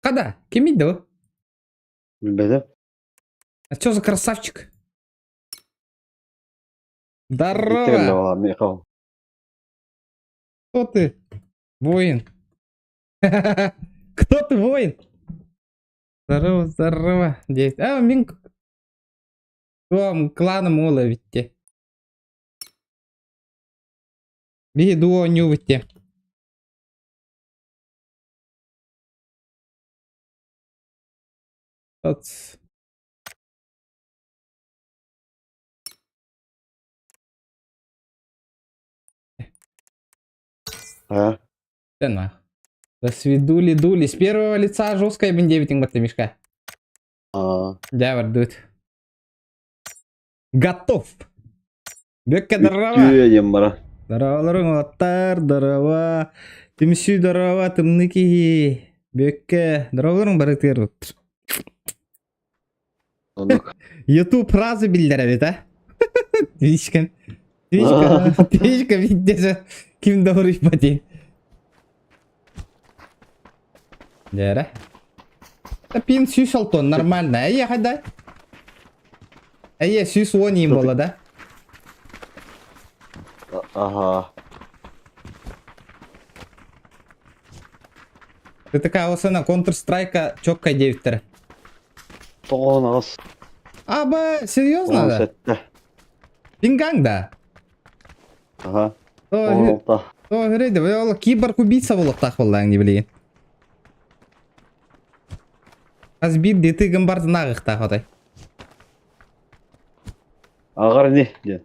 Хада, кимий да? Билбэтим. А что за красавчик? Здорово! Михаил. Кто ты? Воин. Кто ты, воин? Здорово, здорово. Дед. А, мин Туом кланым уола эбитте. Биһи дуо оонньуубут От. А? Да нах. До свидули дули. С первого лица жесткая бин 9 батта мишка. А. Дьэ бардыбыт. Готов. Бөккэ здорово. Үтүө диэн бара. Здороваларың уолаттар, здорово. Түмсүү здорово, тымныы киһи. Бөккэ, здороваларың барытыгар Оннук. YouTube фразы биллэр эбит, а? Твичка. Твичка, Твичка виддесе ким да уруйбат Дээрэ. Пин сүүс алтон нормально. Эйе хайда? Эйе 110 иин буолла да? Ага. Ты такая осана Counter-Strike четко девиттер. Тоҕон аҕыс. Аба, серьезно да? Сетте. Пинганг да? Ага. Оолта. О, хөрейді, ол киборг убийца болуқтақ боллаң не билейін. Аз бир детигин бартын ағықтақ отай. Ағар не? Диэн.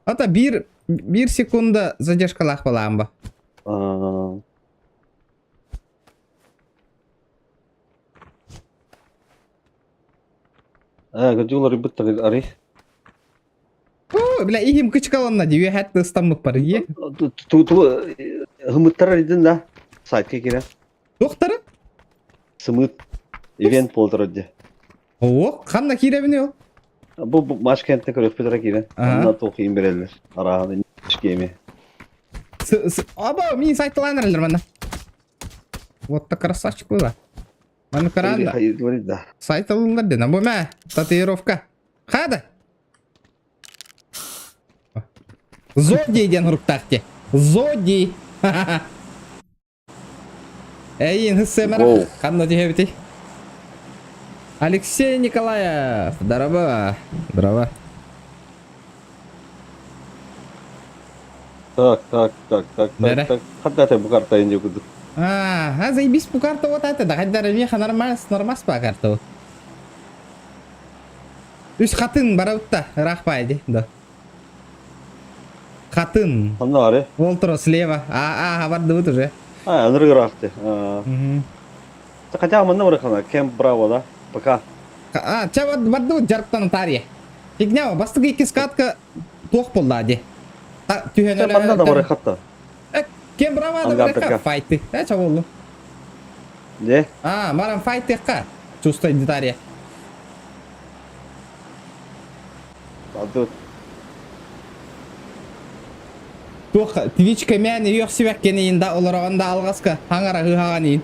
Ата бир бир секунда задержкалаах балаан ба. Э, кырдьык бытта ари. О, бля, ихим кычкаланна ди, үһәт ыстаммыт бар, е. Ту ту хымыттар идин да. Сайтка кирен. Доктора? Сымыт ивент болдыр ди. О, ханна кииребини ол? Бу бу матч кентте көрөкпүт киирен. Онно туох иин береллер. Арааһын кеми. Аба, мин сайтылаан эрэллэр манна. Вот так красавчик была. Маны караанда. Да. Сайт алыннар ден. Бу мә, татуировка. Хада. Зодий диэн хуруктаах те. Зодий. Эйин хыссэмэр ханна түһэбитий? Алексей Николаев, здорово. Здорово. Так, так, так, так, так, так. Хадда те бу карта инде кудук. А, заебись бу карта вот это, да, хадда меха нормас, нормас по карту. Үс хатын барабытта, ыраах баайди, да. Хатын. Ханна бары? Ол тура слева. А, а, бардыбыт уже. А, ынырык ыраахты. Хотя манна барыхана, Кемп Браво, да? Пока. А, ча бардыбыт жарыктан тария. Фигня, бастыгы икки скатка туох болла ди. Түһэн Манна да барыхатта. Кем Браво да барыха файты. Э, ча болду. Не? А, маран файтыхка. Чувствуй детали. Туох Twitch кэмээн үйөх сибэккэниин да олороҕун да алҕаска хаҥара ыһаҕан иин.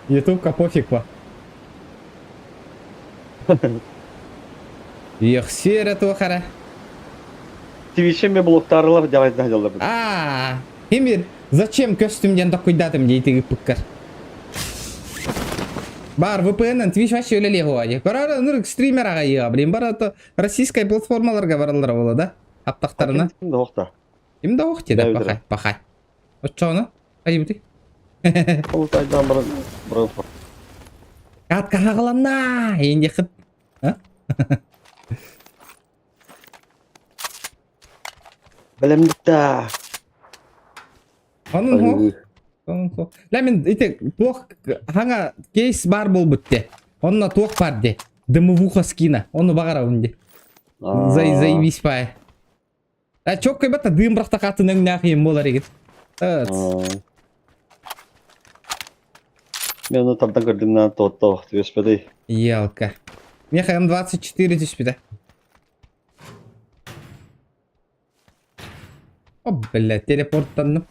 Ютубка пофиг по. Үйөхсү эрэ туох эрэ. Twitch мен блоктарылар дьаҕайда дьаллар. Аа, Эмир, зачем көстүм диэн токуйдатым дии ыппыккар. Бар VPN-нан Twitch вообще үлэлиэ хуа Барар ынырык стример аҕайыа, блин, бар это российская платформаларга бараллара буола да? Аптахтарына. Ким да охта. Ким да ох да пахай, пахай. Оччоҕуна, хайыбыты? Ол тайдан баран баран. Катка хаҕаланна, эйиндиэххит. Бэлэмник да. Онун хо. Онун хо. Ля мен ити туох хаҥа кейс бар буолбут де. Онно туох бар де. Дымовуха скина. Ону баҕарабын де. Зай заебись пай. А чоккой бата дым бырахта хатын өҥнөөх иим буолар игит. Мен ону тардан көрдүм на туотто түбэспэтэй. Елка. Меха М24 түспүтэ. О, бля, телепорттанным.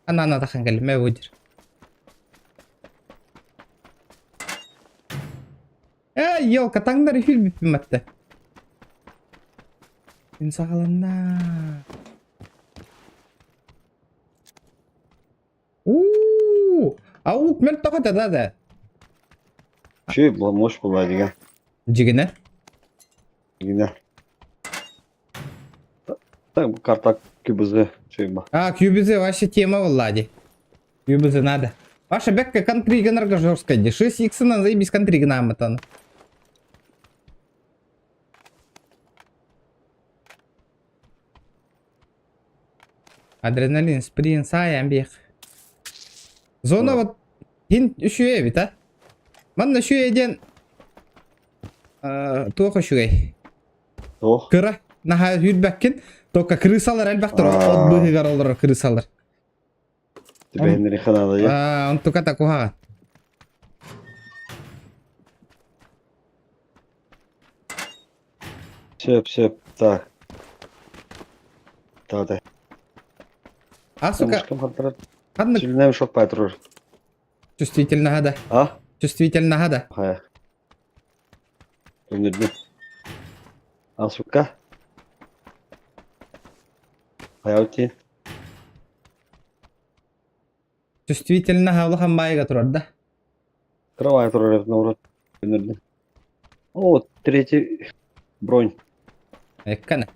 Ана ана тахан кэллим, мэ выдер. Аа, елка, таҥнары хүлбүппүн матта. Күн саҕаланна. Уу, аук мөлтөх этэ да да. Чүй, мощь была дига. Дьигинэ. Дьигинэ. Так, карта QBZ чуйба. А, QBZ вообще тема была ди. QBZ надо. Ваша бэкка контрига жесткая ди. 6 икс на заебись контрига нам это. Адреналин, спринт, саайан биэх. Зона вот хин үчүгэй эбит а. Манна үчүгэй диэн туох үчүгэй? Туох? Кыра наһаа сүүрбэккин, только крысалар элбэхтэр от быыһыгар олорор крысалар. Түбэһиннэри ханаада я. Аа, онтуката куһаҕан. Сөп, сөп, так. Тада. А, сука, Мушкам хантарар. ханнык Сүлүнэм шок патруль. чувствительнаһа да? А? Чувствительнаһа да? Хайа. Өнүрдүм. А, сука. Хайа ути. Чувствительнаһа улахан баайга турар да? Кровать турар наоборот. Өнүрдүм. О, третий бронь. Эккана.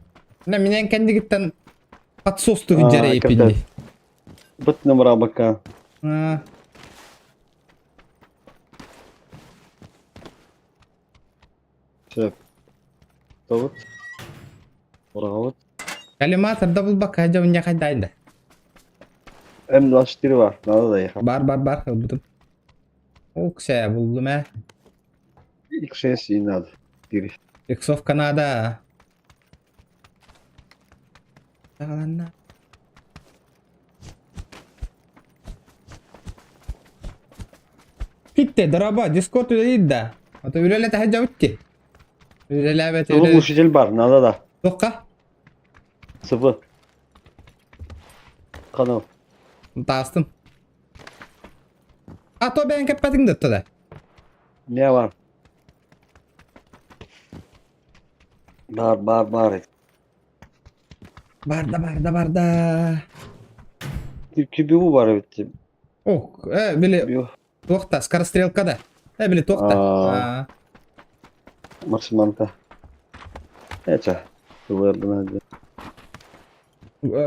На минен кэннигиттэн подсос тугун дьэрэйиппин Быт номера бака. Сөп. Тобут. Ораҕабыт. Коллиматор да булбакка дьэ хайдайда. М24 бар. Надо доехать. Бар бар бар ылбытым. Уксэ буллум ээ. X6 и надо. 4. Иксовка надо. Ладно. Китте, дороба, Дискорд үлэлиир да. А то үлэлэтэ сылдьабыт дии. Үлэлээбэт Сылы глушитель бар, надо да. Туохха? Сыбы. Канал. Таастым. А то бэйэн кэппэтиҥ да да. Не бар. Бар, бар, бар. Барда, барда, барда. КБУ бар эбит. Ох, э, били туохта, скорострелка да. Э, били туохта. А. Максиманка. Эча.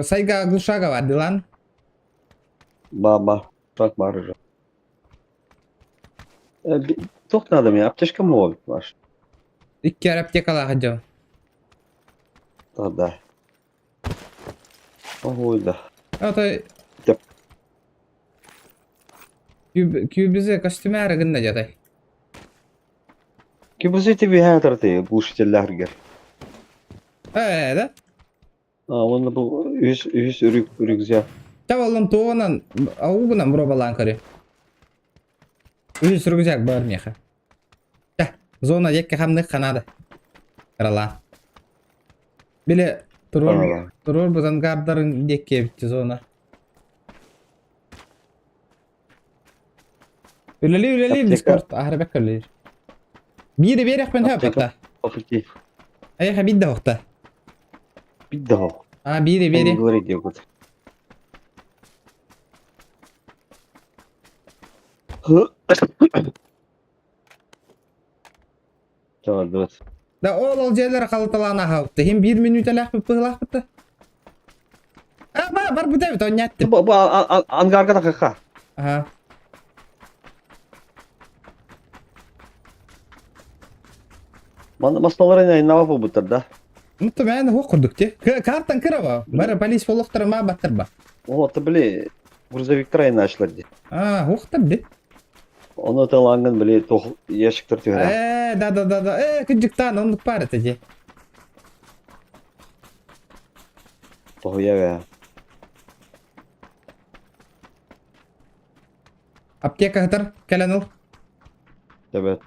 Сайга глушага бар, дилан. Ба, ба. Так бар уже. Туох надо мне? Аптечка мол ваш. Икки аптекалаах дьон. Да. Ой, да. А то QBZ костюмяра гынна дьатай. QBZ тебе хатарты глушителләргер. Э, да? А, он был үс үс үрүк рюкзак. Та туонан аугунан бробалаан көрү. Үс рюкзак бар меха. Та, зона екке хамнык ханада. Карала. Биле турор турор бузан гардарын декке битти зона. Үлели үлели Дискорд ахарбек үлелир. Бири берек мен хөп Апти. Аяха бидде хохта. Бидде хох. А бири бири. Говорит вот. Давай, Да ол ол жерлер халаталаан ахабытты. Хим бир минуталаах быппыһылаахпытта. А, бар, бар бутабит, оннятты. Бу ангарга да Ага. Масналар инава буттар да. Ну то мен хо курдук те. Картан кыраба. Бары полис болуктар ма баттар ба. О, то били грузовиктар айнашлар ди. А, хохтар ди. Оны талангын били тох ящиктар түһәрә. Э, да да да да. Э, кыжыктан оннук бар это ди. Тохуя бе. Аптека хатар кәлән Төбәт.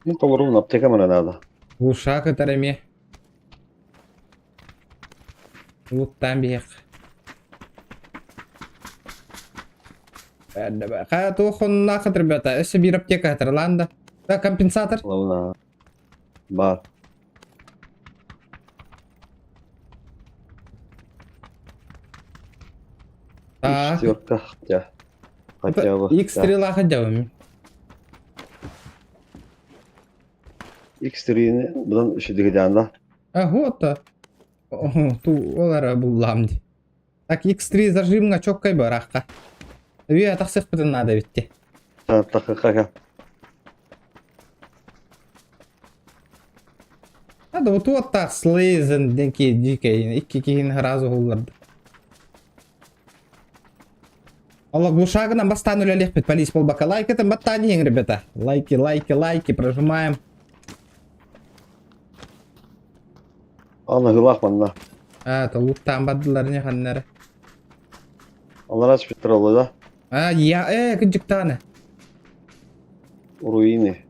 Ну, толорун аптека мына надо. Уша кытар эме. Луттан биэх. Хайа туох оннаахыт, ребята? Өссө биир аптека хатырылаан да. Да, компенсатор. Лауна. Бар. Так. Четверка хотя. Хотя бы. X3 лаахы дьабым. X3-ни бұдан үшідігі да. А, вот. Ту олара буллам ди. Так, X3 зажимҥа чоккай барахха. Үе тахсыахпытын наада эбитти. Тахыхаха. Надо вот вот так слейзен денки дикей икки киһини сразу булларды. Алла глушагынан бастаан үлэлиэхпит полис буолбакка лайкытын баттаан иһиҥ ребята. Лайки, лайки, лайки прожимаем. Аны ылах манна. А, то луттаан бардылар не ханнары. Алар ачпыттар олы да. А, я, кыдьыктааны. Руины.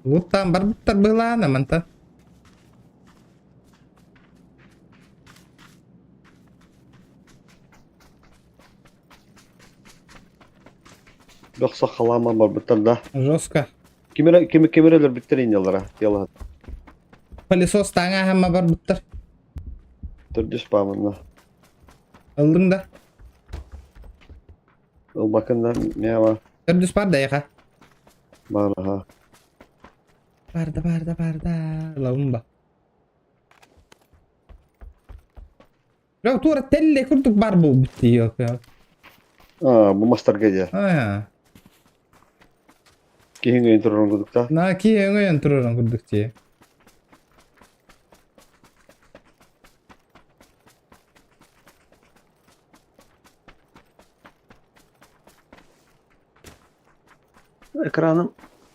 Луттаан барбыттар быһылаана манта. Бөхсө халаама барбыттар да. Жестко. Кимere ким кимерелер биттер инялара. Яла. Пылесос таҥа хамма барбыттар. Төрдүс баамынна. Ыллыҥ да. Ылбакында мева Төрдүс бар да яха. баараха. Барда барда барда. Ылабын ба. Бля, туора телле курдук бар буолбут дии. Аа, бу мастарга дии. Аа. Киһиҥ өйүн турарын курдук да. На киһи өҥөйөн турарын курдук дии. Экраным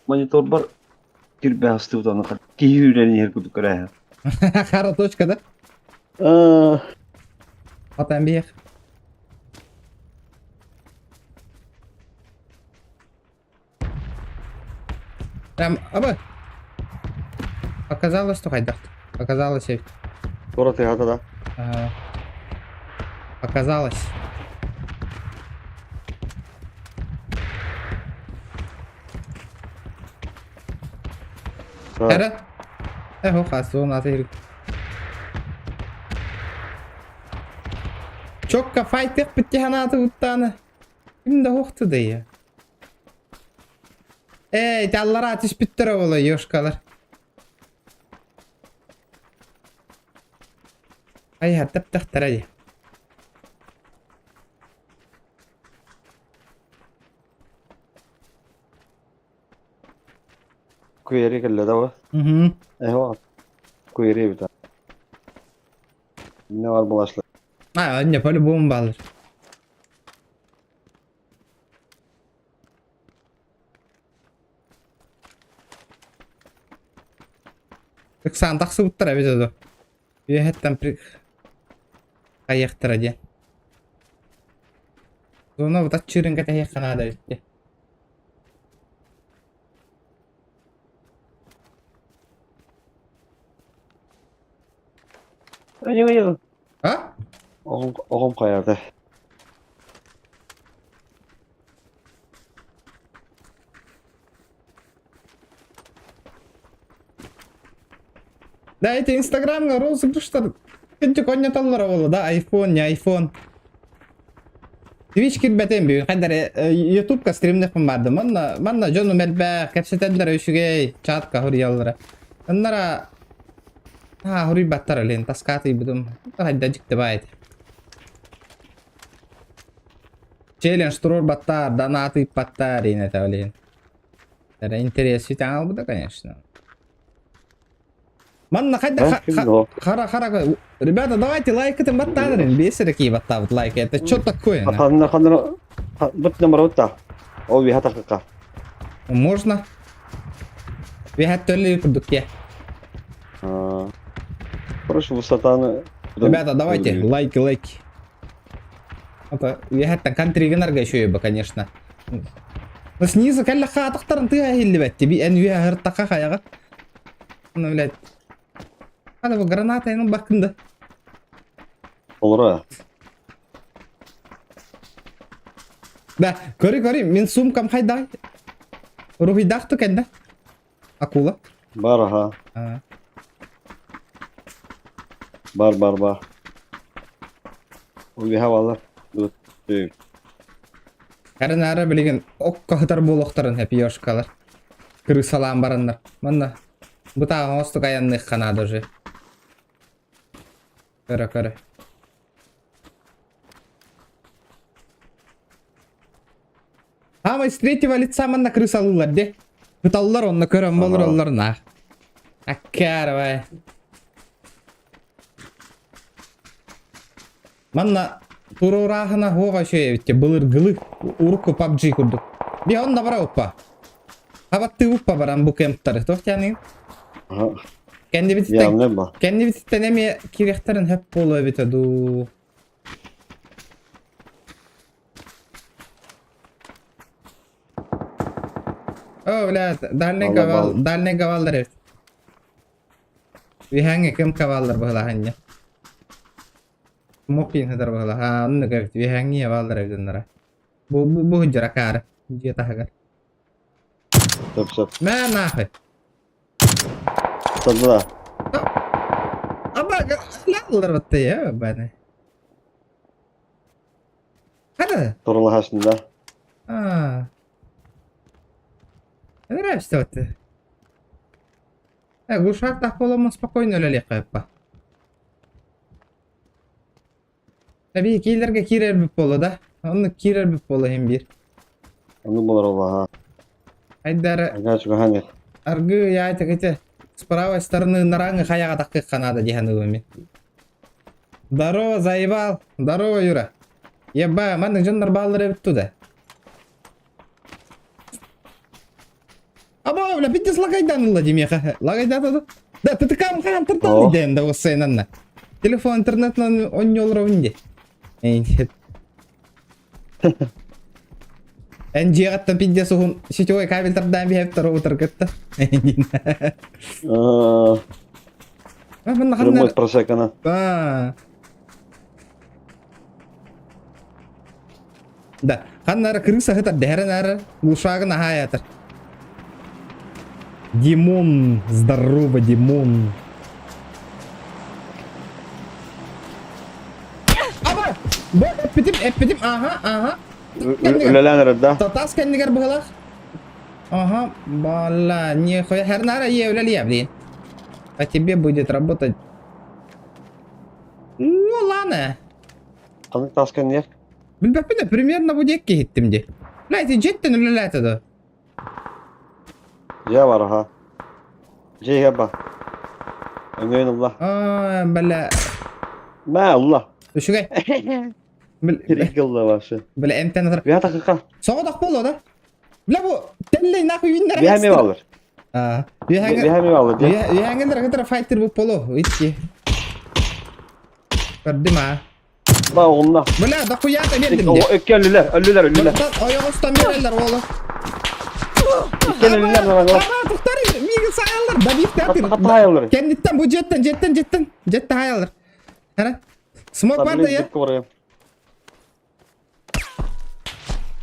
мониторбар кирбэхастыбыт аны киһи үүрэн иһэр курдук көрөөһө. Хара точка да? Аа, Атан биэх. Прям, аба. Показалось, что хайдах. Показалось. Тура тыһата да. Ага. Показалось. Эра? Эхо, хасуун аты Чокка файтых битти ханааты уттааны. Ким да хуохту да Эй, таллара түспүттэр оҕолор, ёшкалар. Ай, таптахтара дии. Куэри кэллэ да бу. Угу. Эхо. Куэри эбит. Не бар булашлар. А, не, по-любому баллар. Ыксаан тахсыбыттар эбит ото. Үөһэттэн при... хайыахтара диэн. Зона бутаччыырын кэтэһиэххэ наада эбит дии. А? Оҕом оҕом хайата. Да, эти инстаграмҥа розыгрыштар кырдьык онньотоллоро буолла да, айфон, не айфон. Twitch кирбэтим бүгүн хайдар ютубка стримнехпин бардым. Манна манна дьонум элбэх, кэпсэтэллэрэ үчүгэй, чатка хоруйаллара. Оннара аа хоруйбаттар олен таскаатыйбытым. Хайда дьикти баайт. Челлендж туруорбаттар, донат ыыппаттар диэн этэ олен. Эрэ интерес сүтэн албыта, конечно. Манна хайда хара хара ребята, давайте лайкытын баттаанырын. Бес эрэ баттаабыт лайк. Это что такое? Ханна ханна бут номер Ол биһа тахыкка. Можно. Биһат төллү курдук те. Короче, высотаны... Ребята, давайте лайки, лайки. Это я там контри гынарга еще бы, конечно. Снизу кэллэххэ атахтарын тыаһа иһиллибэт би эн үөһэ аһыртахха хайаҕа. Ну, блядь. Хана бу граната эн ылбаккын да. Олоро. Да, көрү көрү, мин сумкам хайдаҕый? Уруһуйдаах ту кэннэ. Акула. Бар аха. А. Бар бар бар. Үөһэ балар. Карын билигин окко хытар буолуохтарын эпиошкалар. Крысалаан бараннар. Манна бытааҕа оҥостук айанныахха наада уже. Көрө көрө. Аама с третьего лица манна крысалыылар де. Ыталлар онно көрөн болороллор на. Аккаарабай. Манна туруорааһына хуоҕа үчүгэй эбит былыргылыы урукку PUBG курдук. Би онно бара уппа. Хабаттыы уппа баран бу кемптары. Туох дианыгын? Кэннибититтэн кэннибититтэн эмиэ кириэхтэрин хөп буолуо эбитэ дуу. О, бля, дальний говал, дальний говаллар эбит. Үһээҥҥэ ким коваллар быһылаһанньа. Мух киин сытар быһылаха, оннук эбит, үһээҥҥи бааллар эбит оннора. Бу бу бу сылдьар акаары дьиэ таһыгар. Сөп сөп. Мэ нахуй. Садла. Аба, ылар батты я, баны. Хана? Турулаһасында. Аа. Нравится вот. Э, глушак буоламмын спокойно үлэлиэххэ эппа. Эбии киилэргэ киирэрбит буолла да? Онно киирэрбит буолла иһин биир. Ону буолар олаха. Айдара Ага чугахан аргы яйта кете с правой стороны наранга хаяга таккыхха надо диһан ылыми. Здорово, заебал. Здорово, Юра. Еба, маннык дьоннор бааллар эбит туда. Аба, бля, пиздец лагайдан ылла димеха. Лагайдан Да, ты такам хаан тыртан ден да осайнанна. Телефон интернетнан онньолоробун де. Эн дьиэҕиттэн пиздец уһун сетевой кабель тардаан биһэптэр утаргытта. Прямой просекана. Да, ханнара крыса хытар дэһэрэн ара глушагын аһаайатар. Димон, здорово, Димон. Аба, бу эппитим, эппитим, ага, ага. Үлэлээн эрэр да? Татас кэннигэр быһылах. Ага, бала, не хуя, хернара е үлэлиэ, блин. А тебе будет работать. Ну, ладно. Ханнык таас кэннигэр? Билбэппин примерно бу диэки иһиттим дии. Блядь, дьиэттэн үлэлээтэ да. Дьиэ бар аха. Дьиэ ба. Өҥөйөн ылла. Аа, бля. Мэ ылла. Үчүгэй. Тирик ылла вообще. Бля, эмтэн атар. Бия такыка. Соҕотох буолуо да? Бля, бу тэллэй нахуй үүннэр. Бия ми балыр. Аа. Бия ми балыр. Үһэҥҥэ кытары файтер бу поло. Итти. Көрдүм аа. Ба оҕунна. Бля, дохуя-то биэрдим дии. Икки өллүлэр, өллүлэр, өллүлэр. Ойоҕостон биэрэллэр уолу. Икки өллүлэр Аба, тухтар миигин саайаллар, добивтаатыр. Хатаайаллар. Кэнниттэн бу дьиэттэн, дьиэттэн, дьиэттэн, дьиэттэн хаайаллар. Хара. Смок бар да я?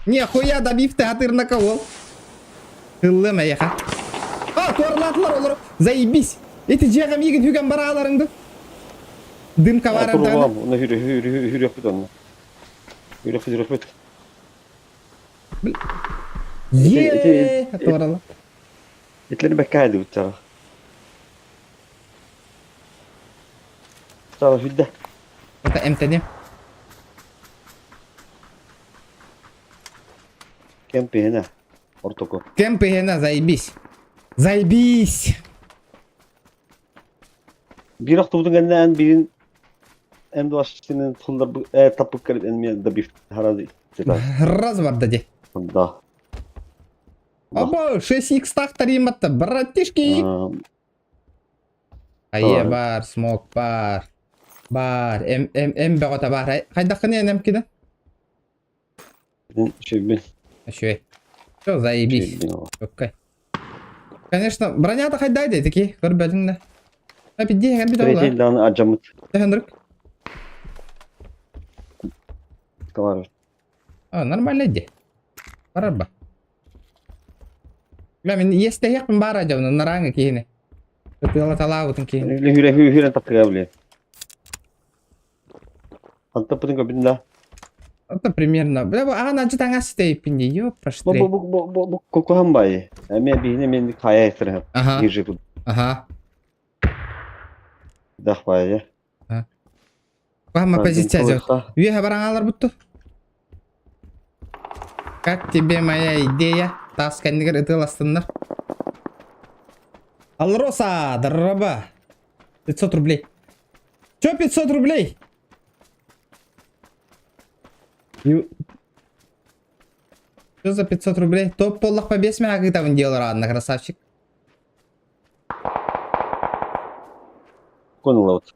Не, хуя добивте атырнака уол. Ыллым эйэхэ. А, туорлаатылар олор. Заебись. Ити дьиэҕэ миигин хүгэн барааларыҥ Дымка бар Турулам, уна хүрү хүрү хүрүөхпүт онно. Хүрүөхпүт хүрүөхпүт. Е, туорала. Итлери бэккэ дыбыттара. Сава хүддэ. Это эмтэни. Кемпиһинэ. Ортоку. Кемпиһинэ, заебись. Заебись. Биир охтубутун кэннэ эн биирин эн дуашчытынын туллар таппыккар эн мен да биф харады. Раз барда де. Да. Оба, 6х тахтариматта, братишки. Айе бар, смок бар. Бар, эм эм эм бөҕөтө бар. Хайдаххыный эм кини? Үчүгэй. Үчүгэй. Все, заебись. Окей. Конечно, бронята хайдай дети, көрбөтүң да. Апидди хэр бит ола. Третий дан аджамыт. Тэхэндрик. Товар. А, нормально иди. Барарба. Бля, мен естеһиэхпин баара дьабына нарааңа киһини. Ытыала талаабытын киһини. Хүрэ хүрэ тапкыга блин. Антаппытын көбүн да. Это примерно. Бля, бу аҕан ачы таҥас тэйиппин дии. Ёппаш Бу бу бу бу бу бу кукуһан бай. Эме биһине мен кая этирһэм. Ага. Ижи бу Ага. дах бай. Кухама позиция делать. Үөһэ бараҥалар бутту. Как тебе моя идея? Тас кэннигэр ытыаластыннар. Алроса, драба. 500 рублей. Чё 500 рублей? Ю... Что за 500 рублей? Топ поллах по бес мягы там делал ладно, красавчик. Конулаут.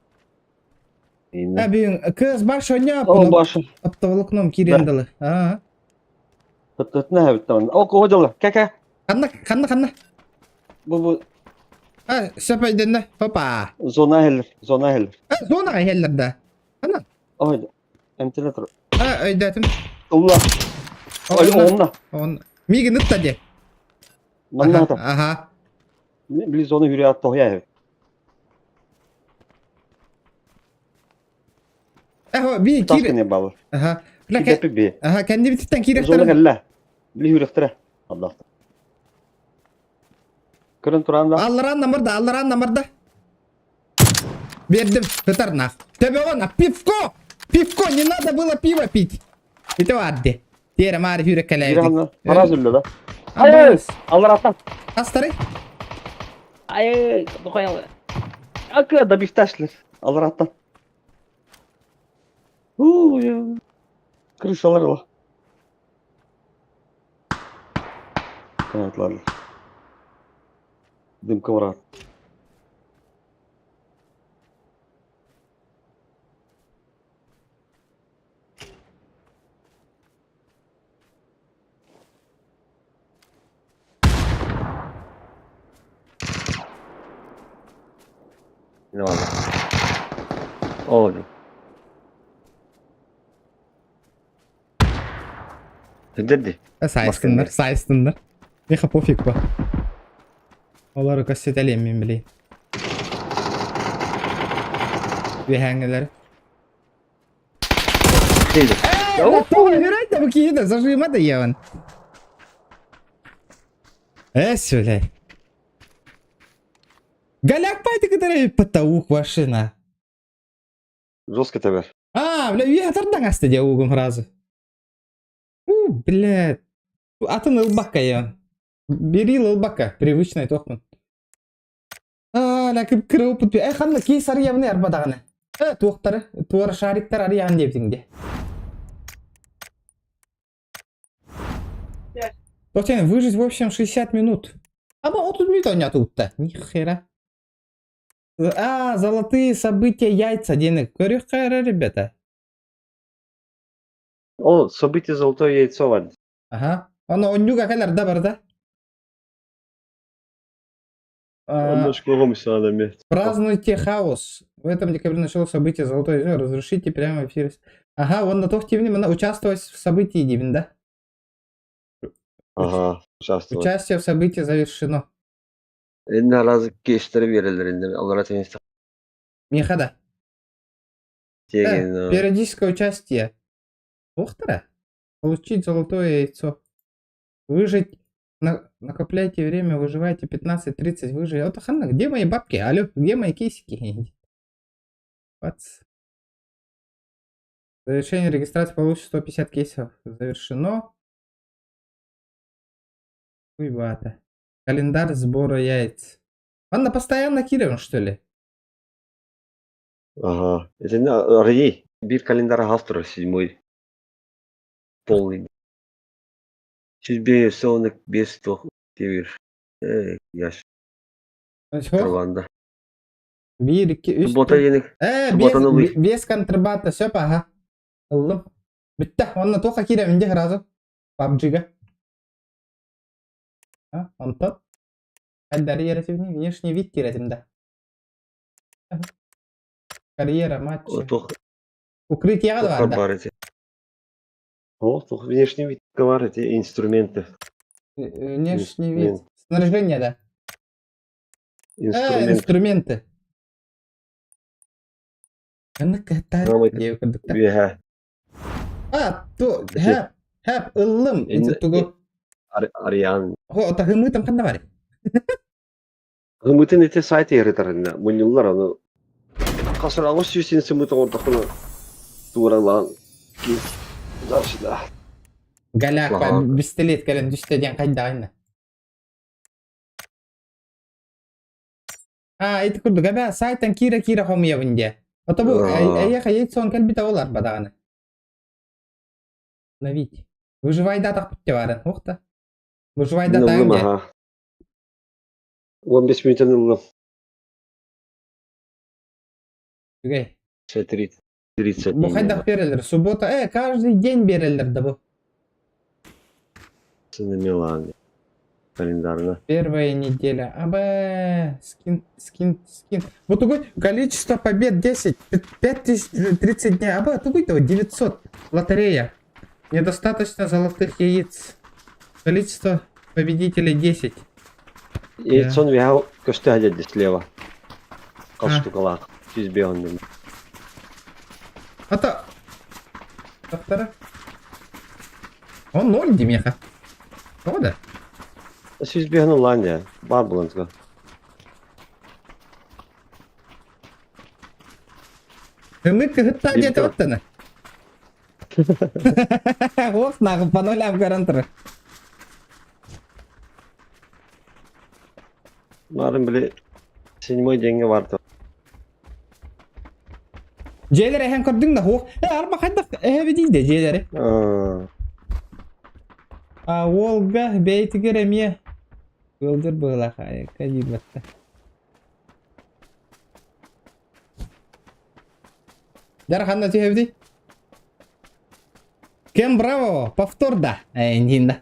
А, бүгүн кыз баш оня О, башы. оптоволокном кириэндалы. Аа. Тытна хэвтан. О, кодала. Кака. Ханна, ханна, ханна. Бу бу А, сөп өйдөннө. Опа. зона хеллер, зона хеллер. А, зонаға хеллер да. Ханна. Ой, эмтеле тур. А, өйдөтүм. Улла. Ой, онна. Он. Мигин ытта де. Манна та. Ага. Били зона хүрэ тоһя хэв. Эхо, би кир. Таскыне балы. Ага. Бля, Кидепи би. Ага, кэнди бититтен Зона киирехтер. кэллэ. Били хүрехтере. Аллах. Көрөн туран да. Алларан намарда, алларан намарда. Бердим, сытар нах. Төбөҕө пивко! Пивко, не надо было пиво пить. Ити баар Тиэрэ маары хүрэ кэлээбит. Араас үллэ да. Ай, аллараттан. Астары. Ай, дохуя. Акы да бифташлер. Аллараттан. У, крысалар ла. Канатлар. Дымка барат. Ne var? Oldu. Dedi. Сайыстыннар, сайыстыннар. Меха пофиг по. Олары көссетелем мен билейин. Үөһээҥҥилэр. Dedi. Тоҕо бу киһи да зажима да ебан. Эс, бля. Голяк пайты кытары пытаук машина. Жестко табер. А, бля, үөһэ тардан аста дия угум сразу. У, блядь. Атын ылбакка я. Бери ылбакка, привычный тохмун. А, ләкіп кіріп пут. Э, ханна кейс арыябыны арбадағаны. Э, туақтары, туар шариктар арыян деп Тохтен, выжить в общем 60 минут. А вот тут минут у тут-то. Ни хера. А, золотые события яйца денег. Көрүх ребята. О, событие золотое яйцо вад. Ага. Оно оннюга кэлэр да барда. Празднуйте хаос. В этом декабре началось событие Золотое яйцо. Разрушите прямо в эфире. Ага, он на тох именно участвовать в событии дивин, да? Ага, участвовать. Участие в событии завершено. Инна разы кештери берелер инде. Аллара тенис Меха да. теген. Периодическое участие. Ухтара. Получить золотое яйцо. Выжить. На, накопляйте время, выживайте 15-30, выжить. Вот ханна, где мои бабки? Алло, где мои кейсики? Бац. Завершение регистрации получит 150 кейсов. Завершено. Уйбата. Календарь сбора яиц. Он на постоянно кидаем, что ли? Ага. Это на Рей. Бир календарь автора седьмой. Полный. Чуть бе сонок без тох тевир. Э, яш. Контрабанда. Бир, икки, үс. Суббота денег. Э, Субботаны без, ылый. без контрабанда, все, ага. Ыллым. Бүтті, онна тоқа киремин де сразу. PUBG-га. А, онтон Хайдары еретибини внешний вид тиэрэтим да. Карьера, матча. Туох Укрытиеҕа да туоххар барда. баар ити? О, туох внешний вид баар ити инструменты. Внешний вид. Снаряжение, да. Инструмент. Инструменты. Маннык кыһыттаар диэбит курдук да. Үөһэ. А, то, хэп, хэп, ыллым. Ити тугу? Ариан. Хо, таһымыытым ханна барый? Ымытын ити сайт ыйытарына мунньуллар ону хасыраҕы сүүсүн сымыт оҥордохпуна тууралаан дальше Галяка бистэлиэт кэлэн түстэ диэн хайдаҕын А, ити курдук эбээ сайтан киирэ-киирэ хомуйабын диэ. Ото бу эйиэхэ яйцон кэлбитэ ол арба даҕаны. Навить. Выживайдаатах бүттэ баарын. Ух та. Выживайдатаан диэ. 15 минутаны ыллым. Үгэй. 30. Бу хайдах берелер? Суббота, каждый день берелер да бу. Цены Милан. Календарно. Первая неделя. АБ, скин, скин, скин. Вот такой количество побед 10, 5030 дней. АБ, такой-то 900. Лотерея. Недостаточно золотых яиц. Количество победителей 10. Яйцон виһа көстө сылдьар слева. Хас штукалаах. 105 Ата. Таптара. Он ноль демеха. Тоҕо да? 105 ыллаан дьэ. Баар булан туга. Ымык кыһытта диэтэ оттана. Ох, нахуй, по нулям көрөн турар. Барын били седьмой деньги барда. Дьиэлэр эһэн көрдүҥ да хуох. Э, арба хайдах эһэбитий да дьиэлэри. А Волга бэйэтигэр эмиэ ыалдьар быһыылаах айакка диирбэтте. Дьара ханна түһэбитий? Кем браво, повтор да. Э, да.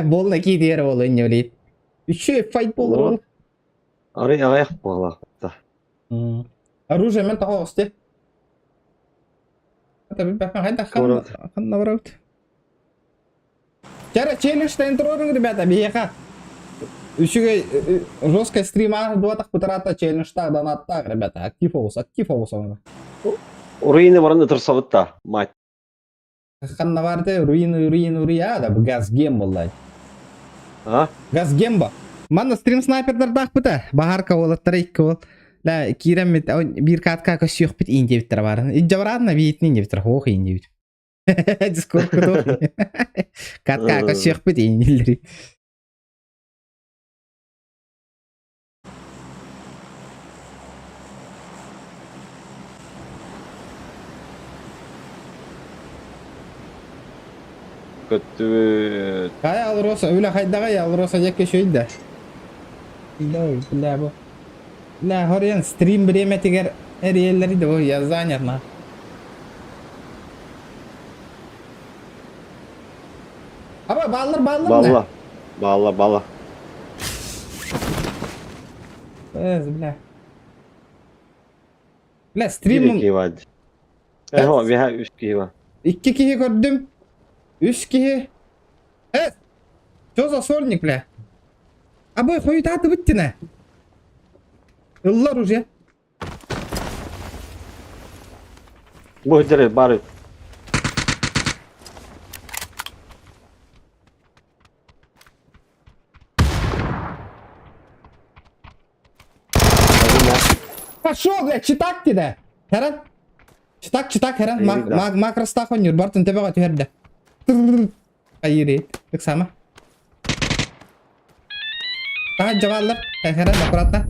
Буолла киитигэр буолла инньэ билигин. Үчүгэй файт буолар ол. Арый аҕыйах буоллаах да. Оружие мен тоҕо оҕусте. Это билбэппин хайдах ханна барабыт? Чара челлендж туруоруҥ, ребята, биһиэхэ. Үчүгэй жесткий стрим дуотах бутарата челленджтаах донаттаах, ребята, актив оҕус, актив оҕус ону. Руины баран ытырсабыт да, мать. Ханна баарты руины, руины, руя, да, газгем буолла. А? Газгемба. Манна стрим снайпердардаахпыта. Баһарка уолаттара икки уол. Да, киирэммит биир катка көссүөхпүт иин диэбиттэрэ баарын. Ижжабараанна биитин диэбиттэрэ, хоох иин диэбит. Дискорд куту. Катка көссүөхпүт иин дииллери. Көттүбүт. Хай Алроса, үлэ хайдаҕай Алроса дьэккэ үчүгэй да. Да, бля, бу. Бля, хоруйан стрим бириэмэтигэр эрийэллэри да бу, я занят на. Аба, бааллар, бааллар да. Балла. Балла, балла. Эз, бля. Бля, Биир стримым киһи бар. Эхо, биһа үс киһи бар. Икки киһи көрдүм. Үс киһи. Э, что за сольник, бля? Абы хойутаатыбыт тина. Ыллар уже. Бу сирдэр бары Пошел, блядь, читак тебе! Херен. Читак, читак, херен. Мак, мак, макростах он бартын тебеға түһэрдэ. Айыри, ыксама. Таһа дьабаллар. Херен, аккуратно.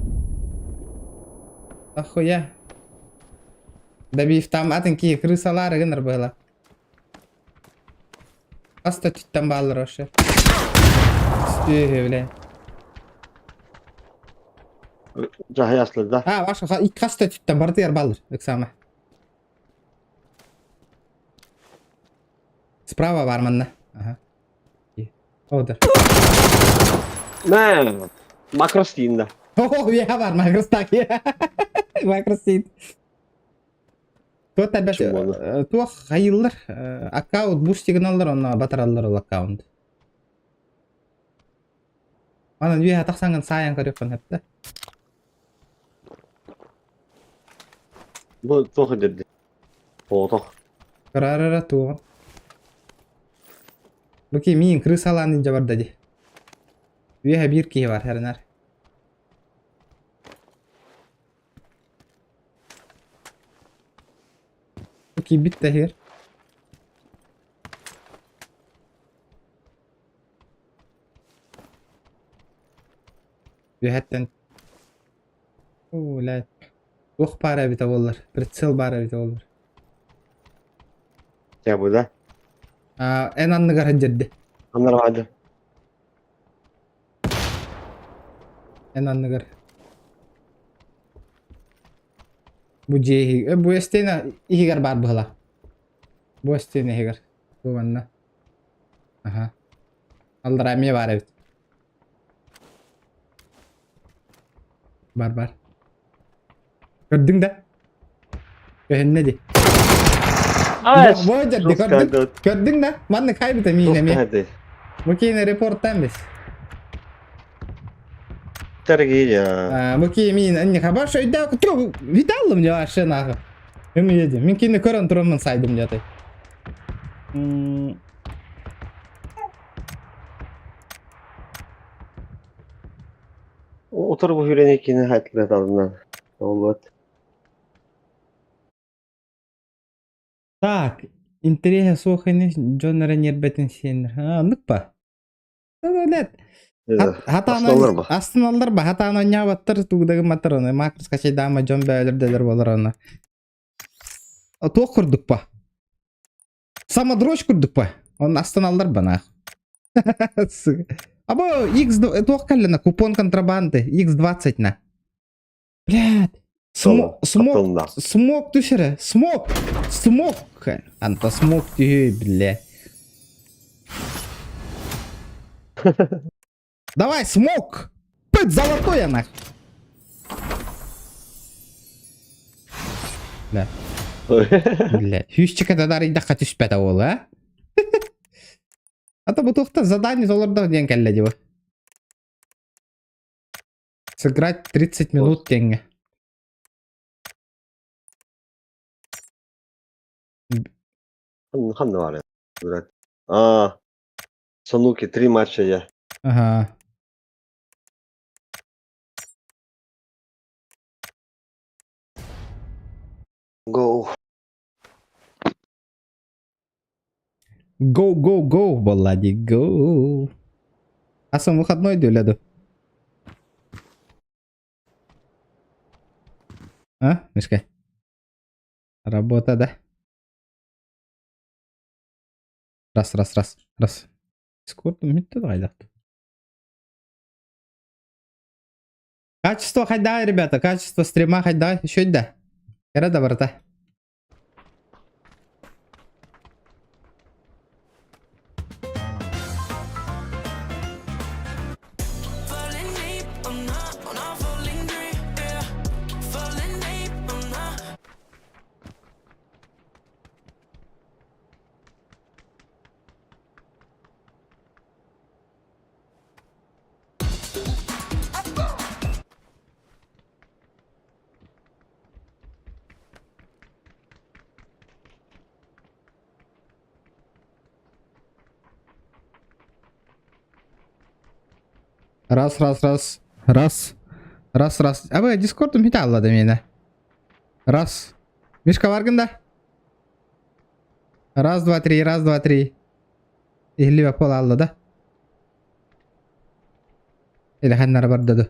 Охуя. Добив там атын ки крысалары гыныр было. Хаста түттэн бааллар вообще. Сүөһү, бля. Дьаһайаслар да. А, ваша икки хаста түттэн барытыгар бааллар, ыксаама. Справа бар манна. Ага. О, да. Мэ, макрос тииннэ. О, я бар, макрос так. Макрос тиин. Туох тарбаш туох хайыллар аккаунт бустигыналлар онно батараллар ол аккаунт. Анан үөһэ тахсаҥҥын саайан көрүөххүн сөп да. Бу туох өдөрдө? Оотох. Кыраарара туоҕун. Бу ки миин крысалаан илдьэ барда дии. Үөһэ биир киһи бар эрэнэр. Бу киирбит да иһигэр. Үөһэттэн Оо, лээ. Туох баара эбитэ буоллар, прицел баара эбитэ буоллар. Дьэ бу да. Аа, эн анныгар сылдьарды. Аннарҕаады. Эн анныгар. Бу дьиэ иһигэр, бу эстиэнэ иһигэр баар быһыла. Бу эстиэнэ иһигэр. Бу манна. Аха. Аллараа эмиэ баар эбит. Бар бар. Көрдүҥ да? Көһүннэ дии. Бу дьэрди көрдүҥ. Көрдүҥ да? Маннык хайбыта миин эмиэ. Бу киин репорттан бис. Дорогие. Бу киин миин не хабар шойда видал мне вообще нахуй. Мен едем. Мен киини көрөн тураммын сайдым дятай. Утары бу хүрэн иккини хатылаталынан болот. Так, интэриэһэ суох ини дьон эрэ ньиэрбэтин сиэннэр. А, оннук ба? Нет. Астыналлар ба? Астыналлар ба? Хатаан онньаабаттар тугу гымматтар оны. Макрос качайдаама дьон бөөлөр дэлэр болар оны. Туох курдук па? Самодрочь курдук па. Он астыналлар ба наах. Або X туох кэллэнэ купон контрабанды X20 на. Блядь. Смок, смок, смок түшірі. Смок, смок. Анта смок түһүй, бля. Давай, смок! Пыть золотой нах. Бля. Бля. Сүүсчэкэ да дарыйдахха түспэтэ уол, а? А то бу туохта задание толордох диэн кэллэ дии бу. Сыграть 30 минут диэҥҥэ. Ханна баар А, Сануки, три матча я. Ага. Go. Go, go, go, Владик, go. Асан выходной дөлөдө. А, Мишка? Работа, да? Раз, раз, раз, раз. Дискорд мүттэ да Качество хайда, ребята, качество стрима хайда, еще да. Кэрэ да барыта. Раз, раз, раз, раз, раз, раз. Абы Дискордум хите аллады мені. Раз. Мишка баргын да? Раз, два, три, раз, два, три. Иһиллибэт буолаалла да? Или ханнара барда ду?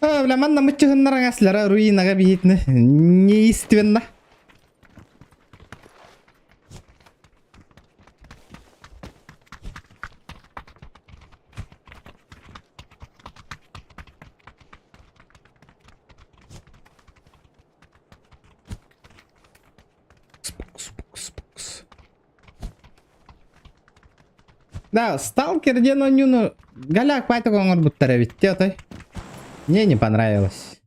А, бля, манна мыччыһыннар аҥаслара руинага биһитини неиственно. Спукс, спукс, спукс. Да, Сталкер диэн оонньууну голяк байтак оҥорбуттар эбит дии отой. Мне не понравилось.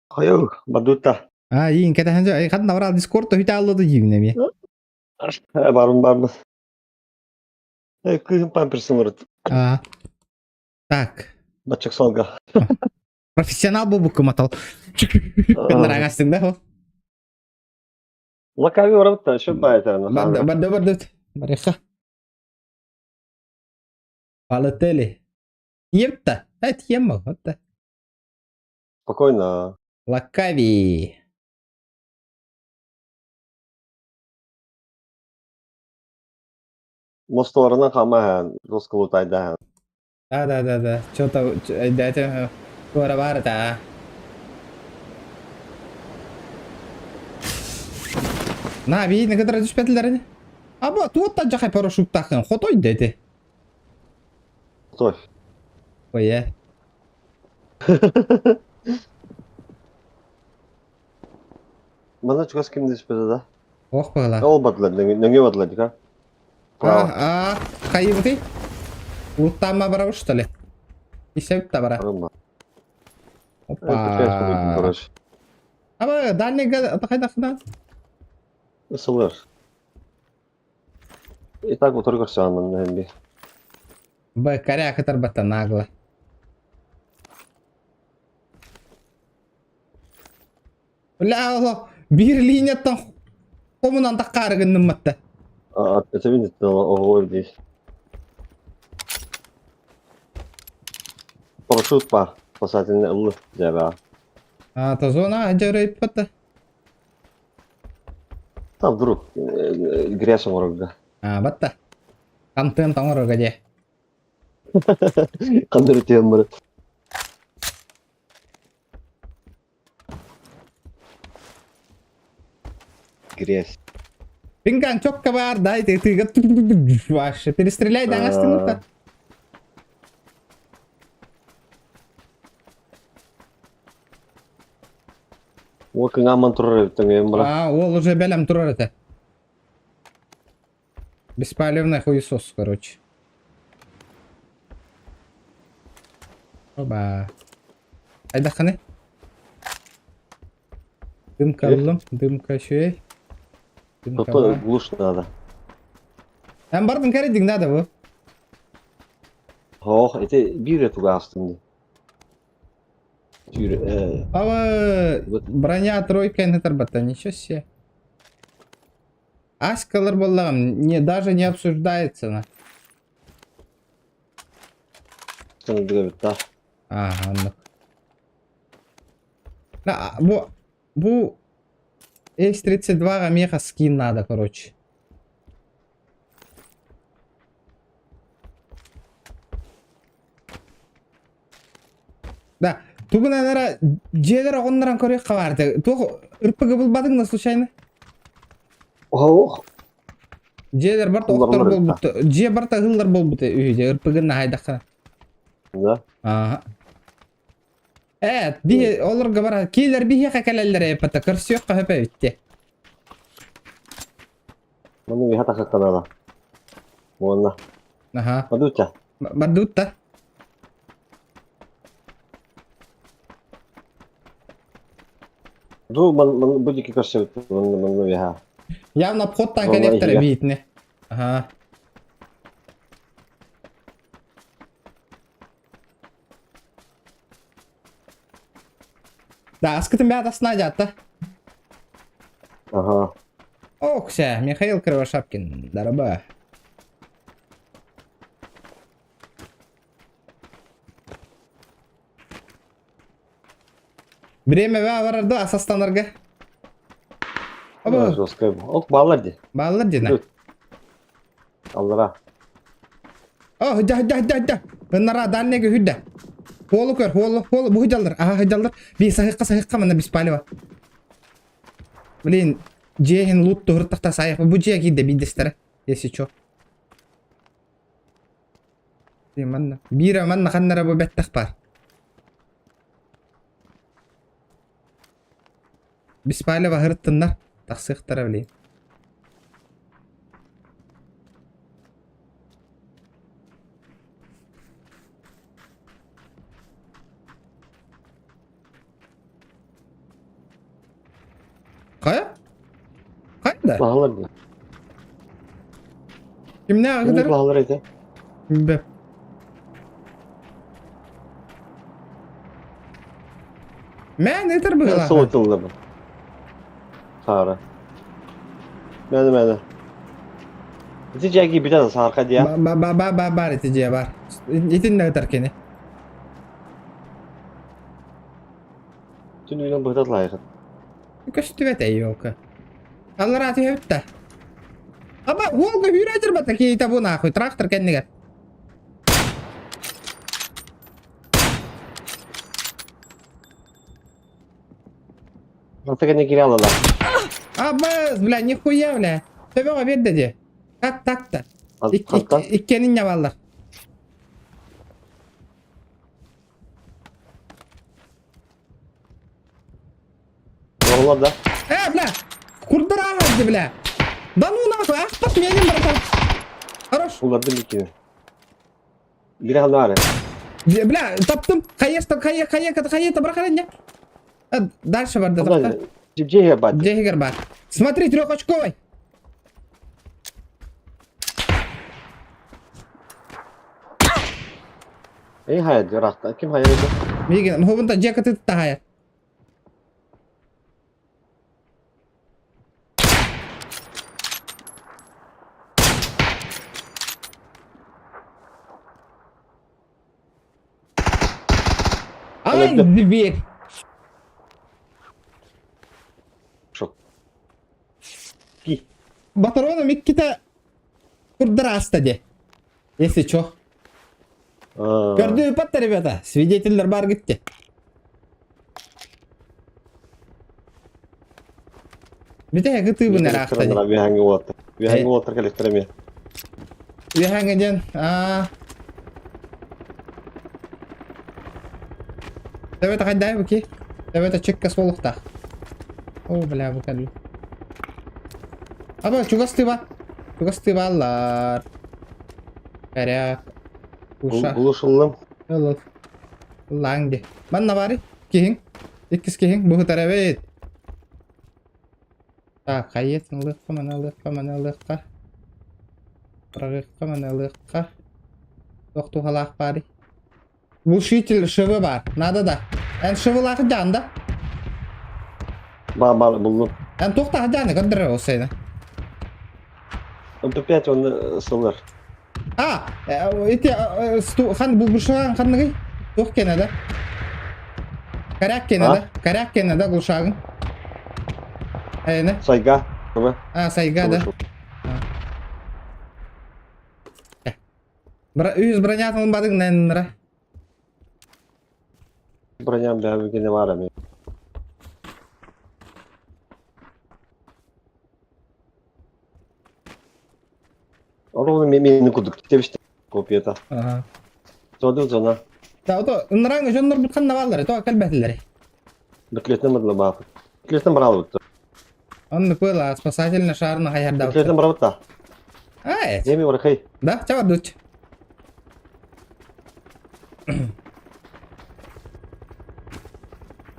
Хайа, бардutta. А, иин кэтэһэн дьэ, ханна барал Дискорд төһүтэ аллады диибин эмиэ. Барым барбын. Кыыһым памперсын урут. А, так. Баччак солга. Профессионал буолбуккун матал. Кыннараҥастыҥ да ол. Лакави барабыт шөп баайтарна. Барды, барды, барды. Барыха. Палатели. Епта. Это ема, вот Спокойно. Лакави. Мостоларынан хаамаһан, росколутайдаһан. Да, да, да, да. Что-то, это, туора баар это, На, биһини кытары түспэтилэр ини. Аба, туоттан жахай парашюттаахын, хотой да ити. Хотой. Ой, э. Манна чугас ким түспэтэ да? Ох быһыла. Ол бардылар, нөҥүө бардылар дика. Право. А, хайыбытый? Луттаама барабыт что ли? Исэбит да бара. Опа. Аба, дальний хайдахна? Ысылыр. И так утары көрсөҕүн манна би. Б, коряк ытарбата нагло. Бля, олох биир линияттан хомунан таккаары гыннымматта. Этэбин оҕо дии. Парашют бар. Спасательный ыллы дьэбэ. А, то зона дьөрөйппатта. Там вдруг грязь оҥорорго. А, батта. Контент оҥорорго дьэ. Ханна өрүтүөн бары. Грязь. Пинган чокка баар, дай ты ты вообще перестреляй да астынута. Ол кыҥааман турар эбит тэҥэйэн бара. А, ол уже бэлэм турар этэ. Беспалевный хуесос, короче. Оба. Айдахханы. Дымка ыллым, дымка үчүгэй. Дымка Тото баар. глушь надо. Эн бардын кэрийдиҥ надо бу. Ох, ити биир туга астым дии. Түүр, Ава, вот броня тройка эн ничего себе. Аськалар буоллаҕым, не, даже не обсуждается на. Сылдьыбыта. Ааха, оннук. Да, бу, бу С-32 меха скин надо, короче. Да, тугунан эрэ дьиэлэр оҕоннорон көрүөххэ баар этэ. Туох ырпыгы булбатыҥ да случайно? Оһох. Дьиэлэр барта охтор буолбут. Дьиэ барта ыһыллар буолбут үһү дьэ ырпыгын наһайдаххына. Да. Ааха. Э, биһи олорго бара киилэр биһиэхэ кэлэллэр эппэтэ көрсүөххэ сөп эбит дии. Маны миэхэ тахсыктанала. Уонна. Аха. Бардуутта. Бардуутта. Ду ман ман бу диэки көрсөбүт манна манна үөһэ. Явно обходтан кэлиэхтэрэ биитини. Аха. Да, аскытын бэйэ астына дьаатта. Ага. Окся, Михаил Кривошапкин, дараба. Время барар да асастанарга. Аба. Жестко. Ок баалар ди. Баалар дина. Аллара. О, да, да, да, да. Ыннара дальнеге хүдда. Хуолу көр, хуолу, хуолу, бу хыдьаллар. Аха, хыдьаллар. Би саһыкка саһыкка манна беспалево. Блин, дьиэһин лут туһуртахта сайах. Бу дьиэ киирдэ биирдэстэрэ. Если чё. Манна. Биирэ манна ханнара бу бэттэх бар. Беспалево хырыттыннар. Тахсыахтара билигин. Хайа? Хайда? Баһылар да. Кимнээх Кимник кытары? баһылар этэ? Бэп. Мэн ытар быһыылаах. Суутулла бу. Саара. Мэне мэне. Ити дьиэ киирбитэ да саарка диэ. Ба ба ба ба бар ити дьиэ бар. Итиннэ ытар кини. Түнүгүнэн быһыта лайыхыт. Көстүбэт елка. Аллара түһэбит да. Аба уолга үүрэ дьырбата киһитэ бу нахуй трактор кэннигэр. Трактор кэннигэр киирэ алала. Абыз, бля, нихуя, бля. Төбөҕө биэрдэ дии. Так так-то. Хантан? Иккиэнин ньабаллар. Оҕолор да? Э, бля! Курдар ааһарды, бля! Да ну нахуй, ахпат менин, братан! Хорош. Улардым иккини. Бире ханнаары. Бля, таптым. Хайа, хайа, хайа, хайа, табра не? Дальше бар да тапта. Дьиэһигэр бар. Дьиэһигэр бар. Смотри, трехочковый. Эй хайа дырахта. Ким хайа еді? Миигин, хобунта дьиэ кытыт хайа. Ай, дверь. Шок. Ки. Батароном иккитэ курдар де. Если чё. Көрдүү патта, ребята. Свидетельдер бар гитте. Бите кытыыбын ыраахта дии. Үөһэҥҥэ уолаттар. Үөһэҥҥэ уолаттар кэлиэхтэрэ эмиэ. Үөһэҥҥэ диэн аа Төбөтө хайдай бу ки? Төбөтө чыкка суолуктаах. О, бля, бу кэлли. Аба, чугас тыба. Чугас тыбаллар. Коряк. Уша. Булушуллум. Ыл, Лаң ди. Манна бары. Киһиң. Иккис киһиң. Бу эбит. Так, хайыт ылыахха, маны ылыахха, маны ылыахха. Быраҕыахха, маны ылыахха. Туох туһалаах баарый? Глушитель ШВ бар. Надо да. Эн ШВ-лаах дьаан да? Ба бар буллум. Эн туохтаах дьааны көрдөрөр ол сайына. МП5 оны сылыр. А, ити хан глушагын ханныгый? Туох кенэ да? Коряк кенэ да? Коряк кенэ да глушагын? Эйне? Сайга. А, сайга да. Үс бронятын бадың нэннера. Броням бэбигини бар эми. Оруну мени кудук тебишти копията. Ага. Зоду зона. Да, ото ынраң жоннор бутхан наваллары, то кэлбэтилери. Бүтлетен бадла баапы. Бүтлетен баралы бутта. Онну кыла спасательный шарны хайарда. Бүтлетен барабыт да. Ай. Эми барахай. Да, чабар дуч.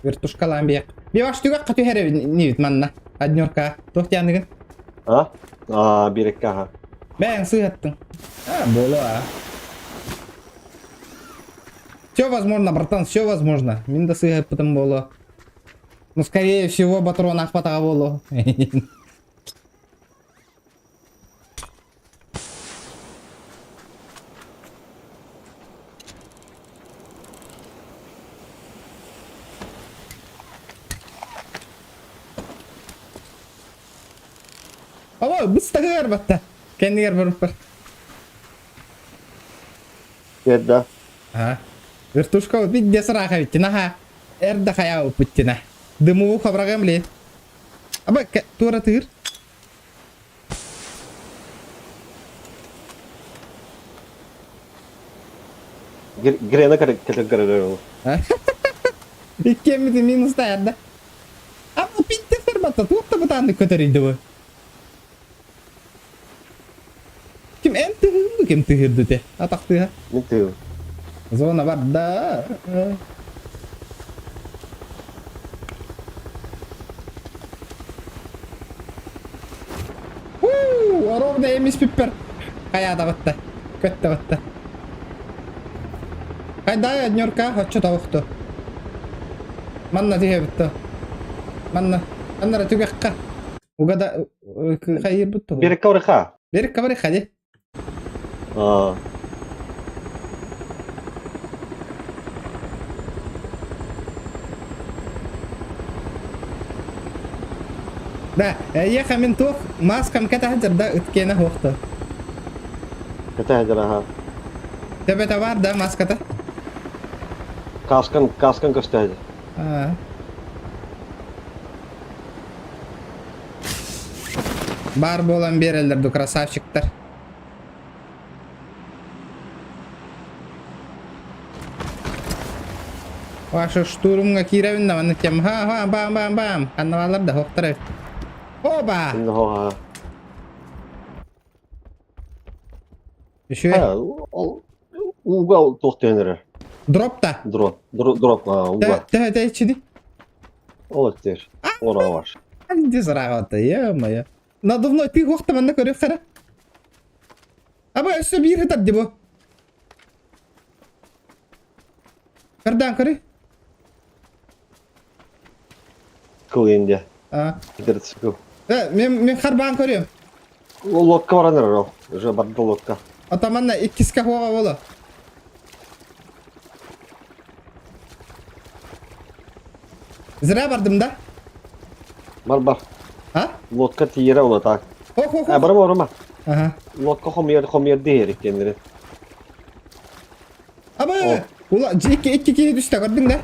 Вертушкалаан биэк. Биваш түгэх түһэр нибит манна. Однерка. Туох дианыгын? А? А, бирэккэ аха. Бэйэҥ сыыһаттыҥ. А, буолуо. Все возможно, братан, все возможно. Мин да сыыһаппытым буолуо. Ну, скорее всего, батрон ахпатаҕа буолуо. Ама быстагыгар батта. Кэннигэр барыппар. Киэрдэ. Ага. Вертушка бидде сыраха биттин аха. Эрдэ хайа уппуттина. Дымову хабрагам ли. Аба туора тыыр. Грена кэлэн көрөр ол. Иккиэммити минус да эрдэ. Аба питте сырбатта. Буолла, туох да бытааннык көтөрүйдэ бу? Ким эн тыһыын бу ким тыһыырды те? Атах тыһа. Мин тыһым. Зона барда. Уу, ровно эмис пиппер. Хайаата батта. Көттө батта. Хайда однерка, оччо тоҕохто. Манна түһэбитто. Манна. Аннара түгэххэ. Угада хайырбыт туһу. Берекка барыха. Берекка барыха ди. Аа. Да, эйиэхэ мин туох маскам кэтэһэ дьарда ыткиэнэ хуохта. Кэтэһэ дьараха. Төбөтө бар да маската. Каскан, каскан көстөөдө. Аа. Баар буолан биэрэллэр ду красавчиктар. Ваша штурмҥа киирэбин да маннык тем ха ха бам бам бам ханналалар да хоқтар эбит. Оба! Хо Үчүгэй. Ол ууга туох түһэн Дроп та. Дроп. Дроп ууга. Төһө тэйчини? Ол өттөр. Ора бар. Где сырағаты, е-мое. Надувной ты хуохта манна көрүөх хара. Аба өссө биир хытар ди бу. Көрдөөн көрүй. Кыл инде. А. Кидер цикл. Э, мен мен харбаан көрүөм. Лодка баран эрэр ол. Уже барды лодка. Атаманна иккиске хуоҕа боло. Зря бардым да? Бар бар. А? Лодка тиерэ ола так. Хох хох А хох. барма барма. Ага. Лодка хомуйар хомуйар диһэр иккиэннэрин. Аба! О. Ула икки икки киһи түстэ көрдүҥ да?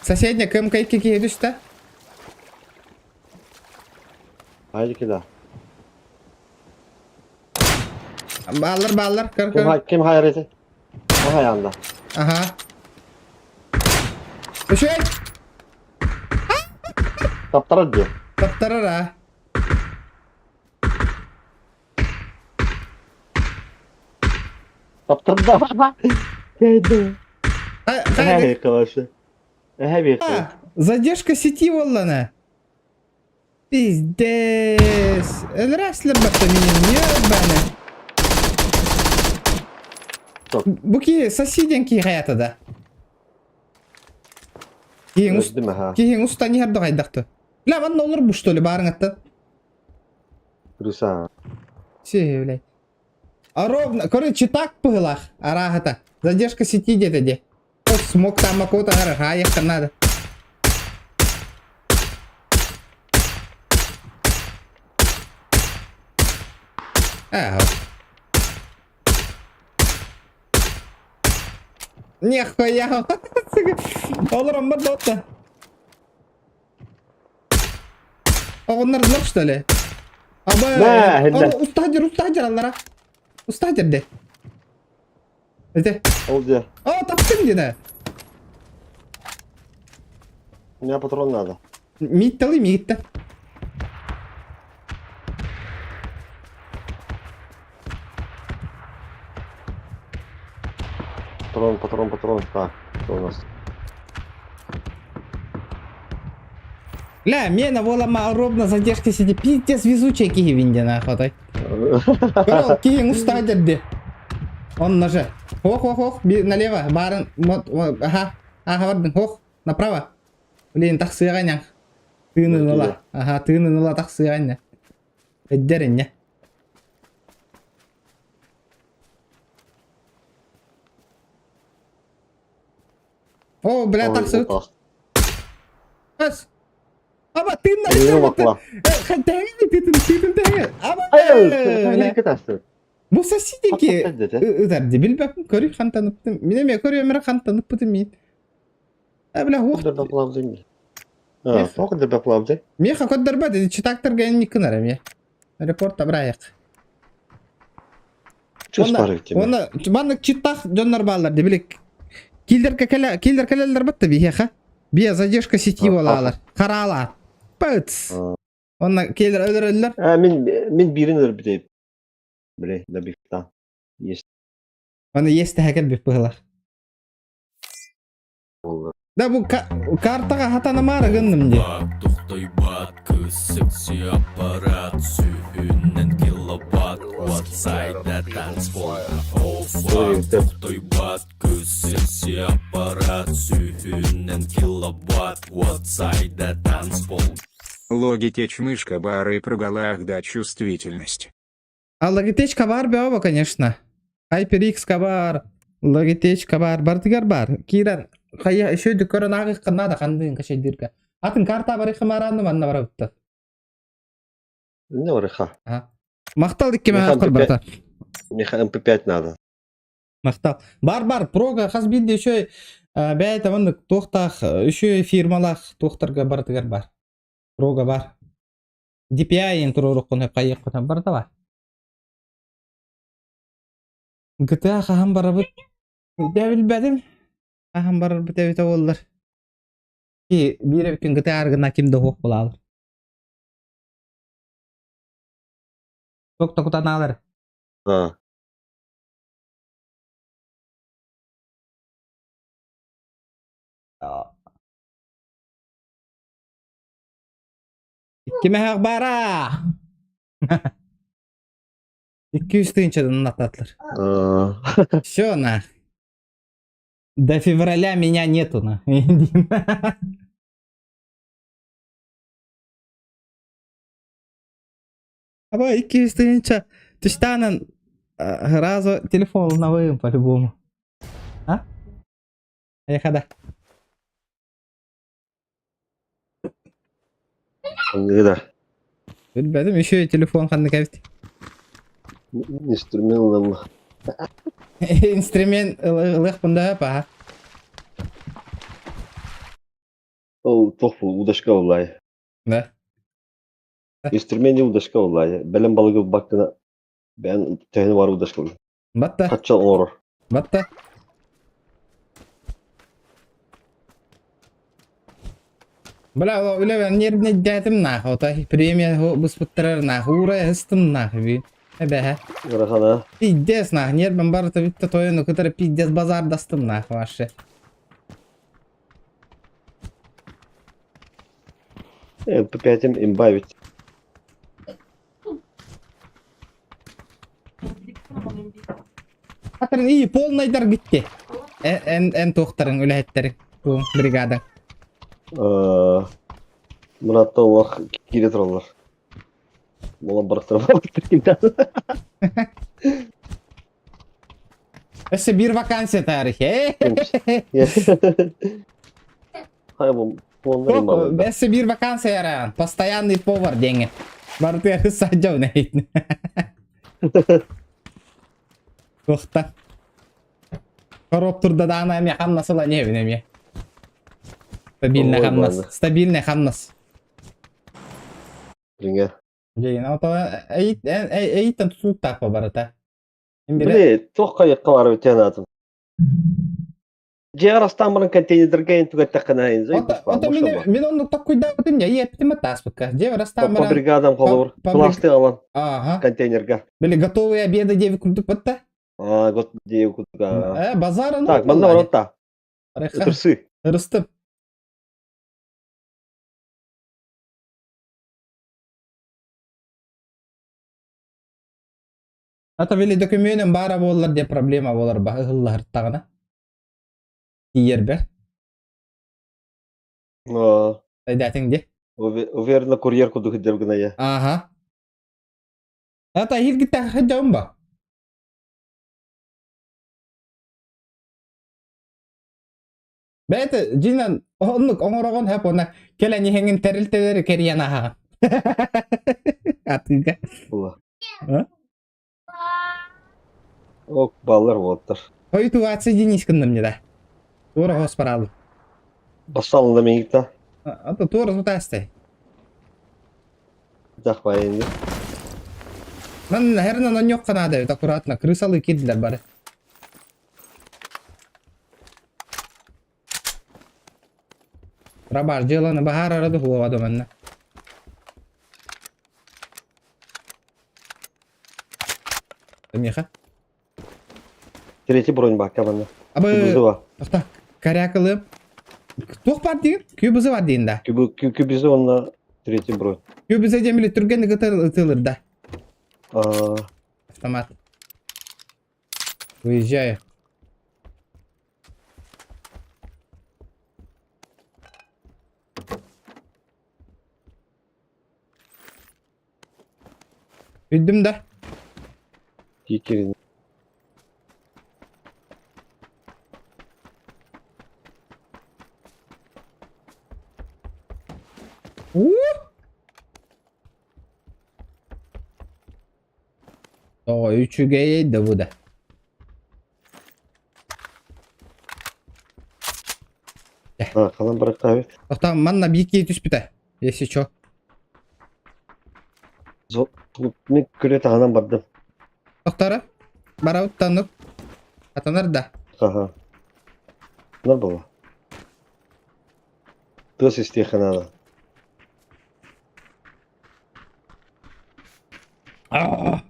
Соседняя КМК икки киһи түстэ. Хайдики да. Бааллар бааллар көр Ким көр. хай ким хайар ити? О хайаанда. Аха. Үчүгэй. Таптарар диye. Таптарар а. Таптарда. Кайда. Хайда. Калашы. Эһэ А, задержка сети буоллана. Пиздец. Өлөрөөслөр батта минем, ебаны. Стоп. Бу ки соседен ки хаята да. Киһиң ус Өздүм аха. киһиң устан иһэр дохайдахты. Бля, манна олор бу что ли баарыңаттан? Крыса. Все, блядь. А ровно, короче, так пыһылах, арааһата. Задержка сети диэтэ де. Смог там какого-то ехать надо. А, Нихуя. Олорон бар да Оҕоннордулар что ли? Аба, Нэ, хилля. устаһа дьэр, устаһа дьэр аллара. Устаһа дьэрде. Эте. Ол дьэ. О, таптым дина. У меня патрон надо. Миитталы миитта. Патрон, патрон, патрон. Так, что у нас? Ля, мена буолама ровно задержка сиди. Пиздец везучий киһи винде нахуй. Көрө, киһиҥ устаһа дьэрде. Он ноже. Ох, ох, ох, налево, баарын, вот, ага, ага, бардын, ох, направо. Блин, тахсыаҕа ньаҥ. Тыынын ыла, ага, тыынын ыла тахсыаҕа иннэ. Эддэр иннэ. О, бля, тахсыбыт. Бас. Аба, тыынна, тэҥэ, тыытын, тыытын тэҥэ. Аба, Бу соседики ытар билбэппин көрүй хантаныптым. Мин эмиэ көрүөм эрэ хантаныппытым мин. Э, бля, уох. Миэхэ көрдөрбөт, читактарга инник гынар эмиэ. Репорт абырайык. Онна маннык читтах дьоннор бааллар дии билик. Киллер кэлэ киллер кэлэллэр батта биһиэхэ. Бия задержка сети буолаалар. Хараалаа. Пыц. Онна киллер өлөрөллөр. А, мин мин биирин өлөрбүтэ. Били, добивтан. Есть. Аны есть тэһэ кэлбит быһылар. Да бу картаҕа хатанамаары гынным дии. Тохтойбат кыс секси аппарат сүүһүнэн киловатт Уотсайда танцпол Тохтойбат кыс секси аппарат сүүһүнэн киловатт Уотсайда танцпол Logitech мышка бары прогалах да чувствительность. А Logitech баар бөҕө конечно. HyperX баар, Logitech баар, барытыгар баар. Киирэн хайа еще көрөн ааҕыахха наада хандыын качайдыырга. Атын карта барыхха мараанны манна барабыттар. Не барыха. Махтал икки махтал барта. Миха МП5 надо. Махтал. Бар бар прога хас биирде еще бэйэтэ маннык туохтаах еще фирмалаах туохтарга барытыгар бар. Прога бар. DPI-ин туруоруккун хайыаххытын барыта бар. GTA хаһан барабыт? Дэ билбэтим. Хаһан барарбыт эбитэ буоллар. Ки биир эбиккин GTA аргына ким да суох булаалар. Ток токутанаалар. А. Кимэһэх бара? 200 тысячадан ататлар. Все, на. До февраля меня нету, на. Аба 200 тысяча. Түштанан разу телефон новым по-любому. А? Поехали. Ханныгы да. Билбэтим, еще и телефон ханнык эбит. Инструмент ылла. Инструмент ылыах да паха. Ол туох бу удашка улай. Да. Инструмент удашка улай. Бэлэм балыгы баккына бэйэн төһөнү бар удашка. Батта. Хачча оҥорор. Батта. Бля, үлэ нервнэйдээтим нах, ота премия быспыттарар нах, уурай ыстым нах би. Эбэһэ. Ыарахана. Пиздец нах, нервым барыта бүтте тойону кытары пиздец базардастым нах вообще. МП5 имба ведь. Атын и полнайдар гитте. Эн эн туохтарың үлэһиттериң бу бригада. Муратта олох киирэ тураллар. Буолан барахтар Өссө биир вакансия тарихи. Хай бу Өссө биир вакансия яраан. Постоянный повар диэҥҥэ. Барытыгар садьабын эһитин. Туохта. Короб турда даана эмиэ хамнас ыла небин эмиэ. Стабильный хамнас. Стабильный хамнас. Дьиҥэ. Дьиҥэ, ото эйиттэн тутулуктаах барыта. Били, туох хайыкка барабыт тиэн Дьиэҕэр астаан баран контейнердарга эн түгэттэххинэ Ото мин мин оннук токкуйдаабытым дьэ иэппитим аттааспыкка. Дьиэбэр астаан баран По бригадам холобур пластик алан Ага. контейнерга. Били готовые обеды диэби курдук батта. А, гот диэби курдук. Э, базар Так, манна баротта. Ытырсы. Ырыстым. Ата били документым баара буоллар диye проблема буолар ба ыһыллаһыртаҕына. Тиийэрбэр. Өйдөөтүҥ дии. Уверенно курьер курдук сылдьар гына я. Ага. Ата иһиргиттээх сылдьабын ба? Бэйэтэ дьиҥинэн оннук оҥороҕун сөп уонна кэлэн иһэҥҥин тэрилтэлэри кэрийэн ааһаҕын. Атыыга. Була. А? Ок, баллар буолтар. Хойутуга отсоединись гынным не да. Туора хос бараалым. Бассалында миигита. А то туора тутаастай. Дах байынды. Ман хернан онньуохха наада эбит аккуратно крысалы киирдилэр бары. Рабаш дьыаланы баһаарара да суоҕа да манна. Миха. Третий бронь баакка манна. Абы Күбүзү Тоқта, корякалы. Туох бар диир? Күбүзү бар диин да. Күбүзү онна третий бронь. Күбүзү диэн били түргэн ытылыр да. Автомат. Выезжаю. Бүттүм да. Киирин. Уу! Тоҕо үчүгэй да бу да. А, ханан барахтаабыт? Тохтоо, манна биир киһи түспүтэ. Если чё. Мин күрүө таһынан бардым. Тохтора. Барабыт таннык. Атанар да. Аха. Нар буолла. Тыас истиэххэ наада. Аа.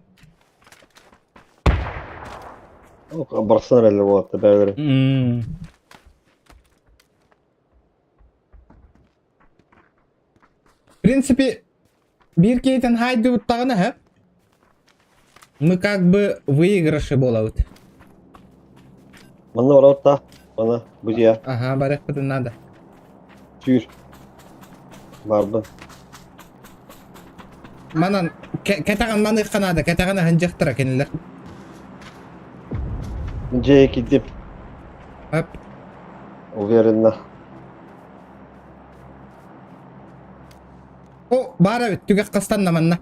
Барсан эрэллэр уолаттар бэйэлэрэ. В принципе, биир киһитин хаайдыбыттаҕына һэ, мы как бы выигрыши буолабыт. Манна барабыт Мана, бу дьиэ. Ага, барыахпытын надо. Сүүр. Барбын. Манан кэтэҕин маныахха наада, кэтэҕин аһындьахтара кинилэр. Дьиэ киирдим. Оп. Уверенно. О, баар эбит, түгэх хастанна манна.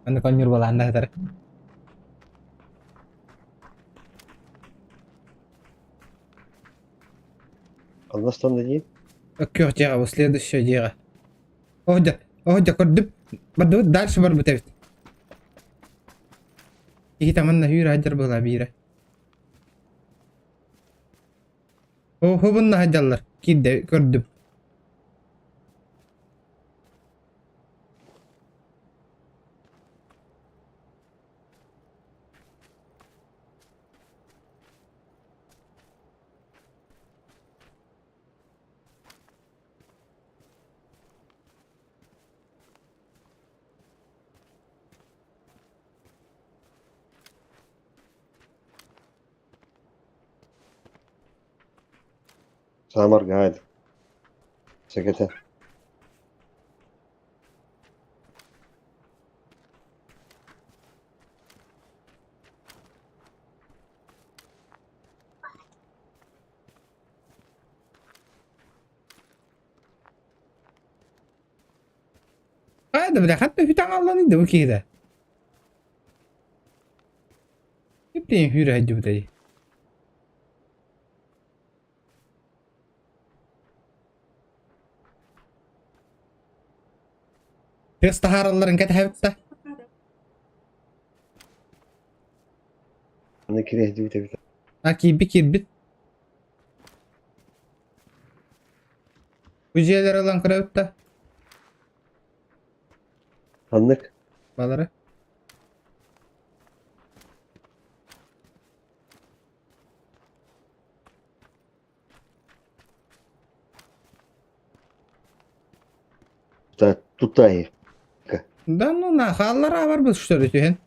Аны коннюр балаанда сытар. Ханна дии? Өккөх дьиэҕэ, бу следующее дьиэҕэ. О, дьэ, о, дьэ, көрдүм. Бардыбыт, дальше барбыт эбит. Киһи таманна хүүрэ сылдьар быһыылаах биирэ. О, хобунна сылдьаллар. Киирдэ, көрдүм. Саамар гайд. Сэкэтэ. Хайда бля, хатта хүтэн аллан иди бу киһитэ. Блин, хүүрэ сылдьыбытай. Тыас таһааралларын кэтэһэбит да. Аны кириэһдибит эбит. А киирбит киирбит. Бу дьиэлэр ылан көрөбүт да. Ханнык? Балары. Тутай. Да ну на хааллара барбыт что ли түһэн.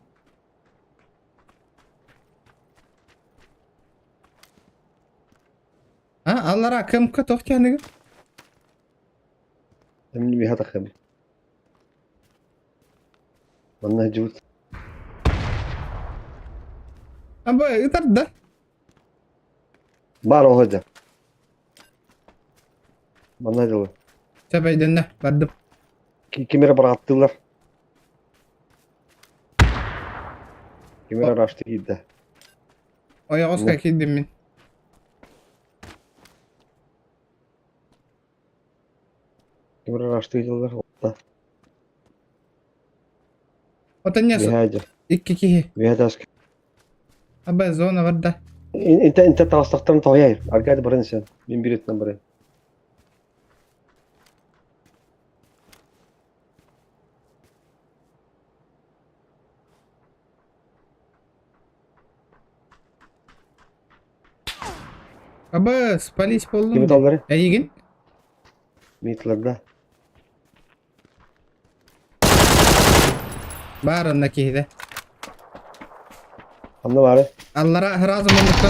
А аллара кымка тохтяныгы. Эмни биһатахым. Манна жут. Аба ытар да. Бар оһодьа. Манна дылы. Сөп өйдөннө бардым. Ким эрэ бырааттыылар. Ким эрэ рашты киирдэ. Ойоҕоско киирдим мин. Ким эрэ раштыы дыллар. Отон не Үһээ икки киһи. Үһээ таска. Аба зона барда. Инте инте таҕыстахтарын тоҕуйай. Аргады баран сен. Мин bir өттүнэн барайын. Аба спались Кими болдум. таллары? Эйигин? Митларда. Баар онно киһитэ. Ханна баары? Аллара сразу муннукка.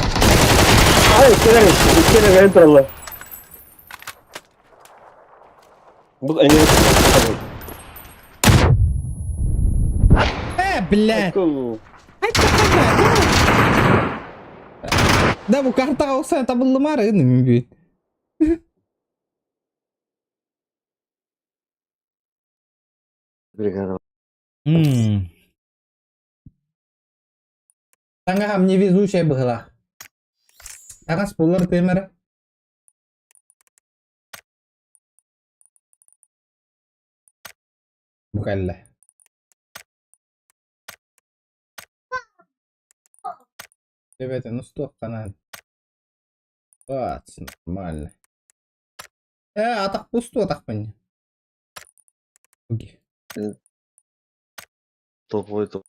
Ай, иккилэр, иккилэр бэйэн тураллар. Бу эне Э, блядь. Да, бу картаҕа охсон табыллымаары гынным бүт. Бригада. Таҥаһам невезучая быһыылаах. Таҥас булар тыым эрэ. Бу кэллэ. Төбөтүн устуохханаан. Вот, нормально. Э, атах пусту атахпын. Окей. Топовый топ.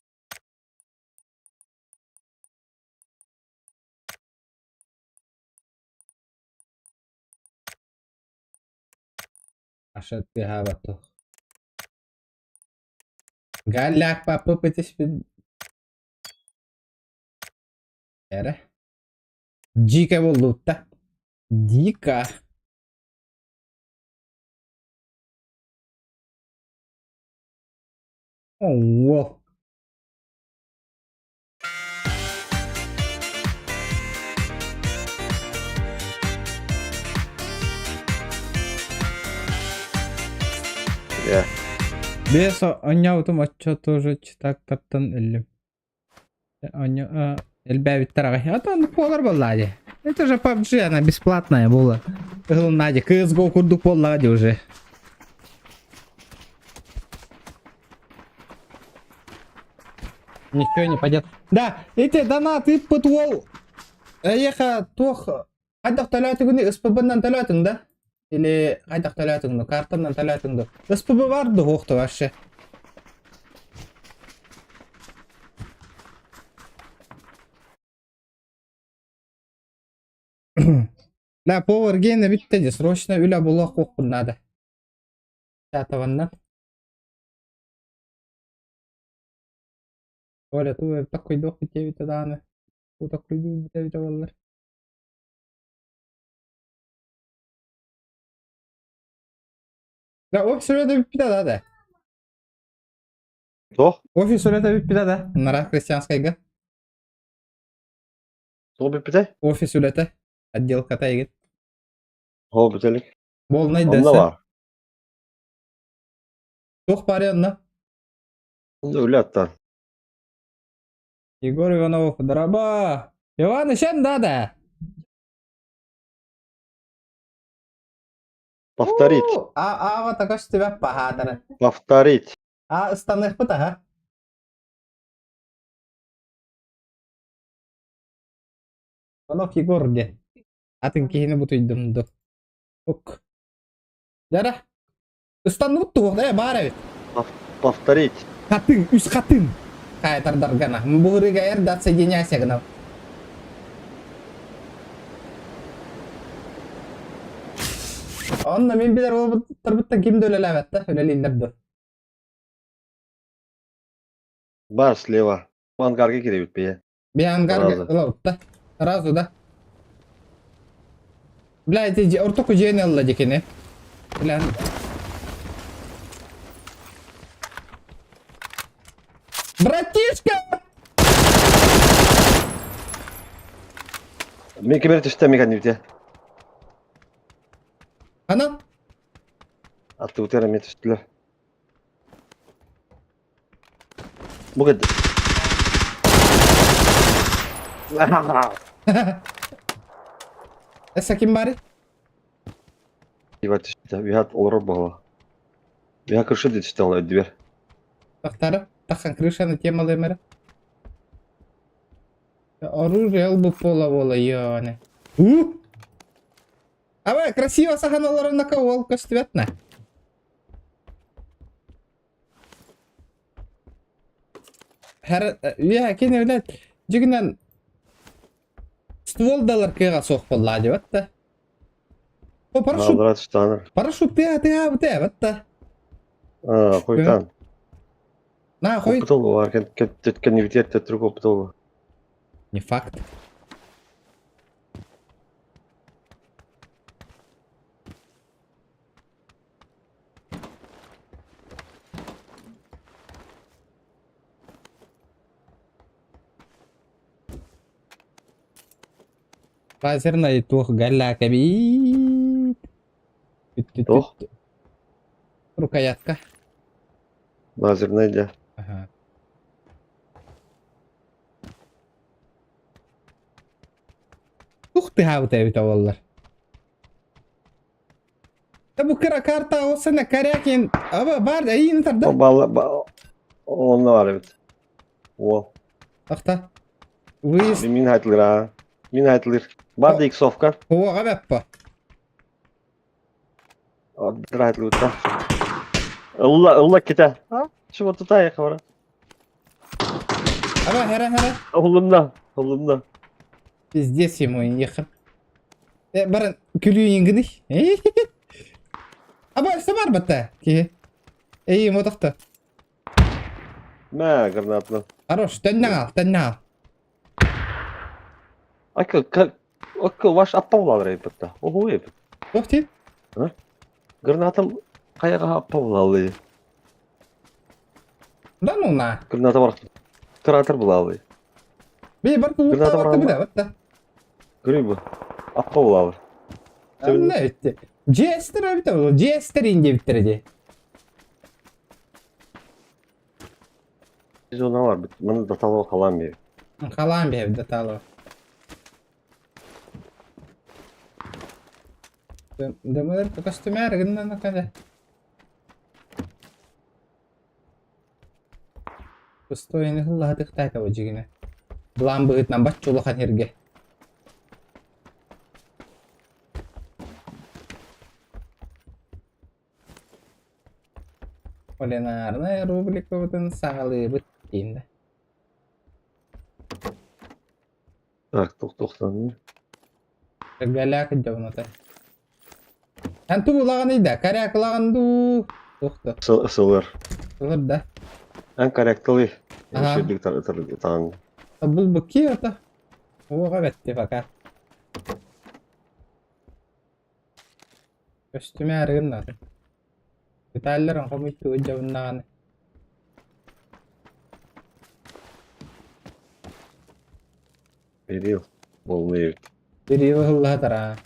Аша тыаһаабат Галляк папа пытыспын. Эрэ. Дьиикэ буоллубут да. Дико. Оо. Yeah. Биэс оонньообутум оччо тоже читактартан өллүм. Оонньо элбээбиттэр аҕай. А то буолар буоллаа дии. Это же PUBG, она бесплатная буола. Ыһылыннаа дии. CSGO курдук буоллаҕа дии уже. Ничего не пойдет. Да, эти донат ыыппыт уол эйиэхэ туох хайдах төлөөтүгүнүй СПБ-нан төлөөтүҥ да? Или хайдах төлөөтүҥ да? Картанан төлөөтүҥ да? СПБ бар да суох да вообще? Да, повар гена бүттэ дии, срочно үлэ булуох надо. Пятого Оля, туу таккуйдуох диэбитэ даҕаны, уу таккуйдуу эбитэ буоллар. Да, офис үлэтэ бүппүтэ да да. Туох? Офис үлэтэ бүппүтэ да. Нара Христианскайга. Туох бүппүтэй? Офис үлэтэ. Отделката игит. Ол бүтэлик. Болнай Онно дэсэ. баар. Туох баарый онно? Онно үлэ аттан. Егор Иванов, дороба! Иван, еще надо! Повторить. А, а вот такой тебя пахатара. Повторить. А станых ага. Иванов Егор где? Атын киһини бутуйдум ду. Ок. Дара. Ыстанныбыт туох да баар эбит. Повторить. Хатыҥ, үс хатыҥ. Хаайтардаргана. Буһурыга эр да отсоединяйся гына. Онно мин билэр уолбуттарбыттан ким да үлэлээбэт да, үлэлииллэр дуо? Бар слева. Ангарга кирэбит бэйэ. Би ангарга Сразу. ылабыт Сразу да. Бля, ити ортоку дьиэни ылла дикини. Бля. Братишка! Мин кимэр түстэ мин кэннибитэ. Ана? Аттыбытыгар эмиэ түстүлэр. Бу кэд... Эссе ким бары? Ива түстэ. Үһэ олорор буолла. Үһэ крыша түстэ ол өйдүбэр. Тахтары. Тахан крышаны темалыым эрэ. Оружие ылбыт буола-буола ёне. У! Абай, красиво сахан олороннака уол көстүбэт на. Хэр, үе, кини билет, дьигинэн ствол далар кыаҕа суох буоллаа дебат да. О, парашют, Аллара түстаныр. парашют тыа тыа бутэ батта. А, хойтан. На, хой. Опытол бар, кеткен битер төттүрүк опытол. Не факт. Лазернай туох галлаакабит. Туох? Рукоятка. Лазернай дьэ. Ага. Тух тыһаабыта эбитэ буоллар. Да бу кыра карта олсана Корякин аба бар да иин тарда. О балла онно бар эбит. Уол. Ахта. Выезд. Мин айтылыр а. Мин айтылыр. Бар да иксовка. Оға бәппа. Бір айтылыр да. Ылла, ылла кете. А? Чего тутай хабара. Аба хара хара. Ыллымна, ыллымна. Пиздец ему ехал. Э, баран күлүү ингини. Аба өстө бар батта. Ки. Эй, мотохто. Мә, гранатны. Хорош, төннәң ал, төннәң ал. Акы, акы ваш аппаулар эбитта. Ого эбит. Туох ти? Гранатам каяга аппаулалы. Да ну на. Граната бар. Кратер булалы. Би бар Граната кулуктаа бар. бит батта. Грибы. Аппаулалы. Анна өттө. Жестер эбит ол. Жестер инде биттер ди. Зона бар. Маны даталоо калам би. Халаан биһэбит датаалова. Дымыр костюмер гыннан акада. Пустойны хыллаһатыктаата бу дьигинэ. Былаан быһыытынан бачча улахан сиргэ. Кулинарная рубрикабытын саҕалыыбыт диин да. Так, тохтохтан. Галяк дьонута. Эн тугу улаҕаный да? Коряк улаҕан дуу? Туох да? Сылыр. Сылыр да. Эн корректылый. Ага. Ширдик таң. Булбукки ото. Уоҕа бэтти пока. Көстүмэ арыгын Деталларын хомуйтуу дьабыннаҕына. Берил. Болный. Берил ыллаһатара.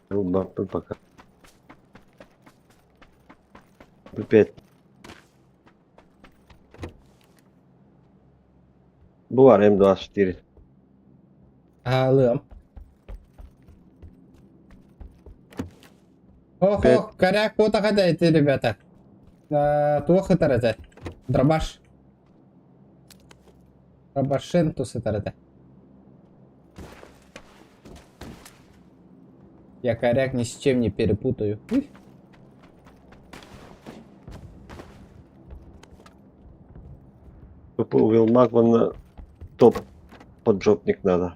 Бартын пока. Пипет. Бу бар М24. Аалыам. Ох, ох, коряк вот эти ребята. Туох ытар этэ. Дробаш. Дробашентус ытар этэ. Я коряк ни с чем не перепутаю. Уй. Вилмак вон топ поджопник надо.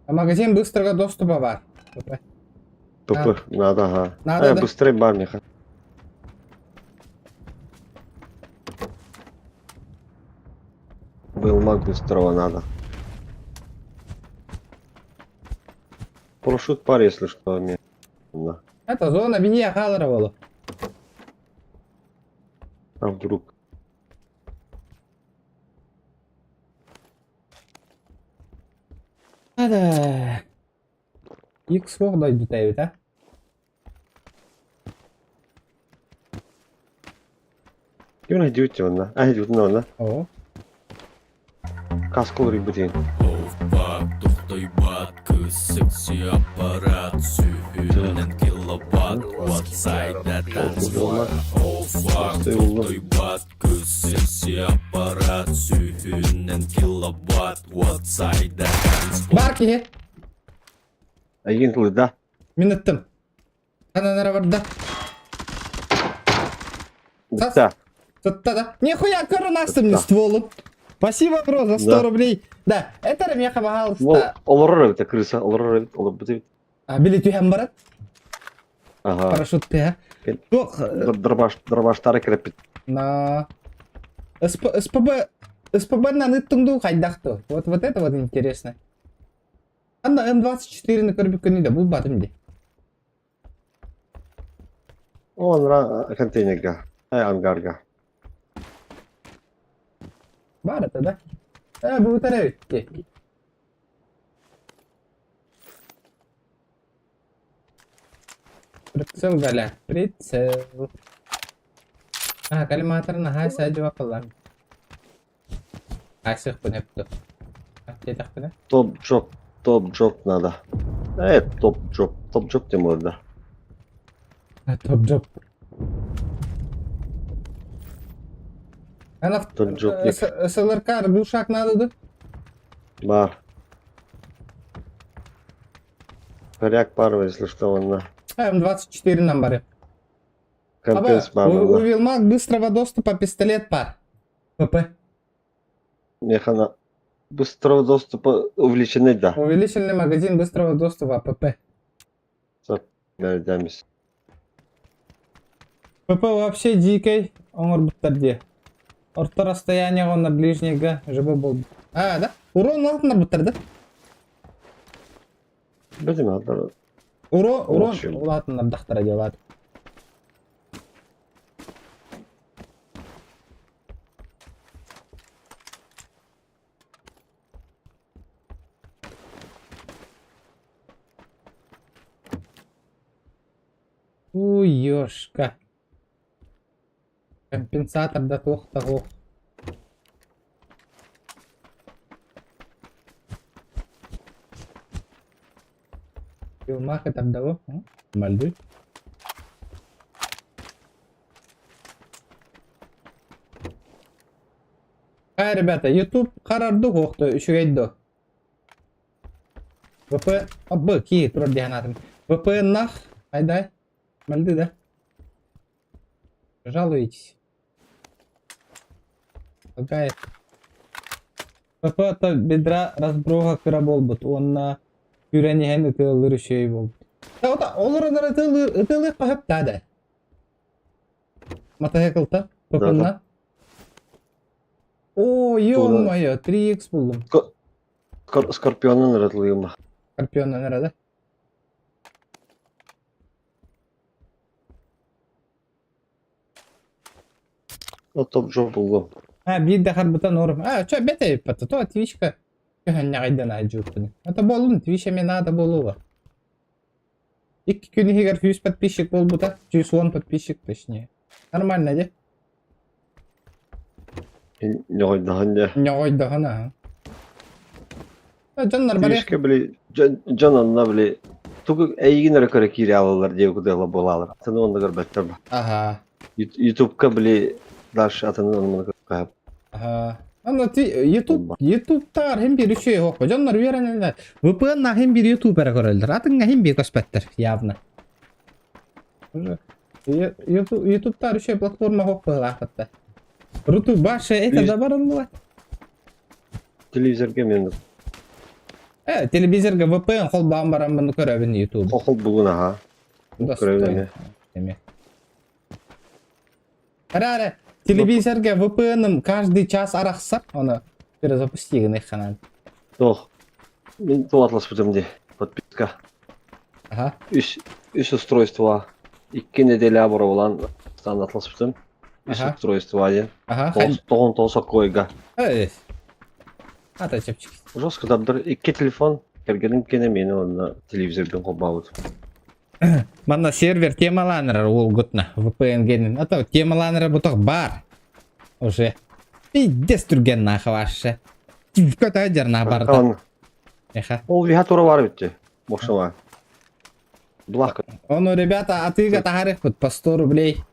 А магазин быстрого доступа бар. ПП. ПП надо, ага. Надо, да? Быстрее бармиха. Вилмак быстрого надо. Парашют пар, если что, мне. Да. Это зона бинья халаровала. А вдруг? Ада. Икс суох дойдута эбит, а? Ким найдете он, да? А, идет, ну, да. О. Каску рыбы Оффак, тохтойбат, кыз секси аппарат Сүүһүнэн киловатт Уотсайда танцпол О, фак, тохтойбат Кыс секси аппарат Сүүһүнэн киловатт Уотсайда танцпол Бар киһи. Эйигин тылыда. Мин ыттым. Ханан эрэ барда. Да. Сытта да. Нихуя көрөн астым не стволу. Спасибо, бро, за 100 Да. рублей. Да, это меха, пожалуйста. Ол олорор эбит крыса, олорор эбит, олорбут эбит. А, били түһэн барат. Ага. Парашют тыа. Туох Дробаш, дробаштары кирэппит. На СП, СПБ СПБ на ыттың хайдах ту. Вот вот это вот интересно. Анда М24-ні көрбүккүнү да булбатым ди. Онра контейнерга, ай ангарга. Бар это да? Э, бу өтті. Прицел, Галя, прицел. А, коллиматор наһаа сәдьуа кыллан. Айсыхпын эпту. Диэтэхпинэ. Топ джоп, топ джоп надо. Топ джоп, топ джоп тем да. Топ джоп. Ана Топ джоп. СЛРК глушак надо да? Бар. Коряк бар, если что, он на. М24 нам бары. Компенс бар. У Вилмак быстрого доступа пистолет пар. ПП. Механа быстрого доступа увеличены, да. Увеличенный магазин быстрого доступа ПП. Дәрдәміз. ПП вообще дикий, оҥорбуттар дии. Орто расстояние на ближнего жыбы был. А, да? Урон улаатыннарбыттар да? Білдім, алдар. Урон, урон Общем. улаатыннардахтара диэлаат. Уёшка. Компенсатор да туох того. Пилмах это того. Мальды. Ай, ребята, YouTube харарду хохто үчүгэй до. ВП, абы, ки, турар диһанатым. ВП нах, айдай. Мальды, да? Жалуетесь. Какая? ПП то бедра разброга кыра болбут. Онна күрэн иһэн ытыаллыр үчүгэй болбут. Та ота олор ытыаллыр ытыаллыр хаһып да. Мотоциклта ПП-на. О, ё-моё, 3х булдум. Скорпионын ырытылыйым. Скорпионнан эрэ да? Топ жоп булгум. А, биир да харбыта норм. А, чё, бете пата, то твичка. Көһөннәгайдан ажууппун. Это болун, твича мен надо болуга. Икки күн иһигэр 100 подписчик буолбута, 110 подписчик точнее. Нормально, де? Ньойдахан де. Ньойдахан, ага. Дьоннор бары Твичка били, дьон онно били, тугу эйигин эрэ көрө киирэ алалар диэ кудыла буолалар. Атын онно көрбөттөр ба. Ага. Ютубка били дальше атын онно көрбөт. Ага. Аны ти YouTube YouTube'тар hem bir şey yok. Дьоннор үөрэнэллэр. VPN хем бир YouTube эрэ көрөллөр. Атыҥҥа хем бир көспөттөр явно. Уже YouTube YouTube'тар еще платформа хоп быһылаахатта. Руту баша это да барылла. Телевизорга мен Телевизорга VPN холбаан бараммын көрөбүн YouTube. хохол бугун аха. Көрөбүн Эме. Ара, телевизорга VPN-ым каждый час арахсар, оны перезапусти гына ханан. Тох. Мен тол атласпытым де. Подписка. Ага. Үс үс устройство. Икки неделя бороволан стан атласпытым. Үс устройство один. Ага. Тоғын тоғыз койга. Эй. Ата чепчик. Жестко дабдыр икки телефон. Кергеним кене мени онна телевизорден кобабыт. Манна сервер темаланыр ол гутна VPN генин. Ата темаланыр бутак бар. Уже. Пиздец түрген нахы вашы. Көтө жарна барда. Эха. Ол виха тура бар битти. Бокшама. Блахка. Ону, ребята, атыыга таһаарыахпыт по 100 рублей.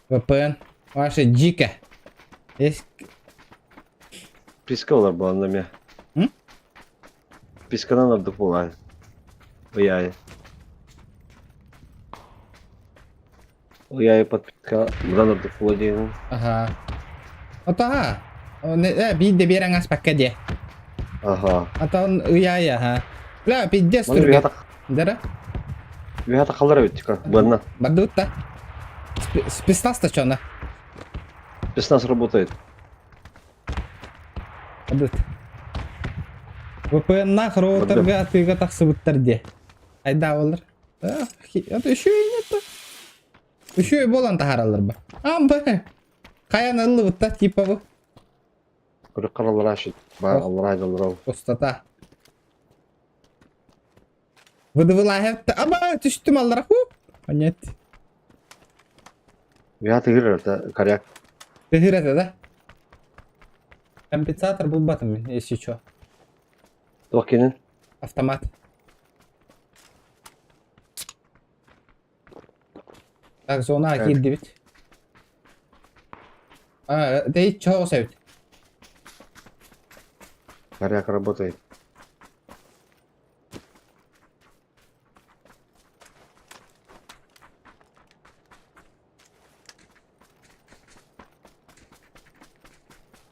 VPN. Ваша дьиикэ. Есть... Писка олар буолла эмиэ. М? Писканан ордук буолаай. Ыйаайы. Ыйаайы подписка мыдан ордук буола диэн. Аха. Отаха. Биир да биэрэн аспакка диэ. Аха. Атон ыйаайы аха. Бля, пиздец Маны түргэн. үһэ Дара? үһэ тахалар эбит тика. Быанна. Бардыбыт да. Спецназ та чона. Спецназ работает. Бардыбыт. VPN-наах роутерга атыыга тахсыбыттар диэ. Айда болар. Это еще и нет. Еще и болан таһаараллар ба. Амба. Хайан ыллыбытта типа бу. Көрүк ашыт. Бар аллара айдалар. Пустота. Выдывылаһы Аба түстүм аллара. Ху. Понять. Үһэ тыгыр это коряк. Тыгыр это, да? Компенсатор булбатым мин, если чё. Туох кинин? Автомат. Так, зона Так. киирдибит. А, дей чоҕус эбит. Коряк работает.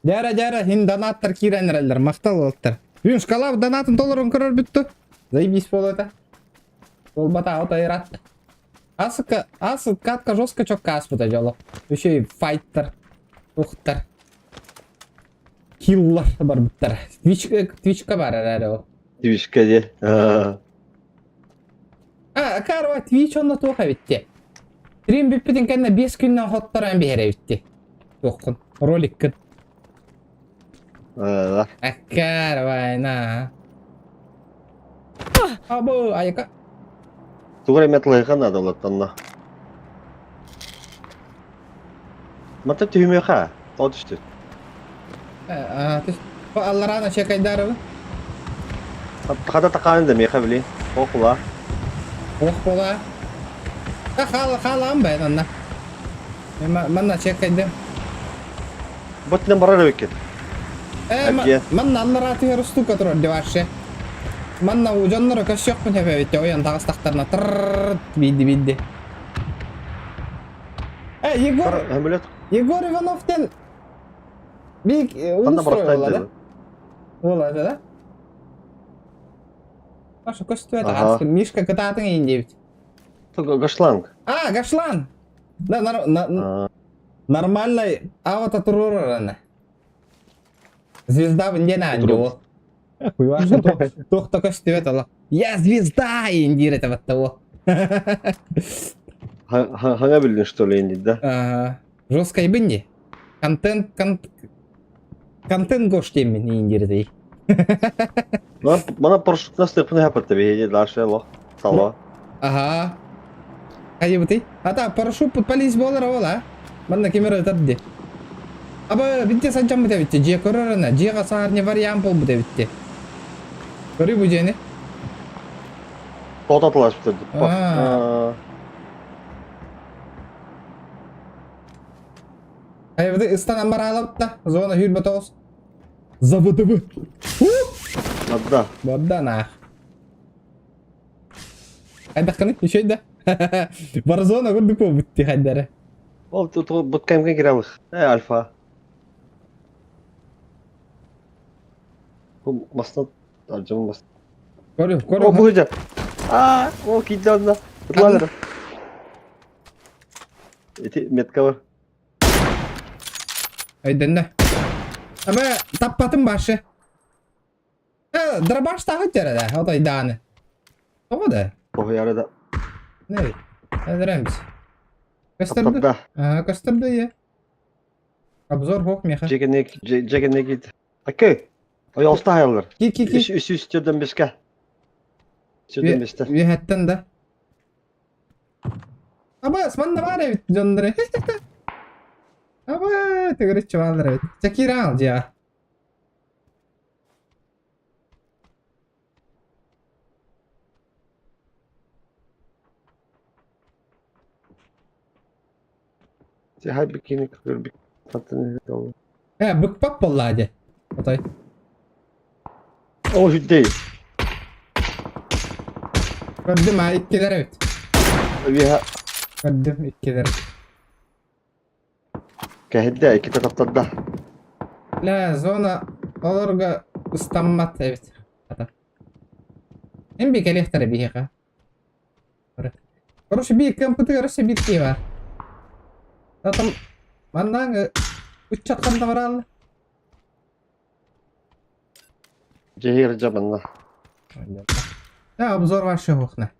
Дьара, дьара, хин донаттар киирэн эрэллэр, махтал уолаттар. Бүгүн шкала донатын толорун көрөр бүттү. Заебись буолуота. Буолбата, ото ыраатта. Асыка, асы катка жестко чокка аспыта дьоло. Еще и файттар, ухтар. Киллар барбыттар. Твич, твичка бар эрэ ол. Твичка де. А, карва Твич онно туох эбитти. Стрим бүппүтүн кэннэ 5 күннэн хотторон биһэр эбитти. Туоххун, роликкын. Аккарвай на. Абы, айка. Тугар эмэ тылыйха надо олоттонно. Мата түһүмүөхэ. Тоҕо түстү? Алларана чекайдарыбы. Хата такаан да миэхэ били. Охула. Ох бола. Хала халам бай анна. Манна чекайдым. Ботинен барар эбиккит. Э, манна аллара түһэр устука турар деваше. Манна дьонноро көссүөхпүн сөп ойон таҕыстахтарына тырррр биидди биидди. Э, Егор, Егор Иванов диэн биик улуус буолла да? Буолла да? Паша көстүбэт ага. Мишка кытаатыҥ иин диэбит. Гашланг. А, Гашлан! Да, нар нормальный авата туруорар аны. Звезда диэн аан ол. Хуйваша туох да көстүбэт ола. Я звезда иин диир этэ батта ол. Хаҥа биллин что ли инди да? Ага. Жесткайбын дии. Контент, контент гош диэммин иин диир этэ. Мана парашютна стыпны хапатта биһиги дальше лох. Сало. Ага. Хайыбытый? Ата парашют полис буолар ол а? Манна ким эрэ ытар дии. Аба битте садьаммыт эбитте дьиэ көрөр ана дьиэҕэ саарне вариант буолбут эбитте. Көрүй бу дьиэни. Тоҕо Аа. Хайыбыты ыстанан бараалабытта. Зона хүрбэ тоҕус. Заводыбы. Надда. Бодда наах. Хайдаххыный? Үчүгэй да? Warzone курдук буолбут дии хайдара. Ол буткемге киралых. Э, альфа. Бу масна аржым мас. Көрү, көрү. О, бу жа. А, о, киирдэ онно. Ытылан Ити метка бар. Өйдөннө. Аба таппатым башы. Э, дробаш тагы да, отой дааны. Тоҕо да? Тоһуйары да. Не Эдеремс. Көстөрдү. Таптарда. Аа, көстөрдү я. Обзор хок меха. Жегенек, жегенек Акы. Ойолста хайалар. Ки ки ки. Үс үс үс төрдөн беске. Төрдөн бесте. Үөһэттэн да. Аба, манна баар эбит дьоннору. Аба, төгүрүччү бааллар эбит. Чэ киирэн ал дьиэҕэ. Хай бикини көрбүт хантан иһит Э, быкпат буоллаа дии. Отой. О, сүддэй. Көрдүм а, иккилэр эбит. Үөһэ Көрдүм иккилэр. кэһэддэ, иккитэ таптарда. Бля, зона олорго ыстаммат эбит. Ата. Эн би кэлиэхтэрэ биһиэхэ. Короче, биир кэмпытыгар өссө биир киһи баар. Там маннааҥы ыччат ханна бараалла? Дьиһигэр дьэ манна. Да, обзор вообще окна.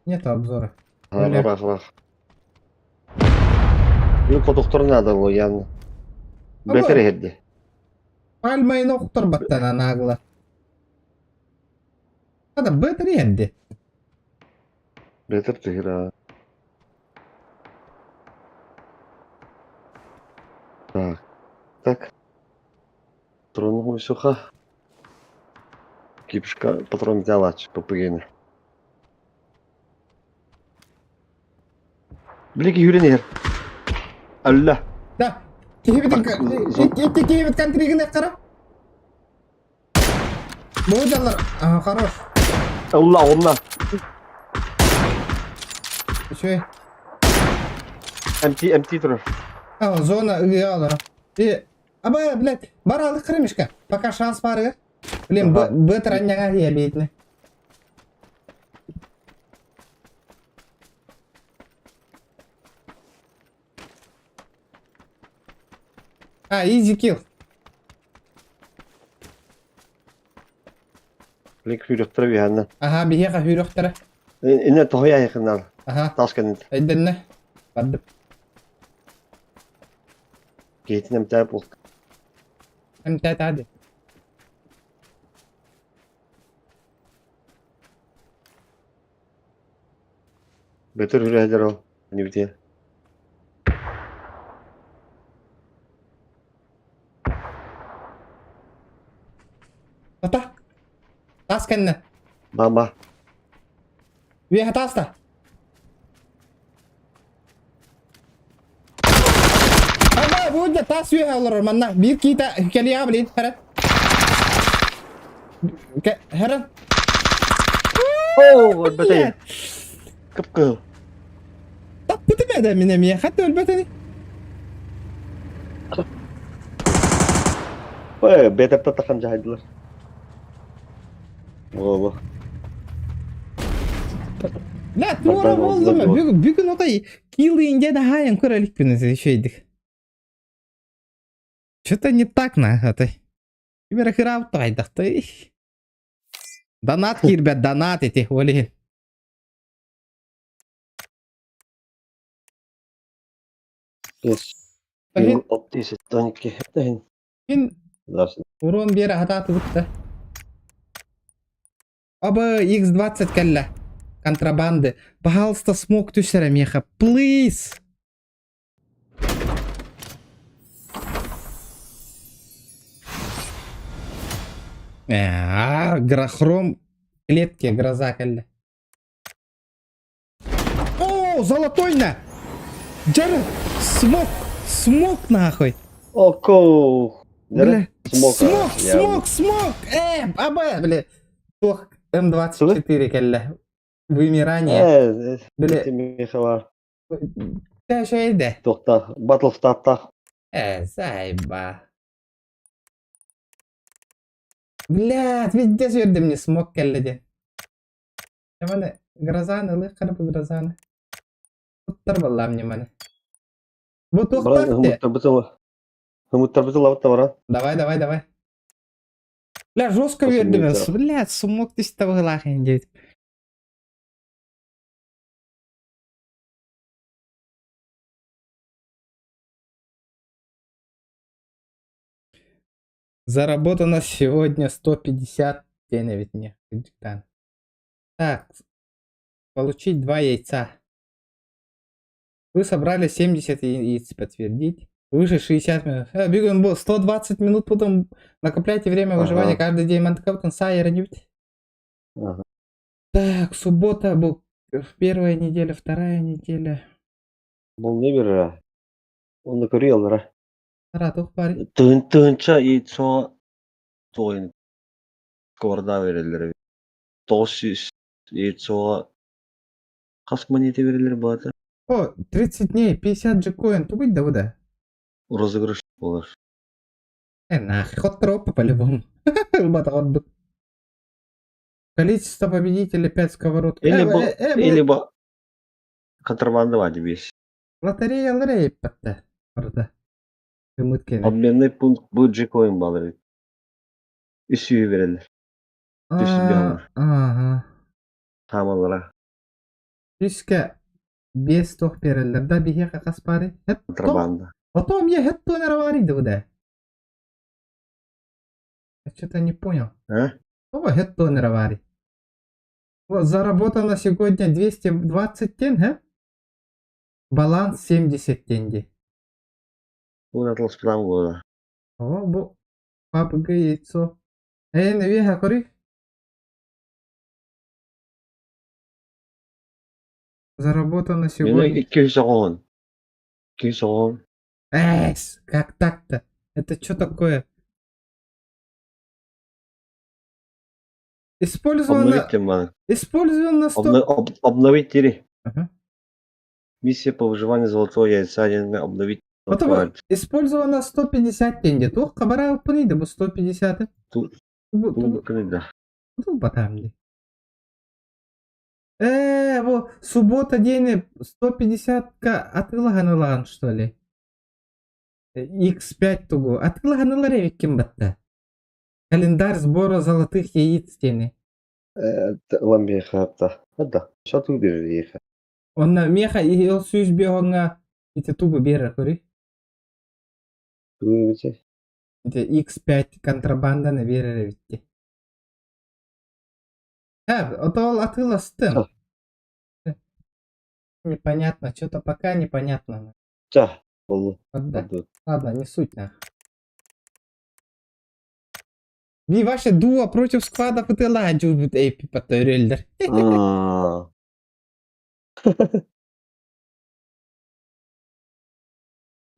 Нет обзора. Бах, бах, бах. Мин хотохтор наада буо ян. Бетер иһэрди. Пальмайын охторбаттан анаагла. Ада бетер иһэрди. Бетер түһэр Так. Так. Патрон хуйсуха. Кипшка патрон взяла ППГ-ни. Билики хүрэн иһэр. Алла. Да. Киһибит икки киһибит контригин эккара. Буудалар. Ага, хорош. Алла, онна. Үчүгэй. МТ, МТ турар. А, зона ыга олоро. И Аба, блядь, бар алых кырымышка. Пока шанс бар. Блин, Ага. б таранняга диэбиитинэ. А, easy kill. Блин, күүрөхтөрө биһанна. Аха, биһиэхэ хүүрөхтөрө. Инне тоһуйа айхыннар. Аха, Тас кэннит. өйдөннө. Бардым. Киһитин эмтээп буол. Эмтээтэ ди. Бөтөр үрээдэр ол. Нибитиэ. Ата. Тас кэннэ. Мама. Үөһэ тааста. Ама бу да таас үөһэ олорор манна. Биир киитэ кэлиэҕэ блин. Хара. Хара. Оо, өлбөтөй. Кып-кыһыл. Таппытым эдэ мин эмиэ. Хатта өлбөтөй. Ой, бетепте тахан жайдылар. Оҕо. Бля, туора буоллум. Бүгүн отой килл инде наһаайан көрө иликпин үчүгэйдик. Что-то не так нахатай. Ким эрэ кыраабыт хайдахтай. Донат киирбэт, донат ити, ол иһин. Иһин 6 12 Мин урон биэрэ хатаатыбыт да. Аба X20 кэллэ. Контрабанды. Пожалуйста, смог түс эрэ миэхэ. Please. Аа, грохром клетки гроза кэллэ. О, золотой на! Джаред, смог, смог нахуй. Око. Бля, Смог. смог, смог, смог! Аба, бля. Туох М24 кэллэ. Вымирание. Бля, Михала. Тэшейде. Тохта. Battlestatta. Сайба. Блядь, везде сүйөрдүм мне смог кэллэ диэн. Маны грозаны, ылыах бу грозаны. Туттар баллаам ньыманы. Бу Брат, туохтаах те? Хымыттарбыты лабытта бара. Давай, давай, давай. Бля, жестко Спасибо, үөрдүм. Виктор. Бля, смог түстэ быһылаах диэбит. Заработано сегодня 150 ведь не. Так, получить два яйца. Вы собрали 70 яиц, подтвердить. Выше 60 минут. Бүгүн был 120 минут, потом накопляйте время выживания каждый день. Манткаптан сайер Ага. Так, суббота был первая неделя, вторая неделя. Бұл не берер? Онно көрүө Аратух баар. Тыһыынча яйцо туойун сковорда берэллэр эбит. 900 яйцоҕа хас монета берэллэр баата? О, 30 дней, 50 же коин, тугуй да да. Розыгрыш буолар. Э, нахуй, хоттороппа по-любому. Ылбатах ордук. Количество победителей 5 сковородок. Или бу, или бу контрабанда баadi биэс. Лотереялар эйиппэтте. Барыта. Ымыт кene. Обменный пункт бу джекоин балар эбит. Үс сүүһү берэллэр. Үс сүүс Ага. Хаамалара. Үскэ биэс туох биэрэллэр да биһиэхэ хас баарый? Контрабанда. Потом я хеттон эрэ баарый да. Я что-то не понял. А? О, хеттон эрэ баарый. Вот заработано сегодня 220 тенге. Баланс 70 тенге. Уунатыласпытаам буола. О, бу PUBG яйцо. Эн үөһэ көрүй. Заработано Мин сегодня. 210. 210. Эс, как так-то? Это что такое? Использовано, Обновить маны. использовано 100... Обновить тири. Ага. Миссия по выживанию золотого яйца диэн обновить. Потом использовано 150 тенге. Туох хабара бу 150. Ту- Бу Бу да. бу батам ди. Бу суббота день 150-ка атыылаһан что ли? X5 тугу. Атыылаһанылар эбиккин батта. Календарь сбора золотых яиц тени. Ылан биэхэ Да, шату биэхэ. Онна меха ол сүүс биэһоҥҥа ити тугу биэрэр көрүй. Тугу бите. Ити X5 контрабанданы биэрэр эбитти. Ото ол атыыластым. Непонятно, что-то пока непонятно. Ча, болу. Да. Ладно, не суть нах. Би ваше дуо против склада ПТЛА дьулбут эйпи паттөрөллөр. Аа.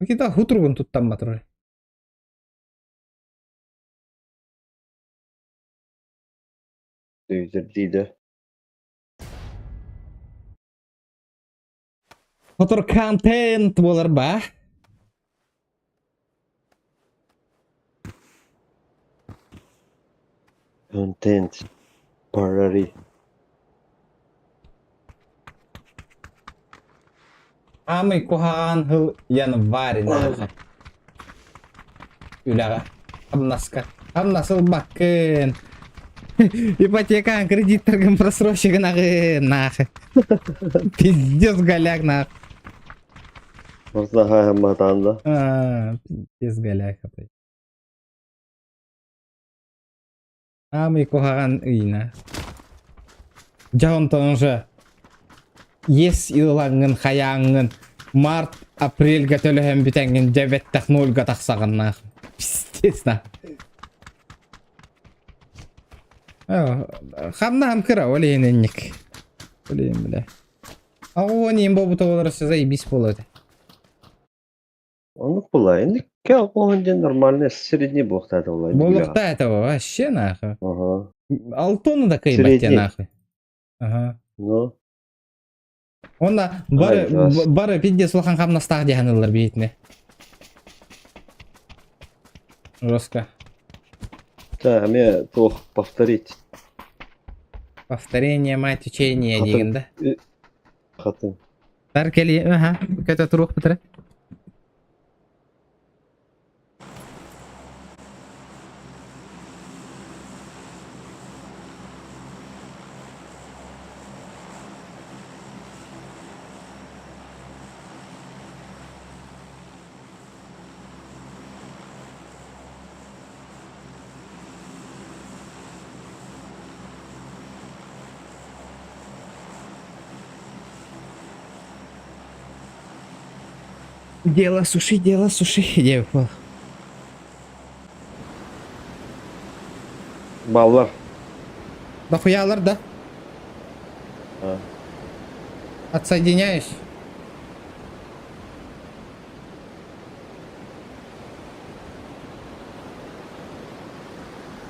Кита хутургун туттамматыр. Дүйдер Хотор контент болар ба. Контент. Парари. Амый куһаҕан хыл январь нахуй. Үлэҕэ. Хамнаска. Хамнас ылбаккын. Ипотека кредиттаргын просрочигын аҕын нахуй. Пиздец голяк нахуй. Мырза матанда. А, пиздец голяк это. Амый куһаҕан ыйна. Дьэ онтон уже ес ылаҥҥын хайааҥҥын март апрельга төлөһөн бүтэҥҥин дьэ бэттэх нольга тахсаҕын нахуй. Пиздец нахуй. Хамнаһым кыра ол иһин инник. Ол иһин бля. Оҕо им буолбута буолар заебись буолуо этэ. Оннук була. Инник кэл диэн нормальный средний буолуохтаах буолла. Буолуохтаах это вообще нахуй. Ага. Алтону да кыйбат Средний. нахуй. Ага. Ну, Онна бары Ай, жас. бары пиздец улахан хамнастаах диһанылар биитине. Жестко. да, мне туох повторить. Повторение мать учения Хатын. диген да. Хатын. Тар кели, ага, көтө турух битре. Дело суши, дело суши. Диэбит Баллар. Дохуялар, да? А. Отсоединяюсь.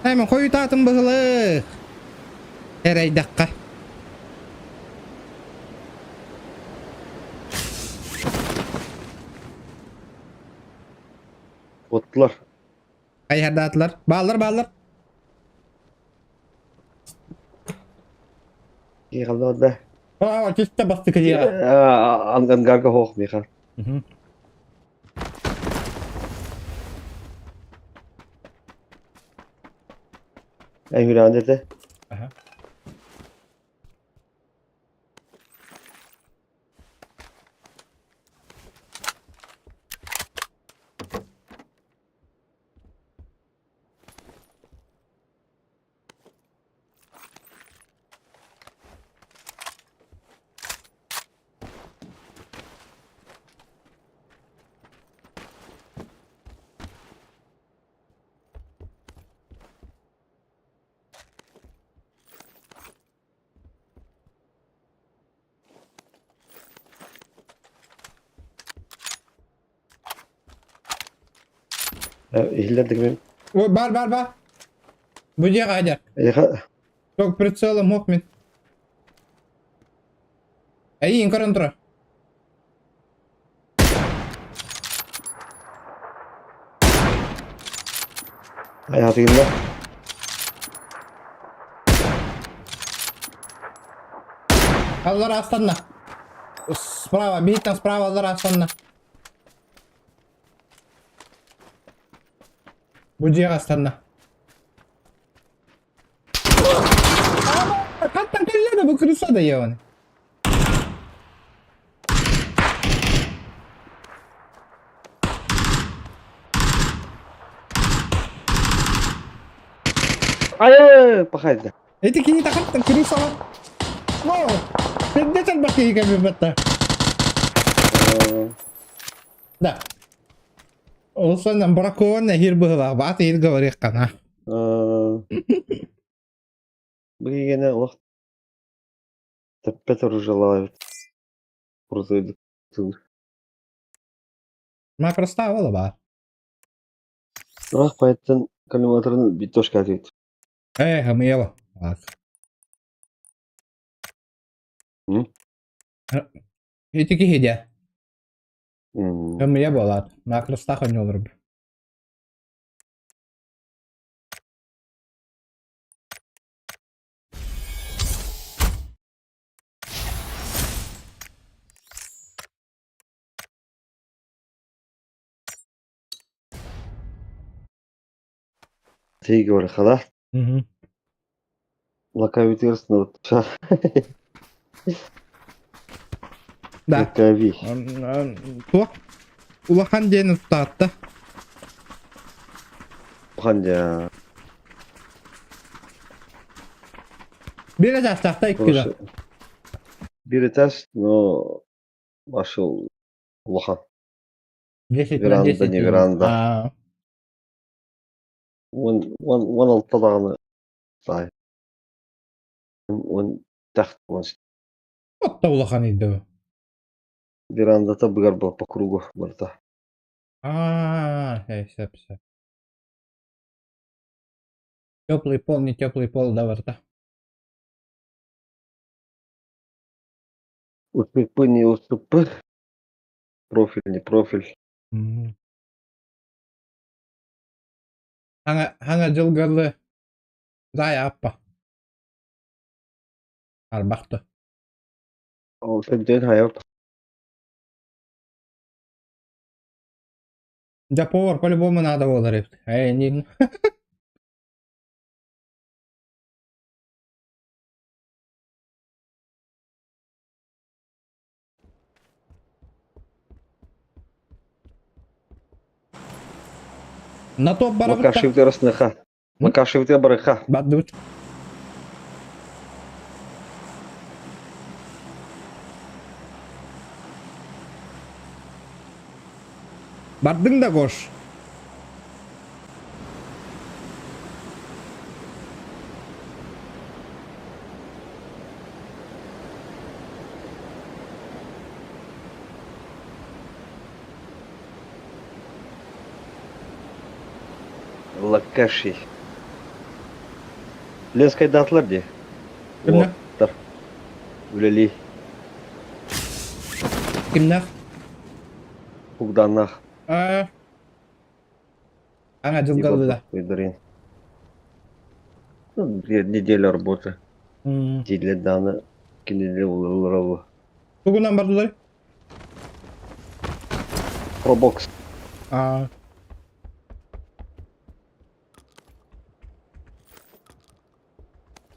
Эми хойутаатым быһылы. Эрэйдэххэ. Оттулар. Хайһардаатылар. Бааллар, бааллар. Киһи да. Аа, чисто бастыкы дьиэҕэ. Ангарга хоох миха. Эҥүрээн дэтэ. Иһиллэр да Ой, бар, бар, бар. Бу дьиэҕэ адьар. Эйиэхэ Только прицелом мог мин. Эйиин көрөн турар. Айаатыгынна. Аллар астанна. Справа, биһиттэн справа аллар астанна. Бу дьиэҕэ астанна. Хаттан кэллэ да бу крыса да ебаный. Ай, пахайда. Эти кини тахаттан крыса бар. Ну, пиздец элбэх киһи кэлбит Да. Ол сонно бракон эһир быһылаах баат эһир говориххана. Билигин олох тэппэт оружалаабыт курдук. Ма проставила баар. Ыраах поэттан коллиматорын битошка атыйт. Э, хамыйала. Баар. Ити киһи дьэ. Хамыйа буолаат. Макростаах онньолорбут. Тиги барахала. Лакавитырс Да. Лакави. Туох улахан диэн устаатта. Улахан дьэ. Биир этээстээх икки да. Биир этээс, но башыл улахан. 10 Веранда, 10 не веранда. 16 даҕаны саай. 10 тахт 10 Отта улахан иди. Верандата быгар по кругу барыта. А, сөп, сөп. Теплый пол, не теплый пол, да, барыта. УСП, не УСП. Профиль, не профиль. Хаҥа, хаҥа дьылгалы зая аппа. Арбахты. Ол сәбден хайап. Да повар по-любому надо было рыб. Эй, не... На топ барабытта. Макашевте расныха. Макашевте барыха. Баддыбыт. Бардың да кош. Лакаши. Ленскайдаатылар дии. Кимнээх? Уолаттар. Үлэлии. Кимнээх? Кугдааннаах. Аа. Аҥа дьылга ылла. Блин. Ну, неделя работы. Неделя дааны кинилер уларылар. Тугунан бардылар? Пробокс. Аа.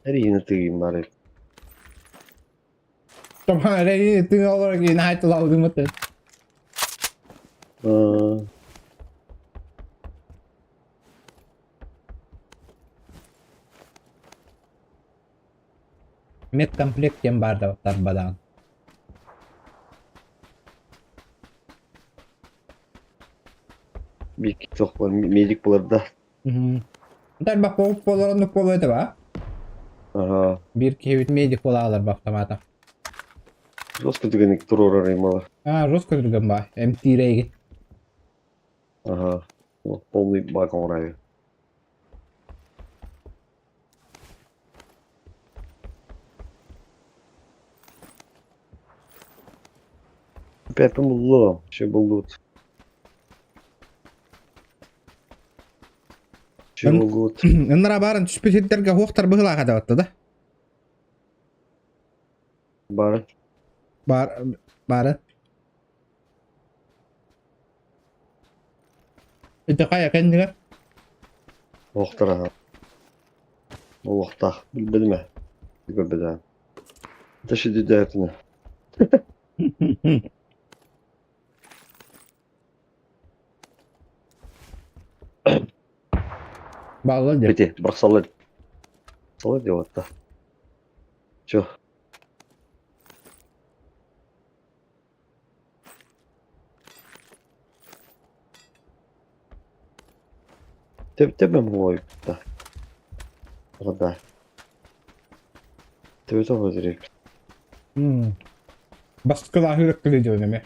Эрийини тыгын бар. Tamam, эрийини тыгын олорор киһини хайтылаабытым ыты. Медкомплект диэн баар да тарбадаан. Биир туох медик булар да. Тарбах буолар оннук буолуо этэ ба? Аха. Биир киһибит медик буолаалар ба автомата. Жестко түгэнник туруорар ималар. А, жестко түргэн ба. Эмтиирэйгин. Аха. Полный бак оҥорайы. Опять буллу, все буллут. Все буллут. Ыннара баарын түспүт сирдэргэ хуохтар быһылаах этэ да? Бары. Бар, бары. Ити хайа кэннигэр? Уохтар Олохтоох. Билбэтим ээ. Көрбөтөҕүм. Ташидидээтинэ. Бааллар диэ. Ити бырахсаллар. Салар диэ уотта. Чё? Тэбэм уойбута. Да. Төбөтө оҕо Бастакылааһы үрэккэ диэн эмэ.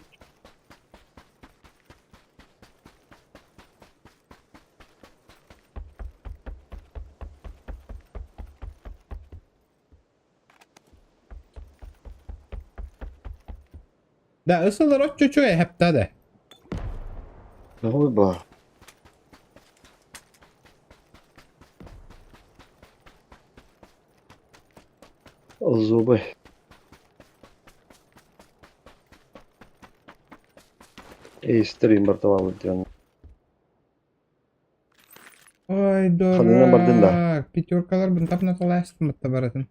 Да, ысылар оччо үчүгэй хэптэ да. Ой ба. Зубы. Эй, стрим барталабыт диэн. Ой, Ханынан бардын да? дурак. Пятеркаларбын тапна талаастым атта баратын.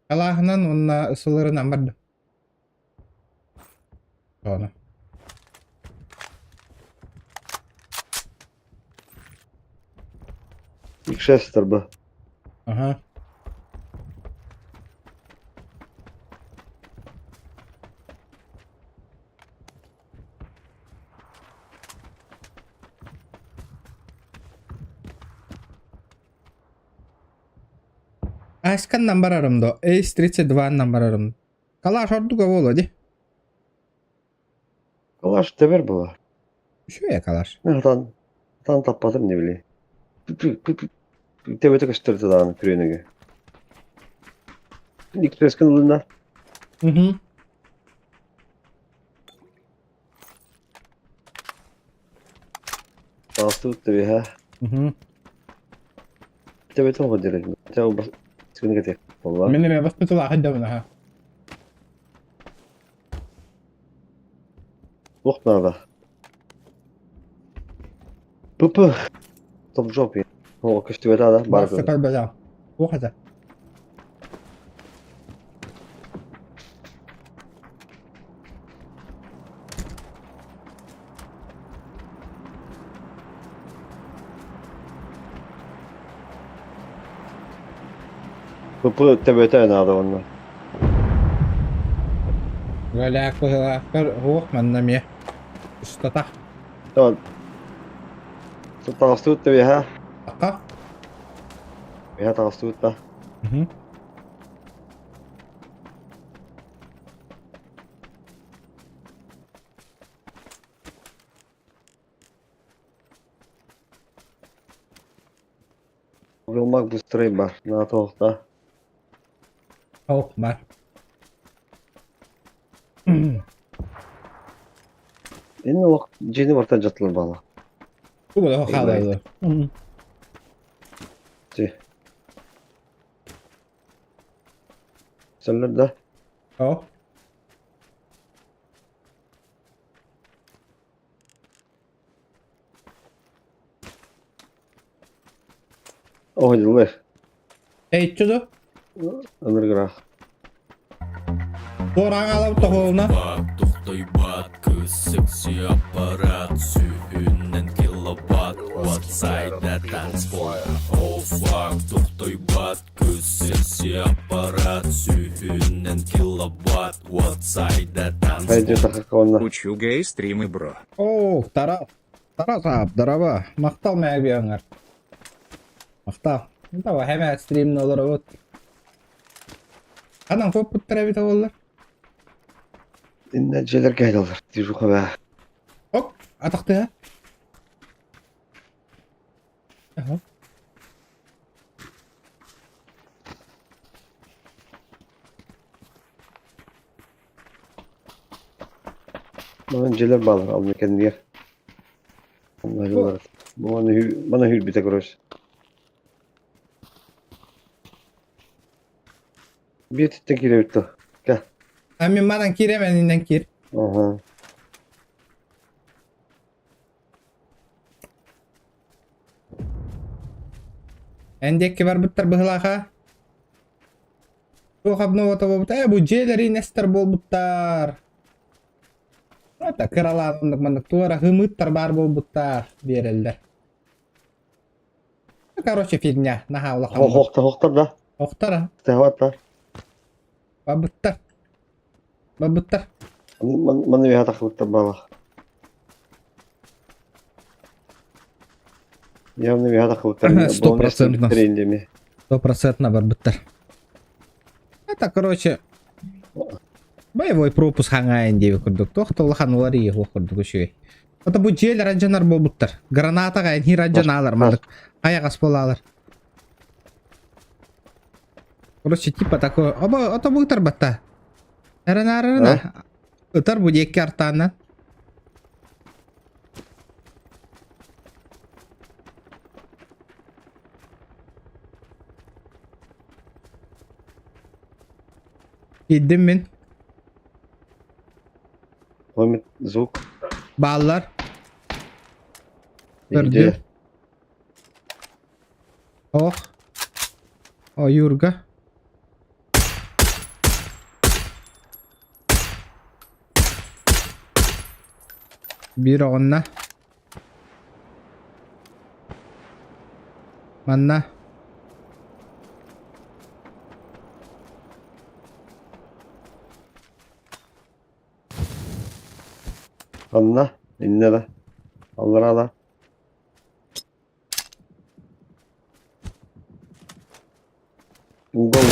Алааһынан уонна ысыларынан бардым. Аны. Икшестер бы. Ага. Асканнан барарым до. Ace 32-нан барарым. Калаш ордуга буолуо дии. Калаш тэбэр буолар. Үчүгэй калаш. Мен сатаан таппатым не били. Тэбэтэ көстөр даҕаны күрүөнүгэ. Иккискин ылынна. Угу. Таастыбыт тэбиһэ. Угу. Тэбэтэ оҕо диэн. Буолла. Мин эмиэ баспытылаах айдабын аха. Туох наада? ПП. Топ жопе. О, көстүбэтэ да баар Басты көрбөтөх. Туох этэ? ПП төбөтө наада онно. Галяк быһылаахтар уох манна эмиэ. Устата. Таҕыстыбыт да биһа. Аха. Биһа таҕыстыбыт да. Мгм. Угалмак быстрый бар, на тоқта. Ох, бар. Энэ олох дьиэни барта дьаттылар баала. Бу да хаалар. Ти. Сэллэр да? О. Оһдьулар. Эйччи до? Ыныргыраах. Туораҥ алабыт тоһуолуна. Тохтойбат кыс секси аппарат Сүүһүнэн киловатт Уотсайда танцпол Oh fuck тохтойбат кыс секси аппарат Сүүһүнэн киловатт Уотсайда Хайдыы танцпол тахакка уонна Учу гей стримы бро. Оо, Тарас. Тарас аап, дороба. Махтал мээбиэҥэр. Махтал. Давай, хэмэ стримни олоробут. Анан куоппуттар эбитэ буоллар. иннэ дьиэлэр кэһэлэлэр движуха бээ. Оп, атахтыа. Аха. Манан дьиэлэр бааллар алны кэннигэр. Онно Мана hүүрбүтэ короче. Биир титтэн киирэбит то. Кэ. А мин манан киирем эниннэн киир. Аха. Эн диэкки барбыттар быһылааха. Туох обновата буолбут. Ээ бу дьиэлэри нестер буолбуттар. Это кыралаан оннук маннык туора хымыттар баар буолбуттар биэрэллэр. Короче, фигня. Наһаа улахан. Хохтор хохтор да. Охтор. Тэхваттар. Бабыттар. Бабыттар. Манна үһэ тахсыбыттар баалах. Явно үһэ тахсыбыттар. Стопроцентно. Стопроцентно барбыттар. Это, короче, боевой пропуск хаҥаайын диэби курдук. Туох да улахан уларыйыы суох курдук үчүгэй. Ото бу дьиэлэр алдьанар буолбуттар. Гранатаҕа энһиир алдьанаалар маннык хайаҕас буолаалар. Короче, типа такой. Оба ото бу ытарбатта. Эрэнаарына. Ытар бу диэкки артааннан. Киирдим мин. Ломит звук. Бааллар. Көрдүм. Ох. Ойуурга. Биир оҕунна. Манна. Анна, иннэ да. Аллара да. Угол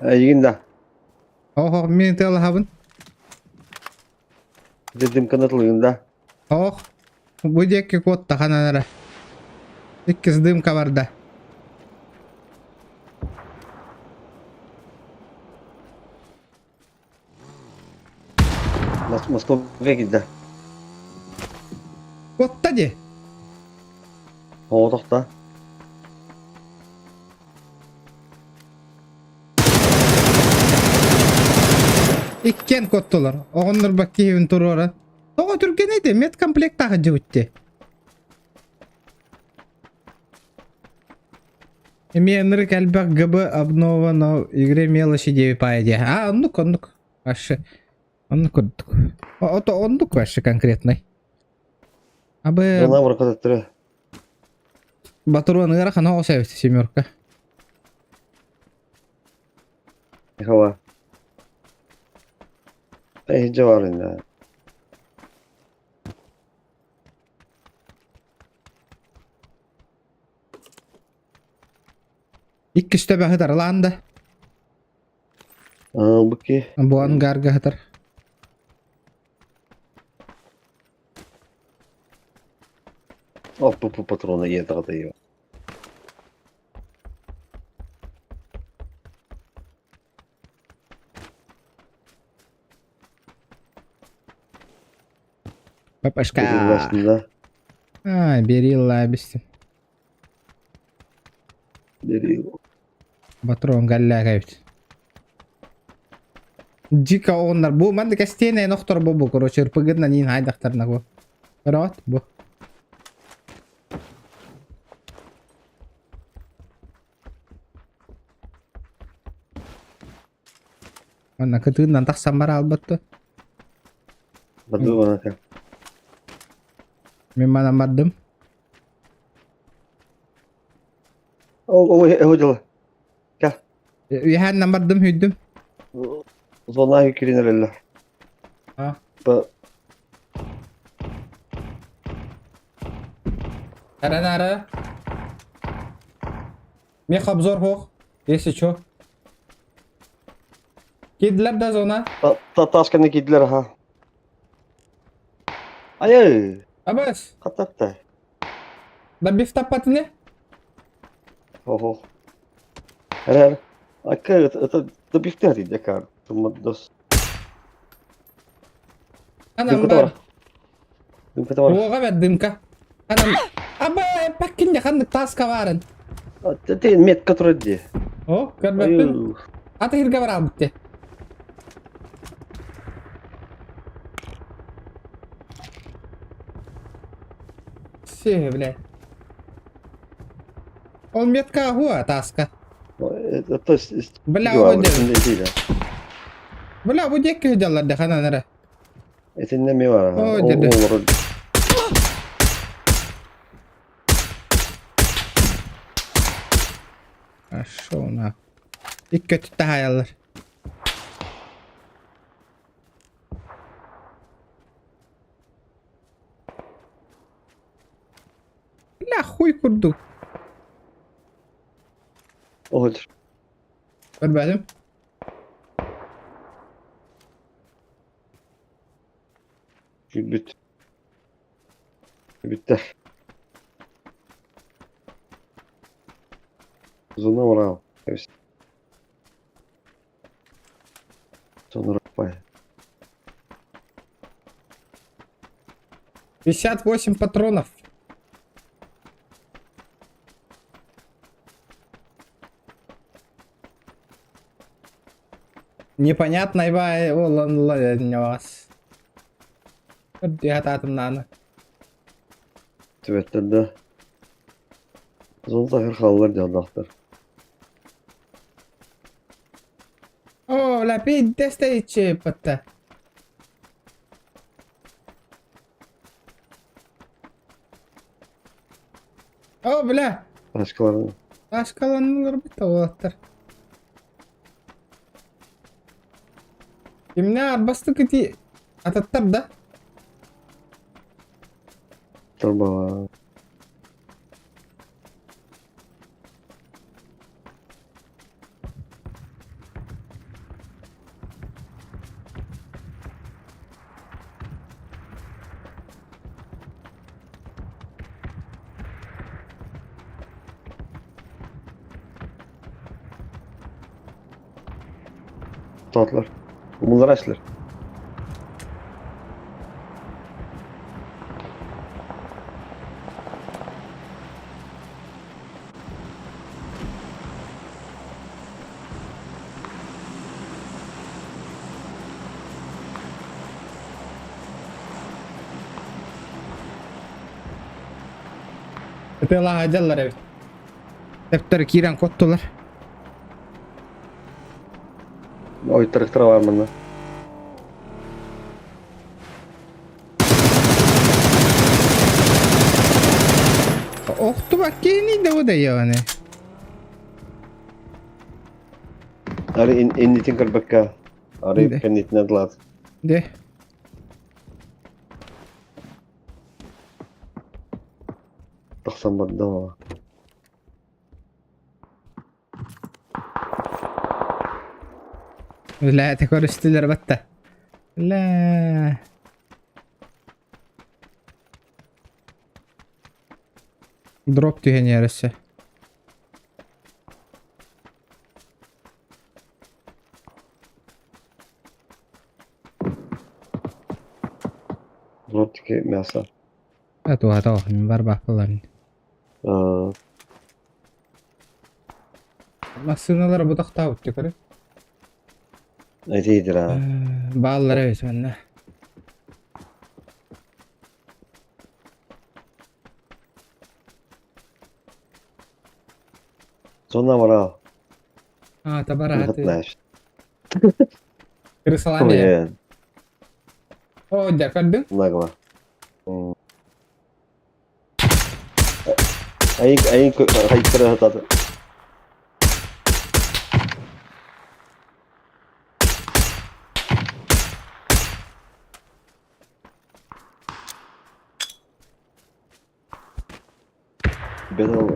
Эйигин да. Ох, мин тыалаһабын. Дедим кынатылыгын да. Ох, бу диэки куотта ханан эрэ. Иккис дымка барда. Москваға киирдэ. Куотта дии. Оҕотохто. Иккиэн куоттулар. Оҕоннор киһибин туруоран. Тоҕо түргэнэй де медкомплектаах дьыбытти. Эмиэ ынырык элбэх ГБ обнова, но игре мелочи диэби паайа диэ. А, оннук, оннук. Вообще, оннук курдук. Ото оннук вообще конкретный. Абы Жана баркататтыра. батаруан ыарахан оҕус эбит семерка. Хава. Эһиджи бар инде. Иккис төбө сытар лаанда. Бу ки. Бу ангарга сытар. Оппу патрона ийэ Папашка. А, бери лабисти. Бери. Патрон галляга эбит. Дико оҕоннор бу маннык эстиэнэ охтор бу бу короче РПГ-нан иин хайдахтарына бу. Көрөҕүт бу. Манна кытыынан тахсан бара албатты. Баду банака. Мин манан бардым. Ол ол ол дьыла. Үһээннэн бардым үйдүм. Зона кирин эрэллэр. А. Ба Ара-нара. Мех обзор хох, если чё. Кидлер да зона. Тасканы кидлер ха. Ай, Абас. Хататта. Да биф таппатыны? Ого. Эр, Акка это да бифте декар. Тумадос. Анам бар. Дымка бар. Уоға бер дымка. Анам. Аба, паккинде ханнык таска барын. Ты метка турады. О, көрбөппүн. Ата хирге бар албытты. Все, бля. Ол метка хуа таска. Это Бля, ол Бля, бу диэки дьаллар да ханан эрэ. Итиннэ ми бар. О, деді. Хорошо, на. Икки өттүттэ хаайаллар. Бля, хуй курдук. Olur. Көрбөтүм. Бүт. Бүттэ. Зона урал. Зона пай. 58 патронов. Непонятно, вас. Ататымнаны. Түбэттэр да. Зона тахыр хааллар дьааллаахтар. О, бля, пиздец ичи патта. О, бля, Тачкаларын. Ташкаланылар бит уолаттар. Кимнэ арбастык ити ататтар да? Турбала. Татлар. Умулар эшлер. Ытыалаһа дьаллар эбит. Тэптэр киирэн коттулар. Ой, трактора бар манна. Охтуба кини да удайоне. Ары иннитин көрбөккө. Ары Де. кеннитин адлат. Де. Тахсан барда. Бля, көрүстүлэр батта. Бля. Дроп түһэн иһэр өссө. Дроп таки мясо. А туһата ох, мин барбааппыларын. Массыыналара бутахтаабыт көрө. Этиидир аа. Бааллара эбит манна. Зона бараа. А, табара Выход ты. знаешь. Крысалан дия. Ой, О, дьэ, көрдүҥ? нагло. Айын айын хайыттара сатаата. Ben al.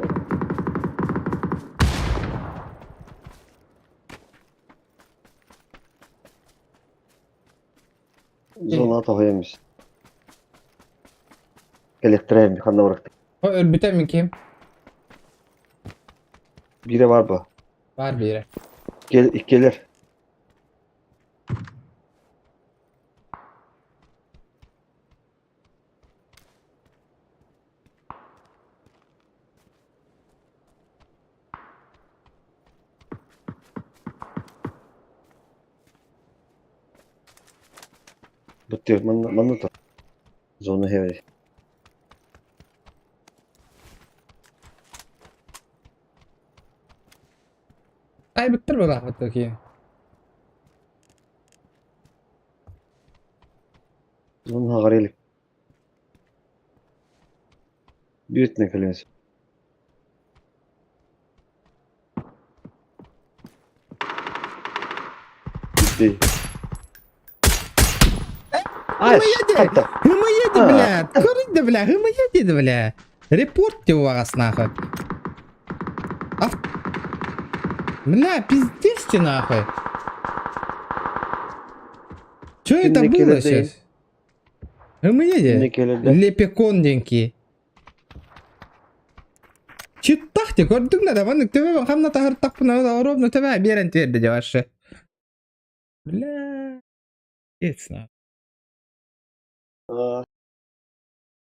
Зона тоһуйаммыс. Кэлиэхтэрэ ханна барахтар. О, өлбүтэ мин ким? Биирэ баар ба. Бар биирэ. Иккиэлэр. Быттыыр манна манна тур. Зона heavy. Айбыттар буолаахпыт такие. Зона хаҕар илик. Бииртинэ кэлиэс. Ди. Ай, Гымайеди! Гымайеди, бля! Көрүн бля! Гымайеди, бля! Репорт деп убаҕас нахуй. Ав... Бля, пиздец ты нахуй. Что это было сейчас? Гымайеди. Лепекон деньки. Читтах те көрдүҥ да маннык төбө хамна таһыртахпына ровно төбө биэрэн тиэрдэ дьэ вообще. Бля, пиздец нахуй.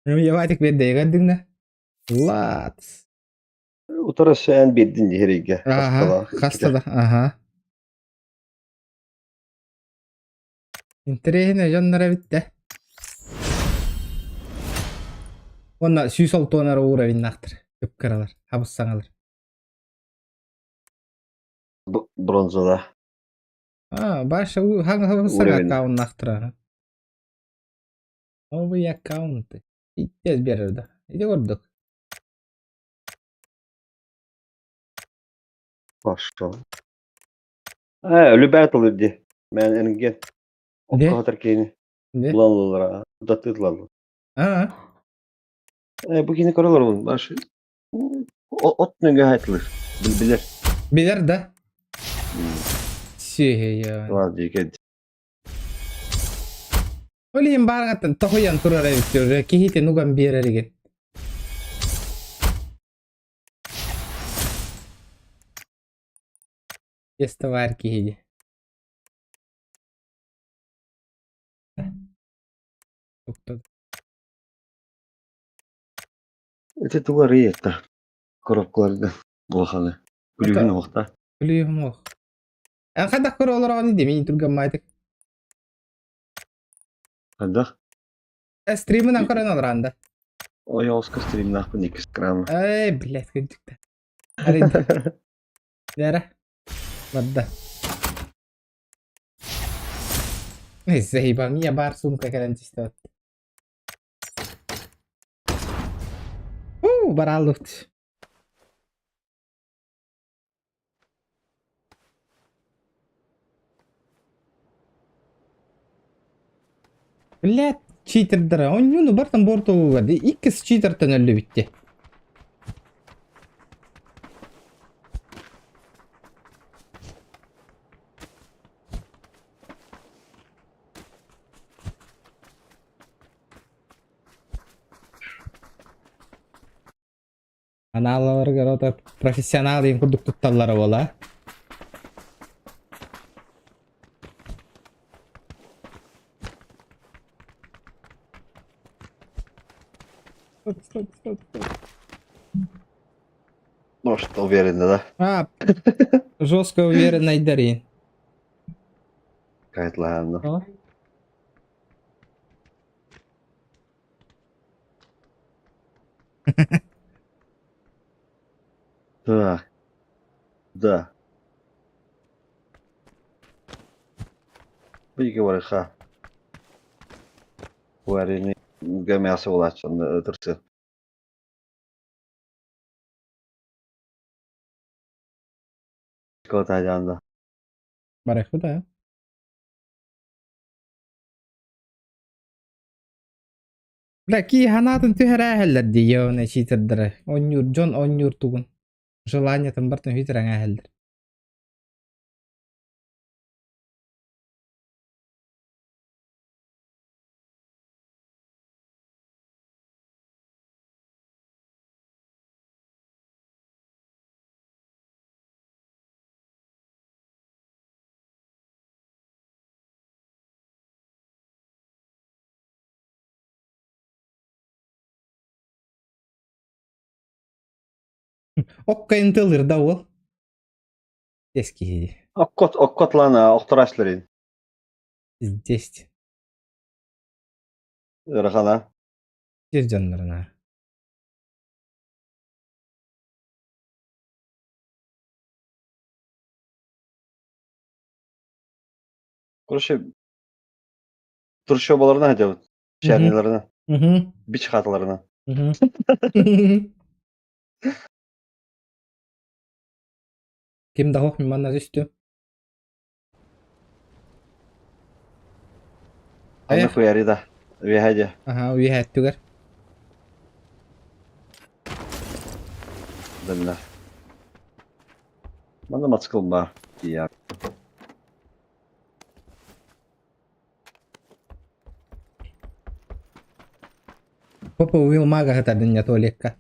Яватик биэрдэ көрдүҥ да? Лац. Утары сээн биэрдин дьиһэрийгэ. Аха, хаста да, аха. Интэриэһинэй дьоннор эбит да. Уонна сүүс олтуонара уура биннаахтар. Кып-кыралар, хабыс саҥалар. Бронзада. А, баша хабыс саҥа аккауннаахтар. Новые аккаунты. Иттэс биэрэр да. Ити курдук. Хорошо. Э, өлүбэт ылыр ди. Мен энген. Де? Окко кини. Де? Булаллара. Датытлалар. А, Э, бу кини көрөлөр бун. Баш. От нөҥө айтылыр. Билбилер. Билэр да? Сиһи. Ла дике. Ол иһин бааргаттан тоһуйан турар эбит уже киһитин уган биэрэригин. Тесто баар киһи дии. Ити тугу арыйыахта? Коробкаларга улаханы. Күлүүһүн уохта. Күлүүһүм уох. Эн хайдах көрө олороҕун дии мин түргэммайтык. Хайдах? Стримынан көрөн олорон да. Ойоҕоско стримнаахпын иккис экрана. Эй, блядь, кырдьыкта. Арыйда. Дара. Барда. Заебал, меня бар сумка кэлэн түстэ. Уу, барааллыбыт. Блядь, читердара. Онньууну бартан бортугугар ди иккис читертэн өллүбүттэ. Анаалаларыгар ото профессионал диэн курдук тутталлара буола. Стоп, стоп, стоп, стоп. Может, уверенно, да? А, жестко уверенно дари. Кайтлаанна. Так. Да. Быйга барыха. Варени мясо улачын тырсы. Кылтажанда. Барыхпыт аа. Бля, кии ханаатын түһэрээһэллэр дии йоона читердэрэ. Онньуур дьон онньуур тугун. Желаниетын бартын хүтүрэҥээһэллэр. Оккайын тылыр да уол. Здесь киһи. Оккот, оккотлана, охторашларын. Здесь. Ырахана. Сир дьоннорuna. Короче, трущобаларына хотя Шәрниларына. Бич хаталарына. Ким да хох манна түстү. Аны хуяри да. Вехаде. Аха, уйһәттүгер. Дэннэ. Манна мотоцикл бар. Тиийэр. Попа уил мага хатардын я туалекка.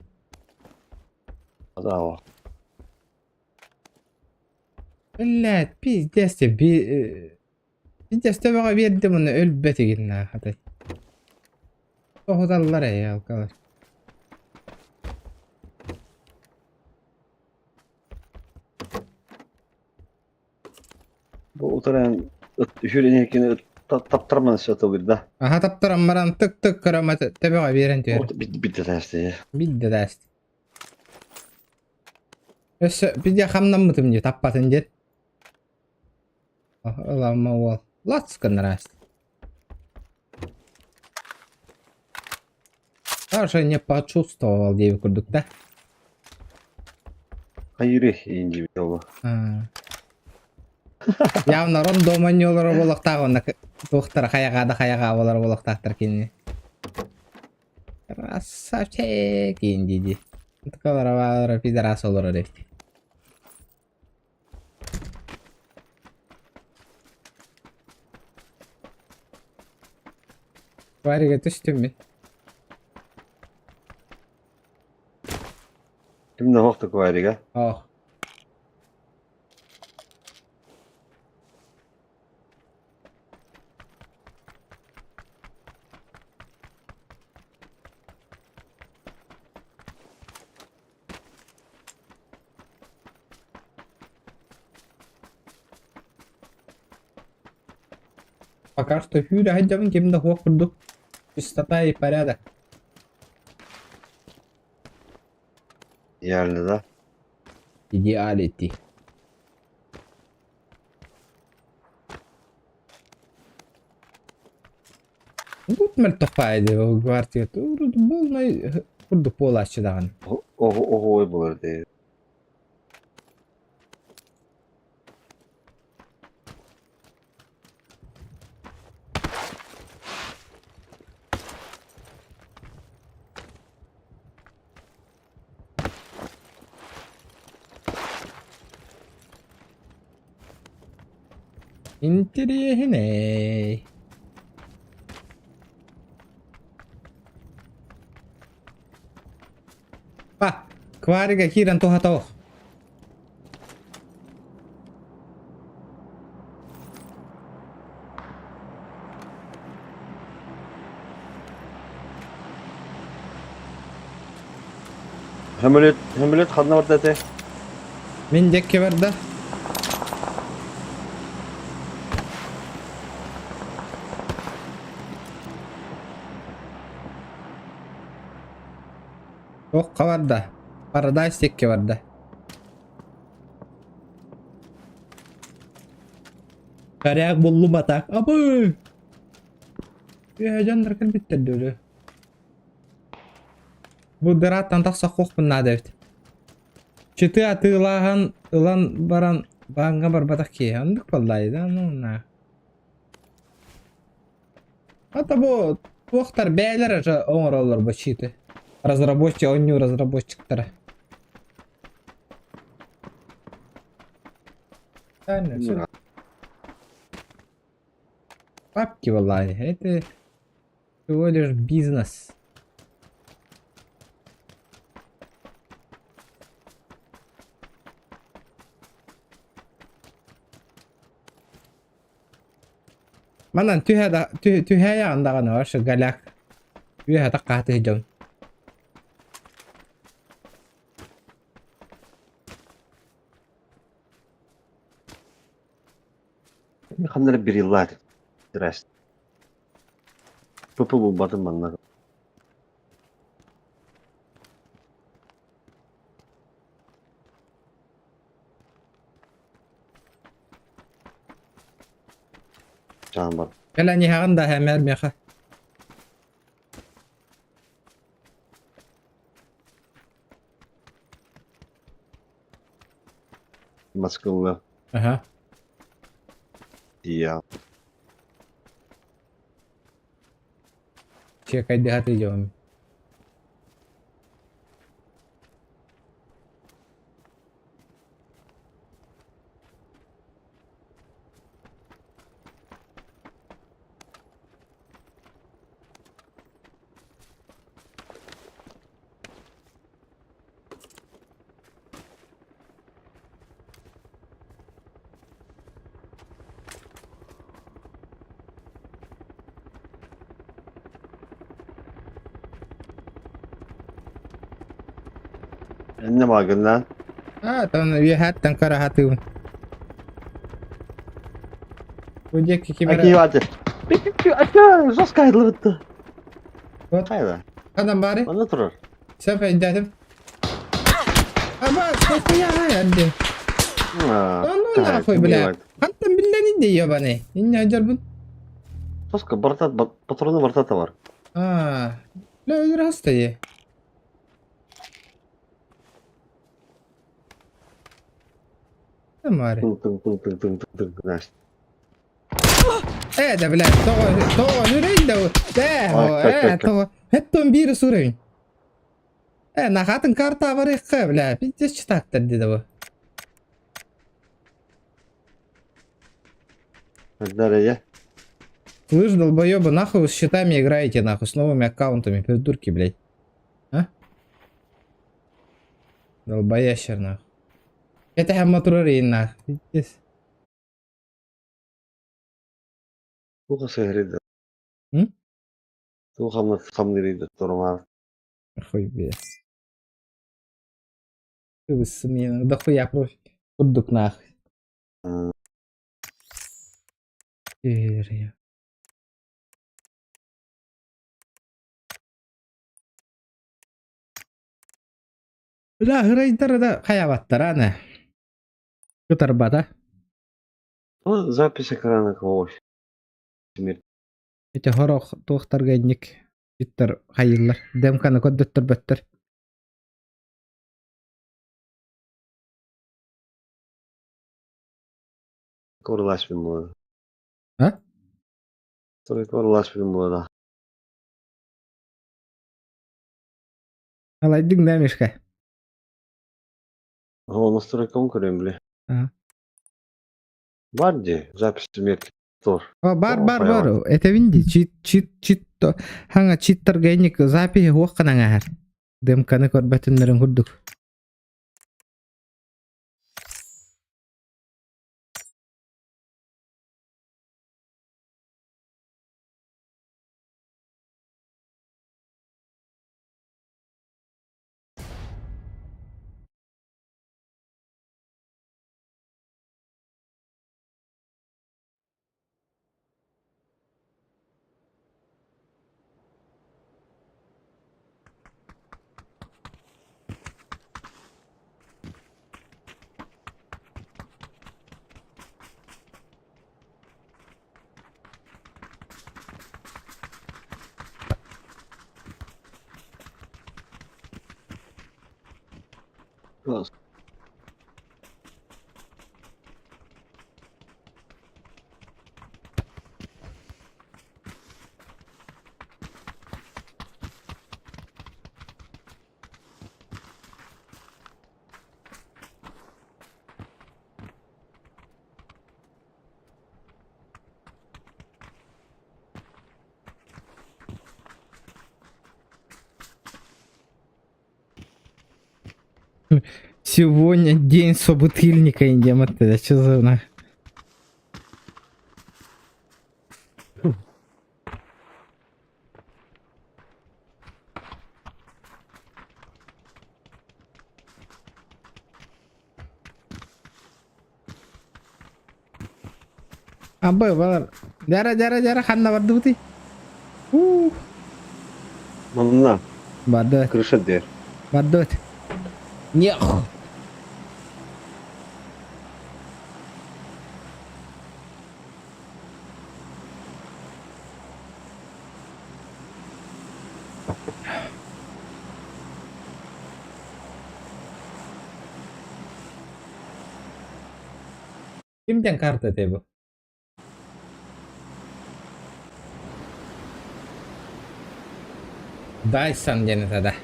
Да, Блядь, пиздец те би пиздец төбөҕө биэрдим уонна өлбөт игиннээх хата. Тоһуталлар ээ алкалар. Бу утаран үһүр таптарман сөтөлүр да. Аха таптаран баран тык-тык көрөм төбөҕө биэрэн түһэр. Бидде тасты. Бидде тасты. Өссө бидде хамнаммытым дии таппатын диэн. Ылама уол. Лац гыннар Даже не почувствовал диэбит курдук да. Хайыры инди буолла. Явно рандом анньолоро буолуохтаах уонна туохтара хайаҕаа да хайаҕаа буолар буолуохтаахтар кинини. Красавчик инди дии. Такалара пидорас олорор эбит. Варига түстүм мин. Ким да хохтук Варига? Ох. Пока что хүүрэ сылдьабын ким да суох курдук. Чистота и порядок. Идеально, да? Идеалити. Тут мөлтөх баайы гвардия буолнай курдук буолааччы даҕаны. Оҕо буолар дии. Интэриэһинэй. Па, Кварига киирэн туһата ох. Хөмөлөт, хөмөлөт ханна барда этэ? Мин диэкки барда. Туохха барда? Парадайз диэкки барда. Коряк буллум атак. Абы! Үөһэ дьоннор кэлбиттэр дөлө. Бу дыраттан тахса хохпун наада эбит. Чыты атыылааһан ылан баран бааҥҥа барбатах киһи. Оннук буоллаайы да, ну на. А бу туохтар бэйэлэр же оҥороллор бу читы. Разработчик, оонньуу разработчиктара. Правильно, Бабки валай, это всего лишь бизнес. Манан түһэ да түһэ даҕаны вообще голяк. Үөһэ таккааты дьон. Ханна эрэ бриллаат Здрасте. ПП булбатым манна. Чаан бар. Кэлэн иһэҕин да хэмээр миэхэ. Москваҕа Аха. тиийэҕин. Чекайдыһа идем. Иннэ маагыннаан А, там үөһээттэн караһатыыбын. Бу диэки ким эрэ... Акиеваты. Ака, жестко айылыбытты. Вот. Хайда? Ханан баары? Манна турар. Сөп өйдөөтүм. Аба, сколько эрди. Ну нахуй, бля. Хантан биллэн инде ебаный. Инне ажарбын. Соска бартат, патроны бартата бар. А, бля, өлөр хастайы. Мари. Тың тың тың тың тың тың тың знаешь. Э, да, блядь, тоҕо, тоҕо, нүрэй да, э, э, тоҕо, хэттон биир суруйун. Э, нахатын карта барыхха, бля, пиздец читактар диде бу. Дарья. Слышь, долбоебы, нахуй вы с щитами играете, нахуй, с новыми аккаунтами, придурки, блядь. А? Долбоящер, нахуй. Это хамматурар нахуй. Пиздец. Туха сыһырыйда. М? Туха хамнырыйда турмар. Хуй, блядь. Ты смена, да хуя профи. Курдук нахуй. Эр, Бля, грейдер да хайабаттар аны. Кытарбата. Ну, запись экрана кого Мир. Ити хорох туохтарга инник иттер хайыллар. Демканы көрдөттөр бөттөр. Корылашпын буолар. А? Корылашпын буолар. Алайдың да Мишка? О, настройкам көрөм биле. Ага. Бар ди, запись метки тор. О, бар, О, бар, бар. поняла. Это винди. Чит, чит, чит. Хаңа читтарга инник запиһи хуох канаңаһар. Демканы көрбөтүннэрин курдук. Сегодня день собутыльника, идем это что за нах? Абы балар. Дьара дьара дьара ханна бардыбытый? Уу. Манна Бардыбыт. крыша дээр. Бардыбыт. Нех. Кимтэн карта этэй бу? Дайсон диэн этэ да.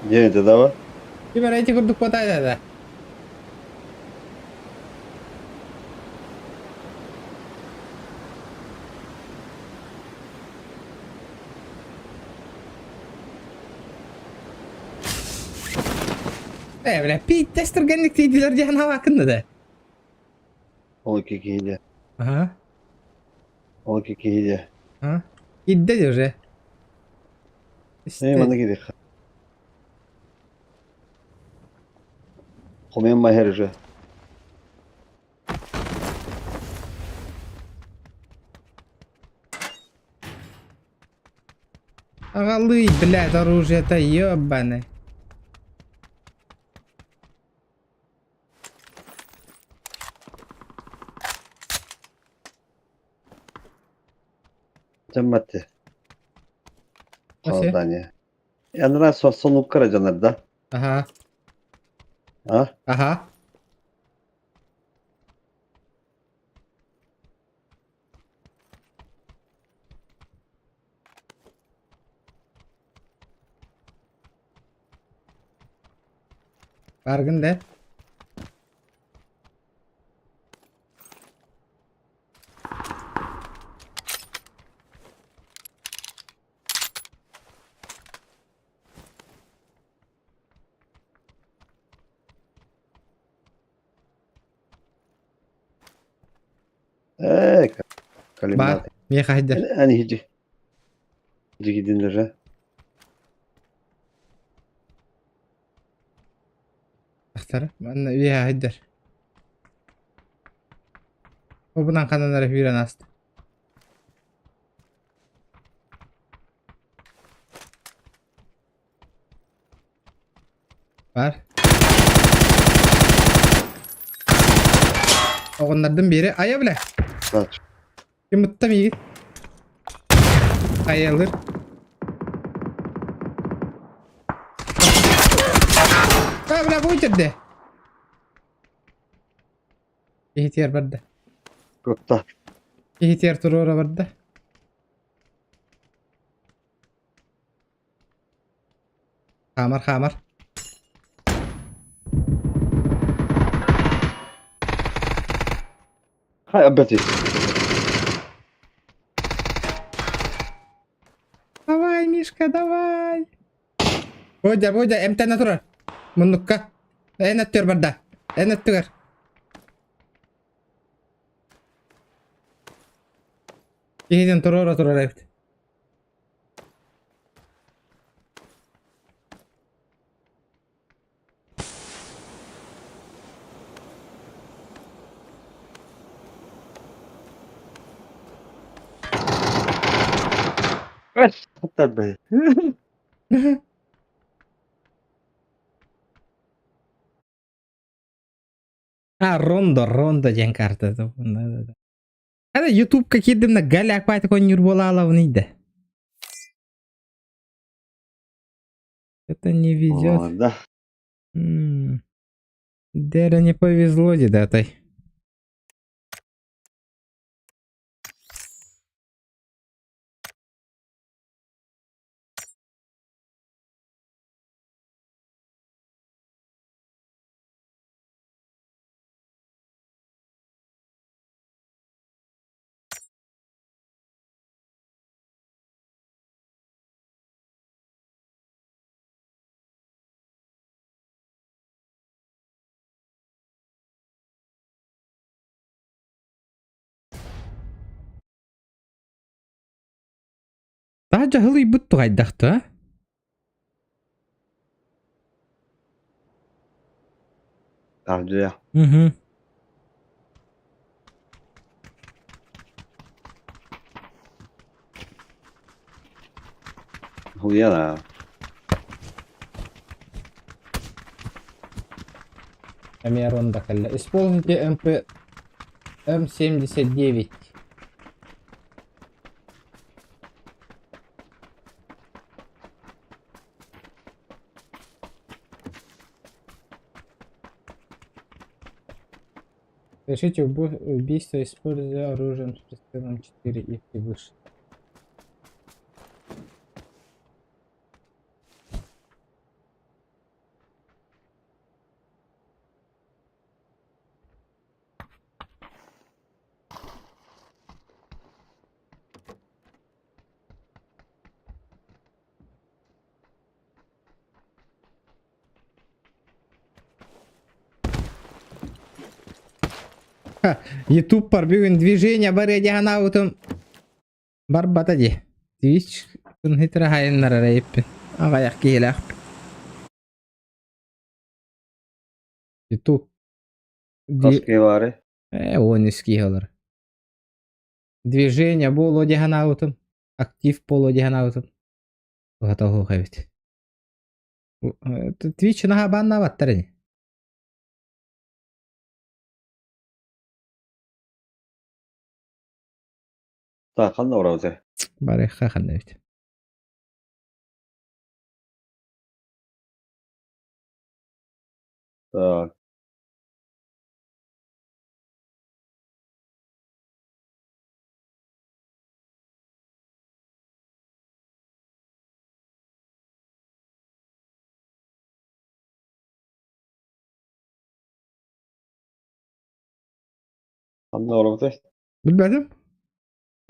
Диэн этэ да Ким эрэ ити курдук куотаайда да. Ээ, бля, пииттэс түргэнник тиийдилэр диэн халаакынна да. Ол икки киһи Ага. Ол икки киһи А? Идде уже. Э, манна киириэххэ. Хомуйан маһар уже. Аҕалыый, блядь, оружиета ёбаный. Дьаммат Вообще? Холодание. Анараа сонуккара дьонор да? Ага. А? Ага. Баргын да? Ээ, Бар. калимат. Миэхэ сылдьар. Ани хиджи. Дигидинлere. Тахтара. Манна үөһэ сылдьар. Обунан ханан эрэ сүүрэн ааста. Бар. Оҕоннордун биэри айа бile. Ким миигин? Хайалыр. А, бля, бу итирде. Иһитиэр барда. Кутта. Иһитиэр туруора барда. Хаамар, хаамар. Хай абати. Давай, Мишка, давай. Бодя, Бодя, эмтэнэ турар. Муннукка. Эн өттүгэр барда. Эн өттүгэр. Киһитин туруора турар эбит. Hatta А, Рондо, Рондо диэн карта. Хата Ютубка киирдим да Галя Акпайтик оонньуур буола алабын ыйда. Это не везет. Да. М. Дера не повезло, дедатай. Таһырдьа ыһылыйбыт туһайдахта Таһырдьа. Угу. Хуяна. Эмиэ ронда кэллэ. Исполните МП М79. Совершите убийство, используя оружие с прицелом 4 и выше. Ютуб бүгүн движение бар дьаһанаабытым барбата дии. Twitch күн хайыннарар эйиппин. Аҕайах киһилээхпин. Ютуб Хас киһи баарый? Э, 13 киһи олор. Движение буолуо дии санаабытым. Актив буолуо дии санаабытым. Туһата суох эбит. Twitch наһаа бааннаабаттар ини. Так, ханна барабыт Барыахха ханна эбит. Так. Ханна барабыт Билбэтим.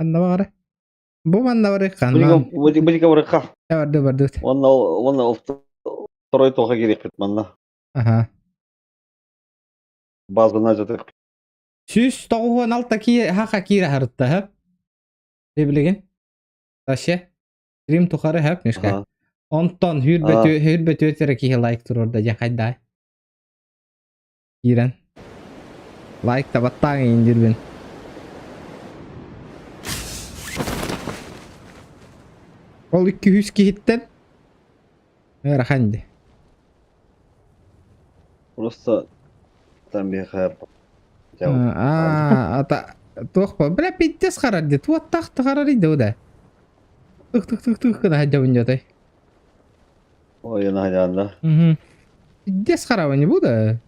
Ханна баҕара. Бу манна барыахха. Бу барыахха. Барды бардыбыт. Уонна уонна второй тоха кириэхпит манна. Аха. Базаны жатык. 196 ки хаха киирэ харытта һэ. Билигин. Вообще. Стрим тухары һэп мишка. Онтон хүрбөтү эрэ киһи лайк туруорда дьэ хайдай. Киирэн. Лайк табаттааҥ индирбин. Ол 200 киһиттэн ыарахан ди. Просто там биһиэхэ Аа, ата туох ба бля пиздец харар ди туоттах тахарар иде да. Тых тых тых тых гына сылдьабын дьотой. Ой, наһаан Угу. Пиздец харава не буду.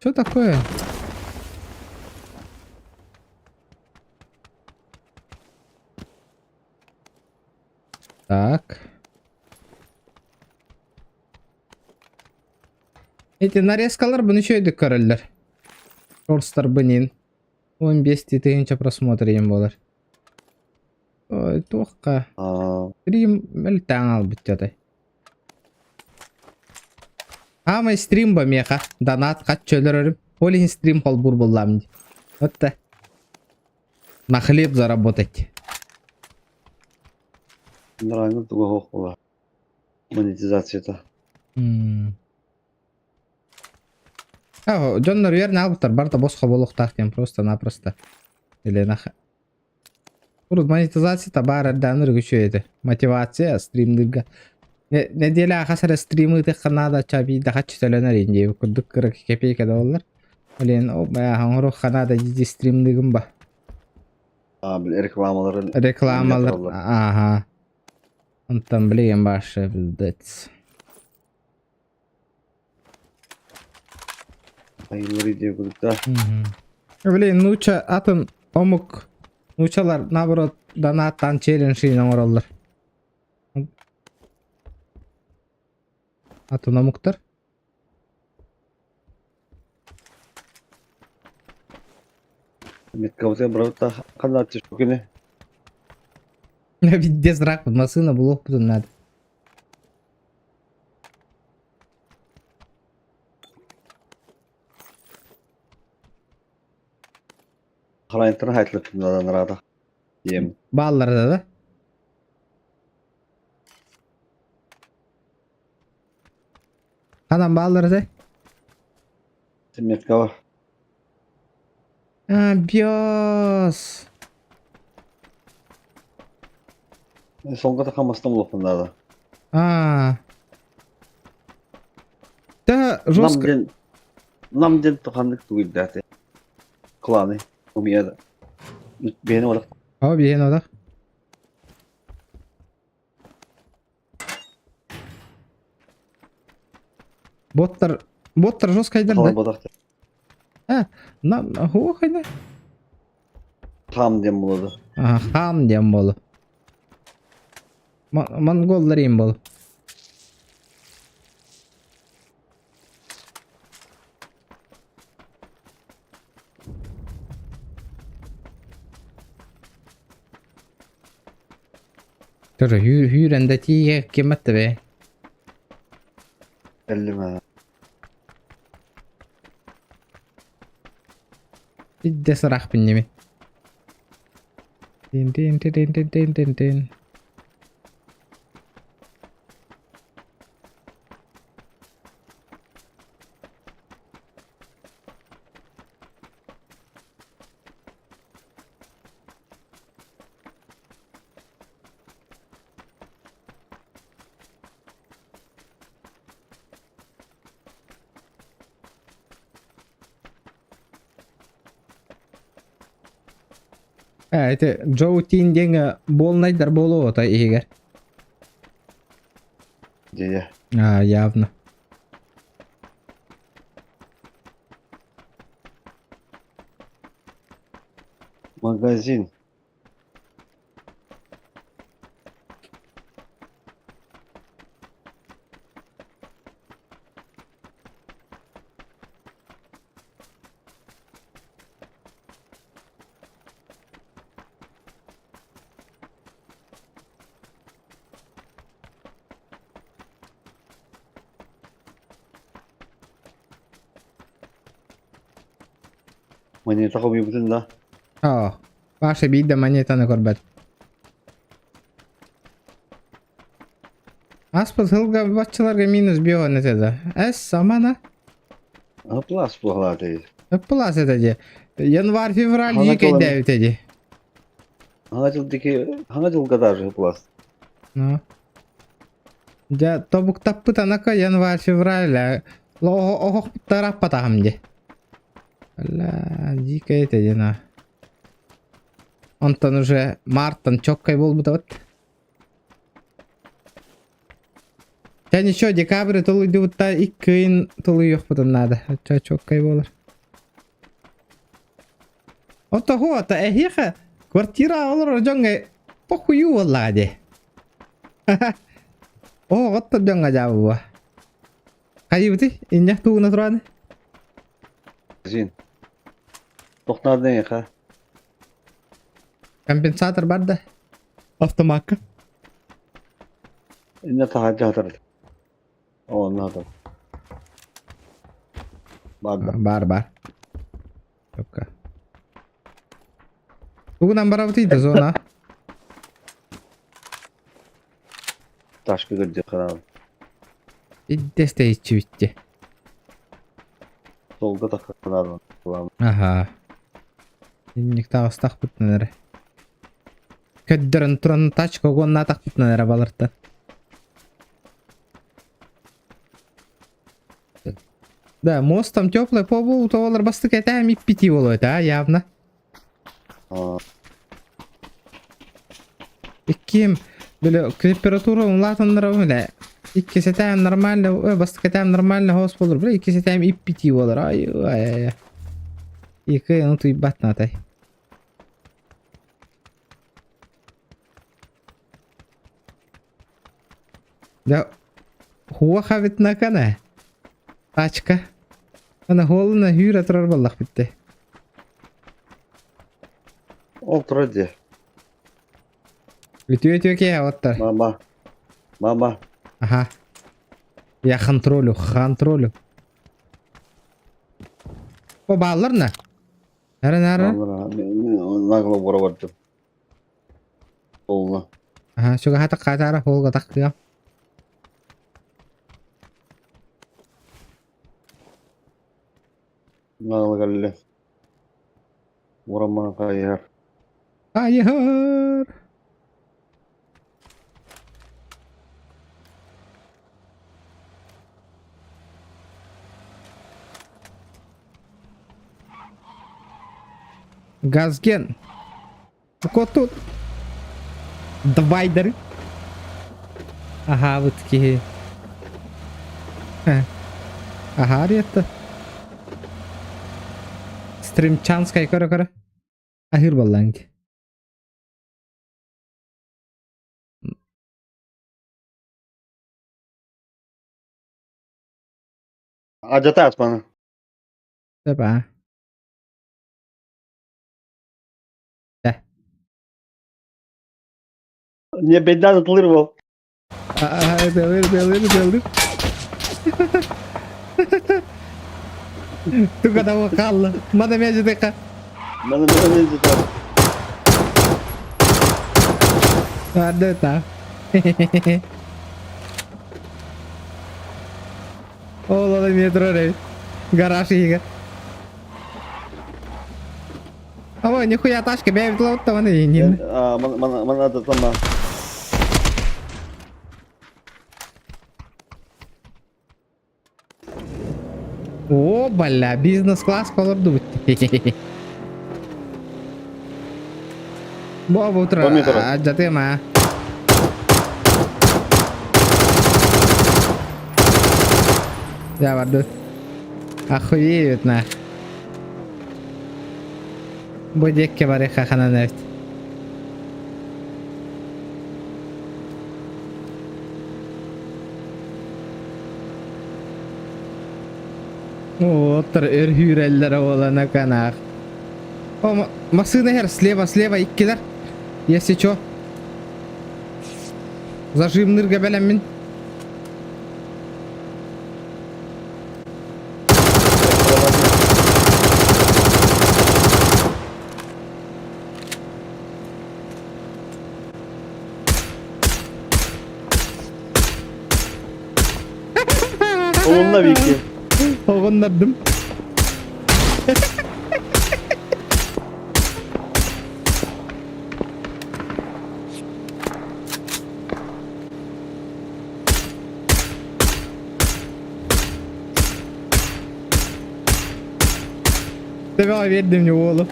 Что такое? Так. Эти нарезкалар бұны үчүгэйдик көрөллөр. Шорстар бынин. 15 тыһыынча просмотр диэн буолар. Ой, туохха. Стрим мөлтөөн албыт дьотой. Аамай стрим ба миэхэ. Донат хаччы өлөрөрүм. Ол иһин стрим холбуур буоллаам дии. Вот да. На хлеб заработать. Нравится туга суох буолар. Монетизацията. М. А, дьоннор үөрэн аалбыттар барыта босхо буолуохтаах диэн просто-напросто. Или нах... Урут монетизацията баар эрдэҕинэ үчүгэй этэ. Мотивация стримнырга. Нэдиэлэ хас эрэ стримы ыытыахха наада биирдэ хаччы төлөнөр иин диэбит курдук кыра копейка да буоллар. Блин, оҥоруохха наада дии стримныгын ба. А, били рекламаларын Рекламалар, ага. Онтон билигин башы пиздец. Айыллар идея курдук да. Блин, нууча атын омук нуучалар наоборот донааттаан челлендж оҥороллор. Атын омуктар. Меткабытыгар барабыт ханна түспүкүнү? Везде рак, массыына булуохпутун надо. Харайынтан хайтлык рада. Дием. Бааллар да? Ханан бааллар да? Метка бар. А, биос. Соңго тахамастан булуохпун наада. А. Да, жестко. Нам диэн Нам диэн ханнык тугуйдааты. Кланы. Умия Бэйэни олох. О, биһиэн олох. Боттар, боттар жесткайдар да. Бодах. А, нам, хуохайда. Хам диэн буолуо. А, хам диэн буолу. Монголлар им буолу. Тоже hur ända tio кематта бе. Эллиме. Бидде сарахпын неме. Дин дин дин дин дин дин дин дин. Э, это Джоу Тин диэн буолнайдар буолуо иһигэр. Дьэ. А, явно. Магазин. Монета хомуйбутун да. Оо, Паша биир да монетаны көрбөт. Аспыт сылга баччаларга минус биоҕун этэ да. Эс самана. Аплас буолааты. Ыппылас этэ дии. Январь, февраль Хана дии кэйдээбит дии. Хана жыл дики хана жылга даже ыплас. Ну. Дьэ тобуктаппыт анака январь, февраль оһох тараппатаҕым дии. Бля, дикая это дина. Онтон уже марттан чоккай буолбута вот. Чэ ничего, декабрь тулуйдубутта икки ыйын тулуйуохпутун наада. Чэ чоккай буолар. Ото та эһиэхэ квартира олорор дьоҥҥо похую буоллаҕа дии. Оо, оттор дьоҥҥо дьаабыба. Хайыбыты, инньэ тугуна тураны? Магазин. Тохнардын ха. Компенсатор бар да? Автомакка. Инне таһырдьа хатар. Оо, надо. Бар да. Бар, бар. Топка. Тугунан барабытый да зона? Ташка көрдө харал. Иддесте иччибитти. Солга тахханар. Аха. Инник таҕыстахпытынан эрэ. Көрдөрөн туран тачка уоннаатахпытынан эрэ баларта. Да, мост там теплый побол, то бастык это пяти болот, а, явно. А, Икким, бile температура улаатыннара бile. Иккисэтээм нормально, ой, бастакытээм нормально хоос болор, бля, иккисэтээм иппитии болар, ай, ай, ай. Икки ну туйбат натай. Да, хуаха битнакана. Тачка. Ана холуна хүүрэ турар буоллах битте. Ол турар дии. Үтүө үтүө киэһэ оттор. Мама. Мама. Аха. Я контролю, контролю. О бааллар на. Нары нары. Нагло буора бардым. Олна. Аха, чугаһата хаатаара холга тахтыам. Нагло кэллэ. Урамман хайыһар. Хайыһар. Газген. Тут. Двайдер. Аһаабыт киһи. Аһаар ятта. Стримчанскай көрө-көрө. Аһыыр буоллаҥ Адьата аспаны. Сөп аа. Не беда ытылыр бол. Белыр, белыр, белыр. Туга да хаалла. Мана междека. Мана междека. Ардыта. Ол ол метро рей. Гараж иһигэр. Ама нихуя ташка бэйбит лоттаман иһин. Мана тама. О, бля, бизнес-класс олордубут. Бу утро адьатыма. Я барды. Охуеют нах. Бу диэкки барыха ханан эбит. Оттор өр хүүрэллэрэ буолана канаах. О, массыына иһэр слева, слева иккилэр. Если чё. Зажимнырга бэлэммин. Onunla birlikte. Оҕоннордум. Давай верди мне уолу.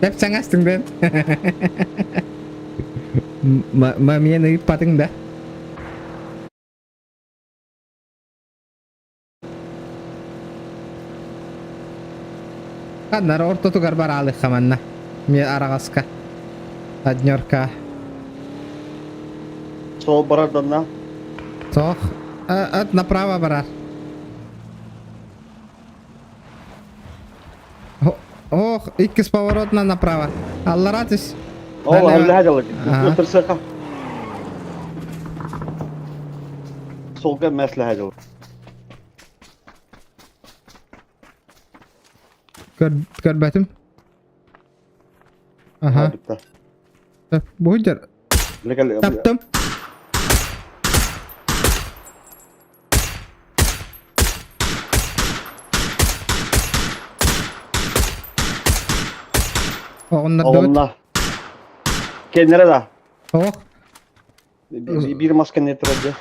Деп саҥастыҥ бэн. Мамиян ыыппатыҥ да. Ханнар ортотугар бараалыхха манна. Ми араҕаска. Однерка. Сол барар данна. Сох. От направо барар. Ох, иккис поворотна направо. Аллара түс. Ол алла жалык. Отырсаqa. Солга мәсләһә жалык. Көрбөтүм. Аха. Бу дер. Таптым. Оҕоннордубут. Онна. Кеннere да. Ох. Биир мас кэннэ турар.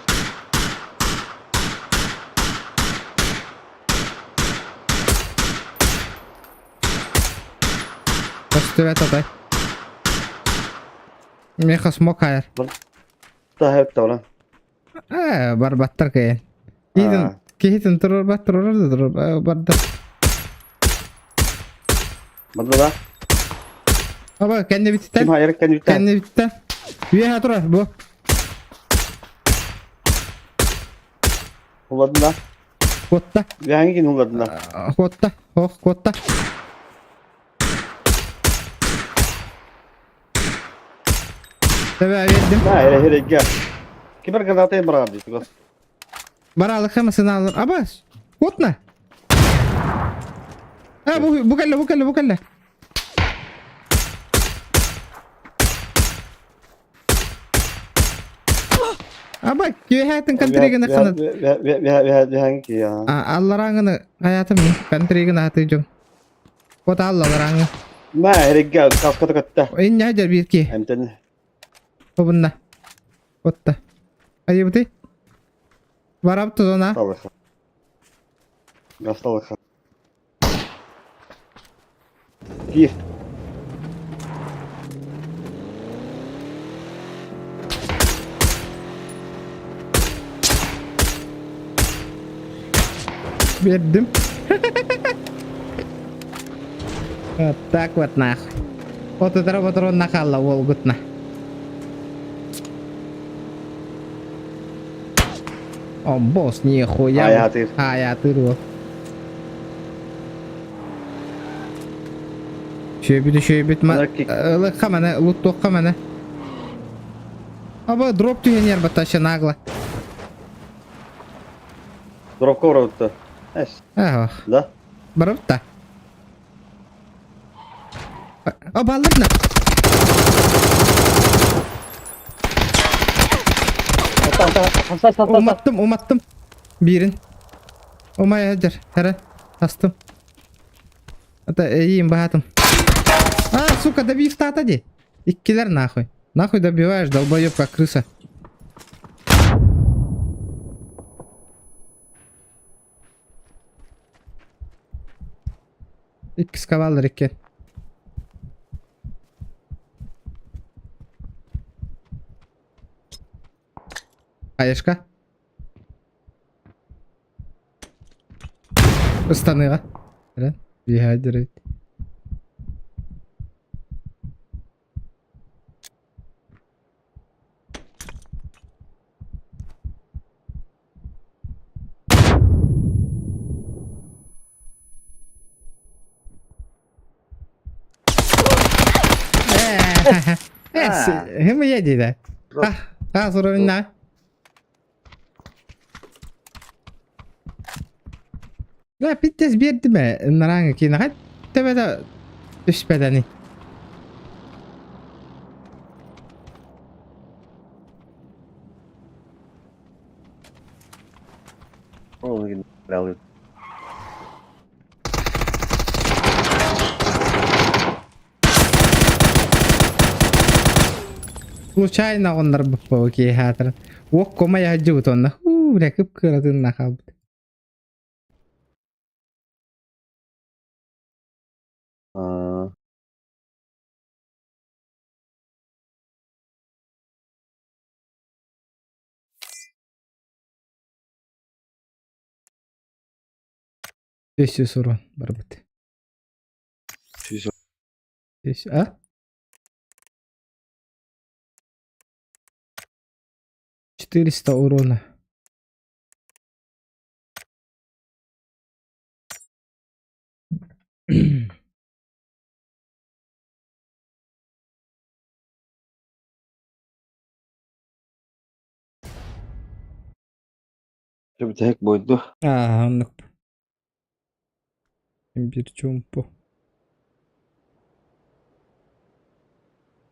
Көстүбэт отой. Миэхэ смок хайар. Таһып тавран. Ээ, барбаттар кыайан. Киһитин, киһитин турурбат, турурар да турur, барда. Барда да. Аба, кэннибититтэн. Ким хайар кэннибиттэн? Кэннибиттэн. Үөһэ турар, бу. Улладын да. Куотта. Үөһэҥи кин улладын да. Куотта. Ох, куотта. Тэбэ биэрдим. Да, эрэ эрэ Кимер граната барар дии. Баралыкка масынаалар. Аба, куотна. А, бу бу кэллэ, бу кэллэ, бу кэллэ. Аба, киэһээтин контригын ханат. Аллараңыны хаятым мин контригын ааты дьон. Вот аллараңы. Мә, эрегге каската көттө. Инне дьэр биир ки. Эмтен. Обунна. Отта. Айыбыты. Барап тузона. Талыха. Гасталыха. Киир. Биэрдим. Вот так вот нахуй. Вот это патрон нахалла уолгутна. О, босс, нихуя. Аятыр. Аятыр вот. Шөйбүт, шөйбүт. Ылыкка мана, луттуохха мана. Аба дроп түһэн баташа нагло. Дропка барабытта. Эс. Ах. Да? Барабытта. А балларна. Уматтым, уматтым. Биирин. Умай сылдьар. Хара. Астым. Это эйиин баһаатым. А, сука, добив тата ди. Иккилэр нахуй. Нахуй добиваешь, долбоеб, как крыса. Иккис каваллар икки. Хаешка. Ыстаныыга. Эрэ, биһаадыр эбит. Э, мы едем. А, суровина. Да, питтес биэрдим ээ, ынарааҥы киинэҕэ төбөтө түспэтэний. Случайно оҕуннарбыппа киэһээтэрин. Уок комай сылдьыбыт уонна һуу бля кып-кыра тыыннаах хаалбыт. Аа. Өссө сурун барбыт. Сүүс Өссө а? 400 урона. Бүтэһик буойду. Аа, оннук. Биир чуумпу.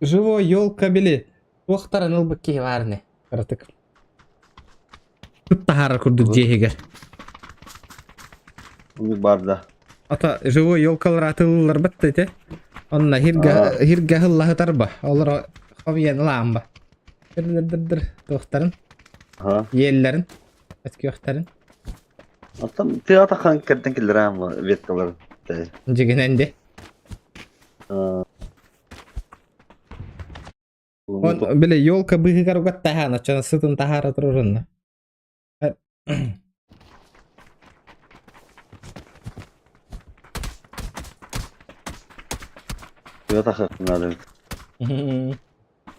Живой елка били. Туохтарын ылбыт киһи баар ини. Кыратык. Ыт таһаарар курдук дьиэ иһигэр. Оннук баар да. Ата живой елкалар атылларбат да ити. Онно хиргэ хиргэ хыллаһытарба. Олоро хомуйан ылаамба. Дыр-дыр-дыр туохтарын, Аха. иэллэрин, өскүөхтэрин. Оттон тыа тахан кэрдэн киллэрээм веткаларын. Дьигинэн де. Аа. Били елка быыһыгар угаттаһаан, оччоно сытын таһаара турурунна. Тыа тахыахтанаадын.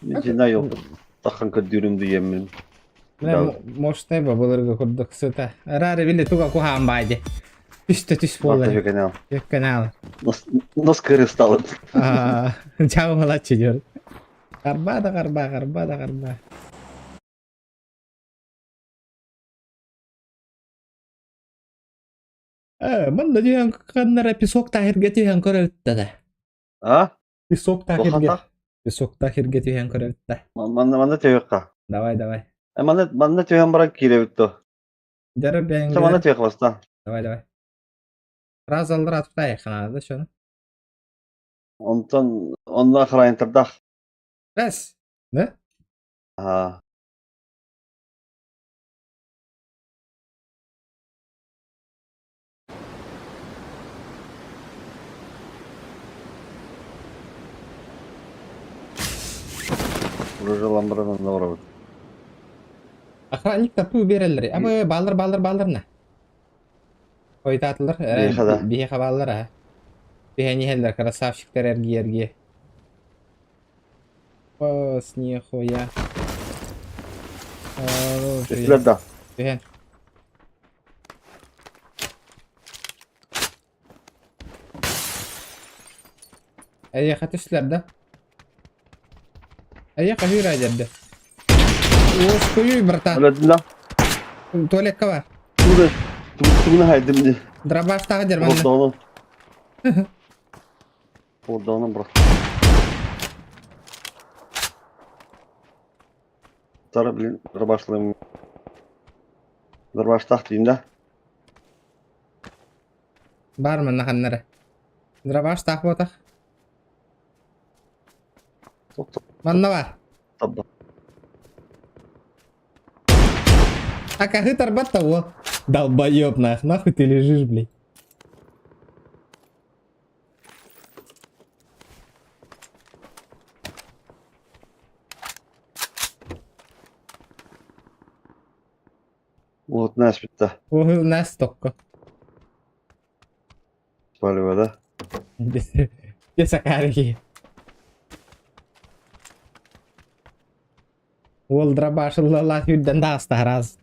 Дьина елка таххан көрдүүрүм дүйэммин. Мощный ба былыргы курдук сыта. Араары били туга куһаан баайды. Түстэ түс буолар. Канал. Канал. Нос кырысталыт. Чао малаччы диyor. Карба да карба, карба да карба. Манна түһэн ханнара песок таһырга түһэн көрөбүттэ да. А? Песок таһырга. Песок таһырга түһэн көрөбүттэ. Манна манна түһүөххэ. Давай, давай. Манна манна түһэн баран киирэбит то. Дара бэҥ. Манна түһүөх баста. Давай, давай. Раз аллар аттай ханада шону. Онтон онно храйнтардах. Раз. Да? Аа. Ружалан баран онно олоробут. Охранник тапы береллер. Абы баллар баллар баллар на. Хойутаатылар. Биһиэхэ да. Биһиэхэ баллар а. Биһиэхэ иһэллэр красавчиктар эргийэ-эргийэ. Пас нихуя. Түстүлэр да. Түһэн. Эйиэхэ түстүлэр да. Эйиэхэ үүрэ дьэрдэ. Уоскуйуй, братан. Өлөдүн да. Туалекка бар. Тугу тугуна хайдым ди. Дробаштаҕа дьэр манна. Ордоонун. Ордоонун брат. Тара блин дробашлыым. Дробаштаах дейм да. Бар манна ханнара. Дробаштаах буотах. Манна бар. Табба. А кахы тарбат того. Долбоеб нах, нахуй ты лежишь, блядь. Вот нас битта. О, нас tokkо. Спаливада. Десакарики. Уол дробашыллалаах үрдэн таастаһараас.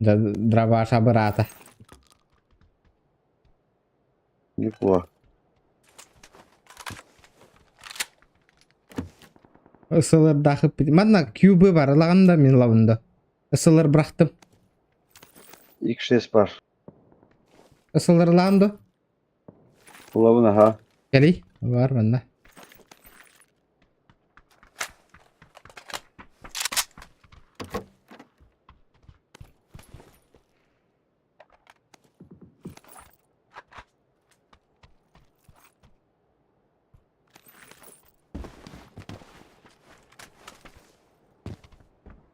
Дробаша быраата. Неплохо. Ысылырдаах Манна кюбы бар, ылаҕын да мин ылабын да. Ысылыр бырахтым. X6 бар. Ысылырлаан да. Ылабын аха. Кэлий. Бар манна.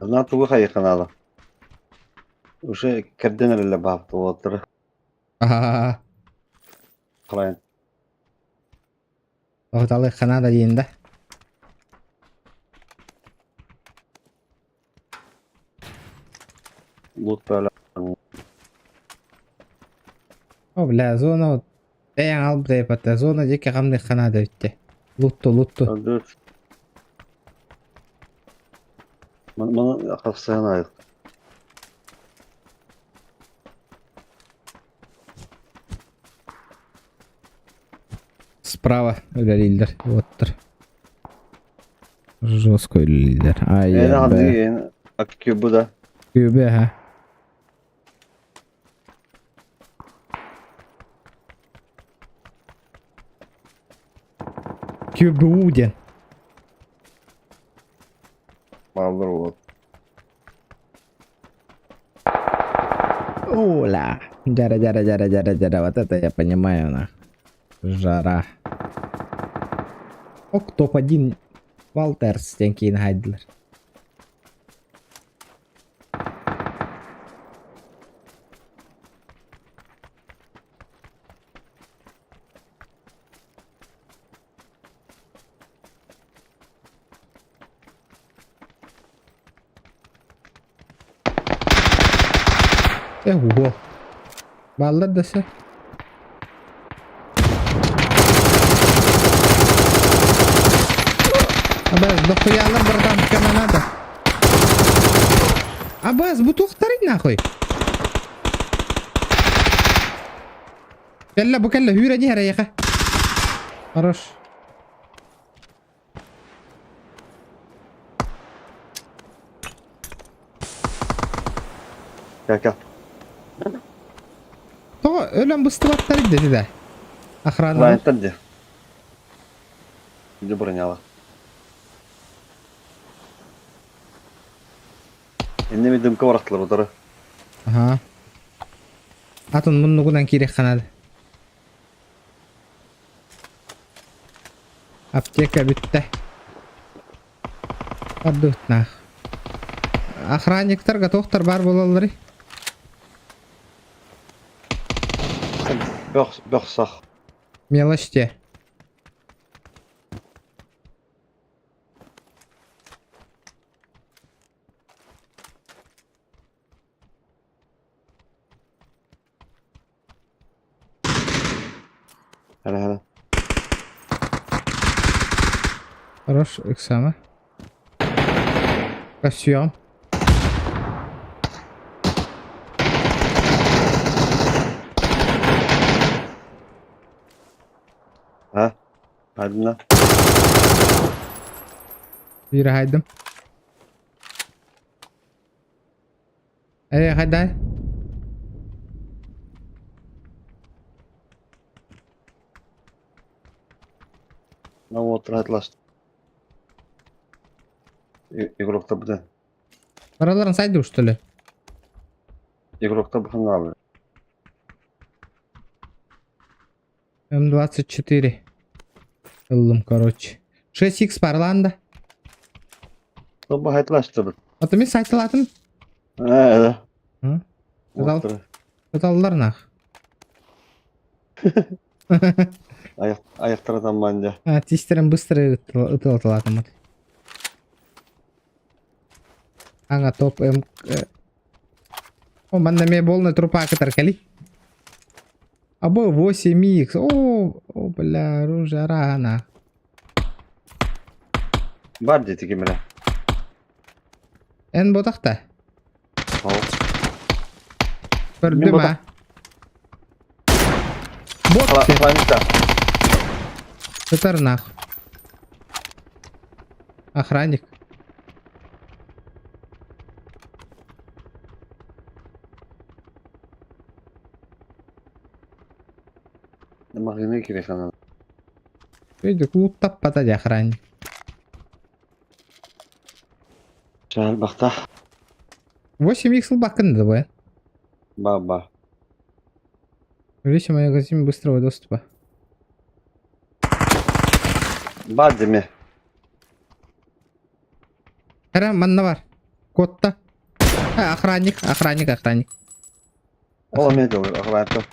Ына тугу хайыханаала. Уже кэрдэн эрэллэр баһапта уолаттары. Аа. Халайын. Оһуталы Канада диэн да. Лут бөөлө. О, бля, зона вот. Бэйэҥ ал бэйэпэтэ. Зона диэки хамны Канада бүттэ. Лутту, лутту. Öldür. Маны хапсыһан айык. Справа үлэлииллэр. Уоттар. Жестко үлэлииллэр. Ай, Эни ханды эн аккүбу да. Күбэ, ха. КБУ диэн. Бааллар уот. Оля. Жара, жара, жара, жара, жара. Вот это я понимаю, на. Жара. Ок, топ-1 Валтерс диэн киин хайдылар. Э, уо. Бааллар да сэ. Абас, дохуялар братан, кому надо? Абас, бу туохтарый нахуй? Кэллэ, бу кэллэ, үүрэ дии эрэйэхэ. Хорош. Кэл кэл. Тоҕо өлөн быстыбаттар дии да? Охрана. Лайнтан дии. Иди броняла. Иннеми дымка барахтылар утары. Аха. Атын муннугунан киириэххэ наада. Аптека бүттэ. Ордуктнаах. Охранниктар готовтар баар буолалларый? Бөх, бөх сах. Мелочь те. Hele hele. Хорош, Оксана. Костюм. Ha? Hadi lan. Биир хайдым. Э, хайдай. На вот ратласт. Игрокта бутен. Бараларын сайды что ли? Игрокта бутен abi. М24. Ыллым, короче. 6х парланда. Тобу хайтлаштыр. Аты мен сайтылатын. Э, Ы? Саталлар нах. Аяк аяктардан бanja. А, тистерин быстро ытылатылатым. Аңа топ М... О, манна ме болный трупа кытар кали. Або 8х. О, о, бля, оружие рано. Бар дети кемере. Эн ботахта. Ал. Көрдүм Мен а. Бот те. Планета. Сытар нах. Охранник. Магазин керек ана. Өйдө клуб таппата дии охранник. Чал бакта. 8х ылбаккын да бу. Ба ба. Увеличим магазин быстрого доступа. Бар деме. Кара манна бар. Котта. А, охранник, охранник, охранник. Ол эме дол охранник.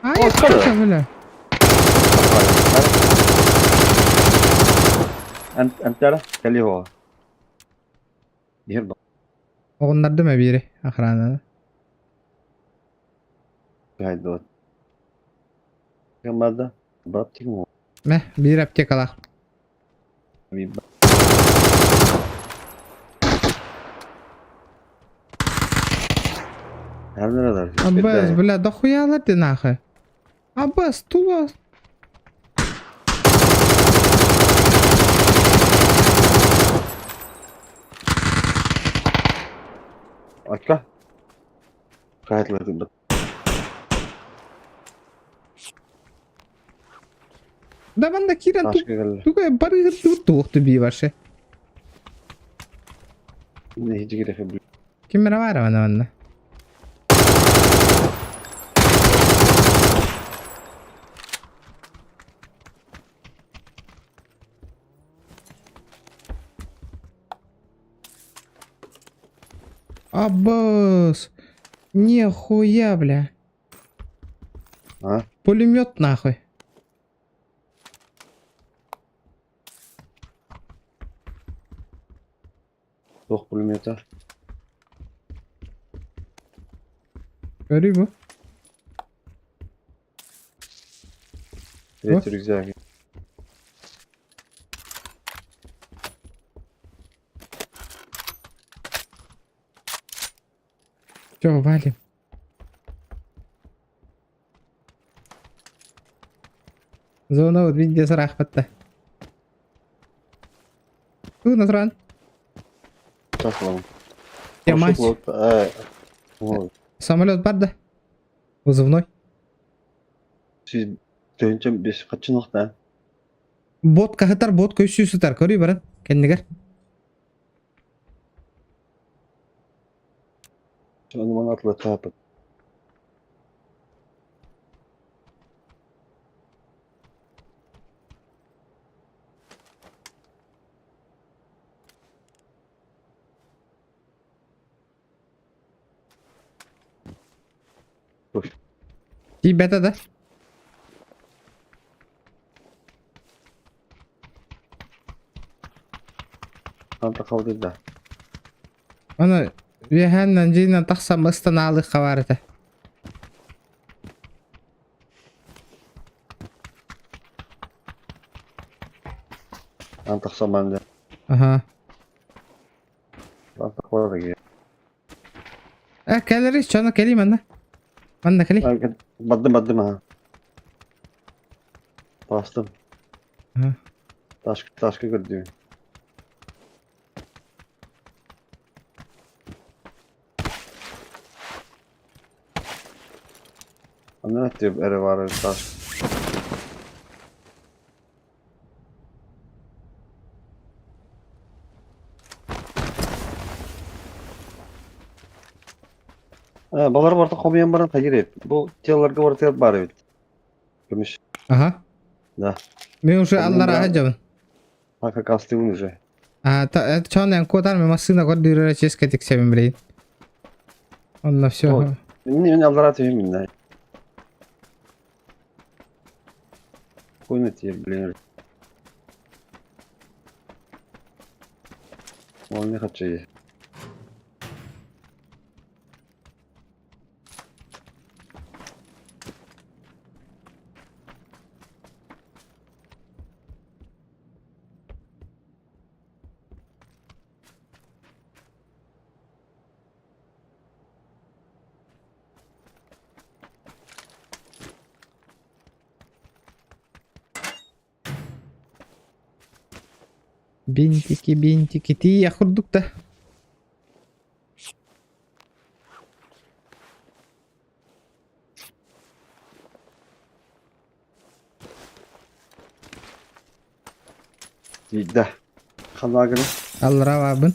Ай, О, скоро. сука, бля. Антара кали ho. Дир ба. Оҕуннардым эбири охрананы. Гайдот. Камада. Баптик мо. Мэ, биир аптекалаах. Би. Аббас, бля, дохуя ты нахуй. Аббас, тула. Атка. Кайтлады. Да манна киирэн Ташка келле. туга бары туох би ваше. Не хижигere хеб. Ким эрэ баара манна манна. Аббас! Нихуя, бля. А? Пулемет нахуй. Туох пулемета? Көрүй бу. Третий рюкзак. Все, валим. Зона вот видите сарахпатта. Ту насран. Сейчас вам. Я мать. Самолет бар да? Вызывной. Сіз төнчөм бес качын да. Бот каһытар, бот көссүү сытар. Көрүй баран. Кэннигэр. Ону мана атлатаапыт. Тиийбэтэ да? Ханта халдыр да. Аны үөһээннэн дьиинэн тахсан ыстанаалыахха баар этэ. Ан тахсан манды. Аха. Ан тахсан Э, кэлэри, чоно кэлий манна. Манна кэлий. Бардым бардым аха. Бастым. Аха. Ташка ташка көрдүм. Анна дип эре бар таш. Э, балар барта хомуйан баран хайыр эбит. Бу телоларга барытыгар баар эбит. Көмүс. Ага. Да. Мен уже Хомуйан аллара баран аһа А как астыбын уже. А, та, чон эн куотар мен массыына көрдүүрэрэ чиэскэ тиксэбин билигин. Онно все. Вот. Мин мин аллара түһүм минна. Хуйна тебе, блин. Он не хочу. Бинтики, бинтики, тиийэ курдук да. Да. Ханагын. Аллара баабын.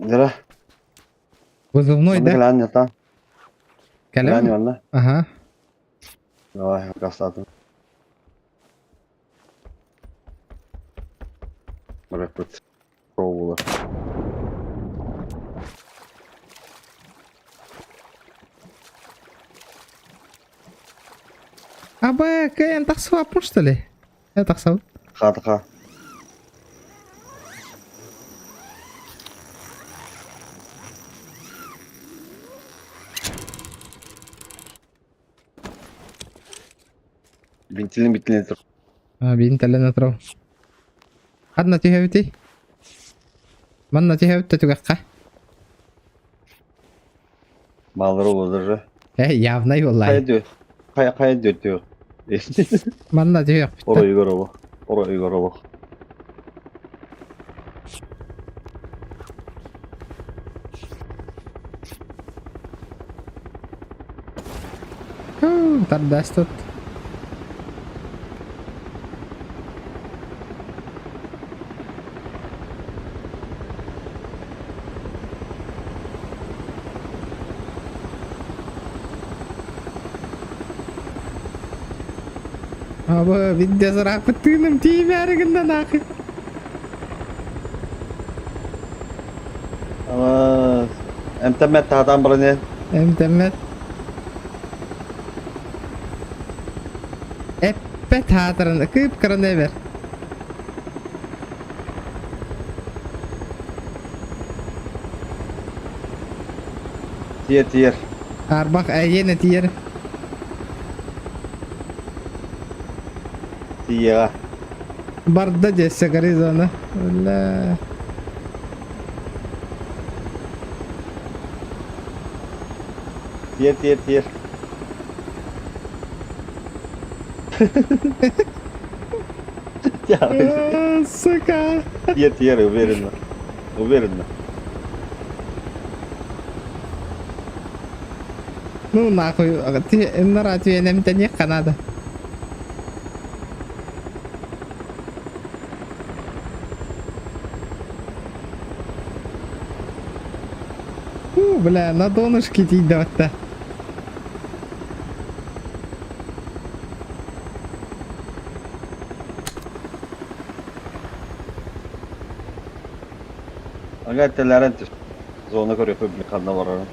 Дара. Вызывной да? Кэлэн ята. Кэлэн? Кэлэн онно. Ага. Давай, гастатын. Барыппыт. Пробовала. Аба, кэйэн тахсыбаппын что ли? Э, тахсабыт. Хатаха. Вентилин битилин тур. А, бинтэлэн отыров. Ханна түһэбитий? Манна түһэбит да түгэххэ. Маллары олорор. Э, явнай Хайа буоллаай. дөө. Хайа хайа дөө. Манна түһүөхпүт да. Оройугар олох. Оройугар олох. Тардаас тут. Аба, видде сараппыт тыыным тииймээри гынна нахуй. Эмтэммэт таһатаан баран иһэн. Эмтэммэт. Эппэт хаатырын кыып-кыраны эбэр. Тиэр тиэр. Арбах эйиэнэ тиэр. Тиийэҕэ. Барда дьэ горизона. Бля. Тиэр тиэр тиэр. Сука. Тиэр тиэр уверенно. Уверенно. Ну нахуй, ты нара эмтэниэххэ наада. Фу, бля, на донышке тиийдэ Ага этэлэрин түс. Зона көрүөхпүт ханна барарын.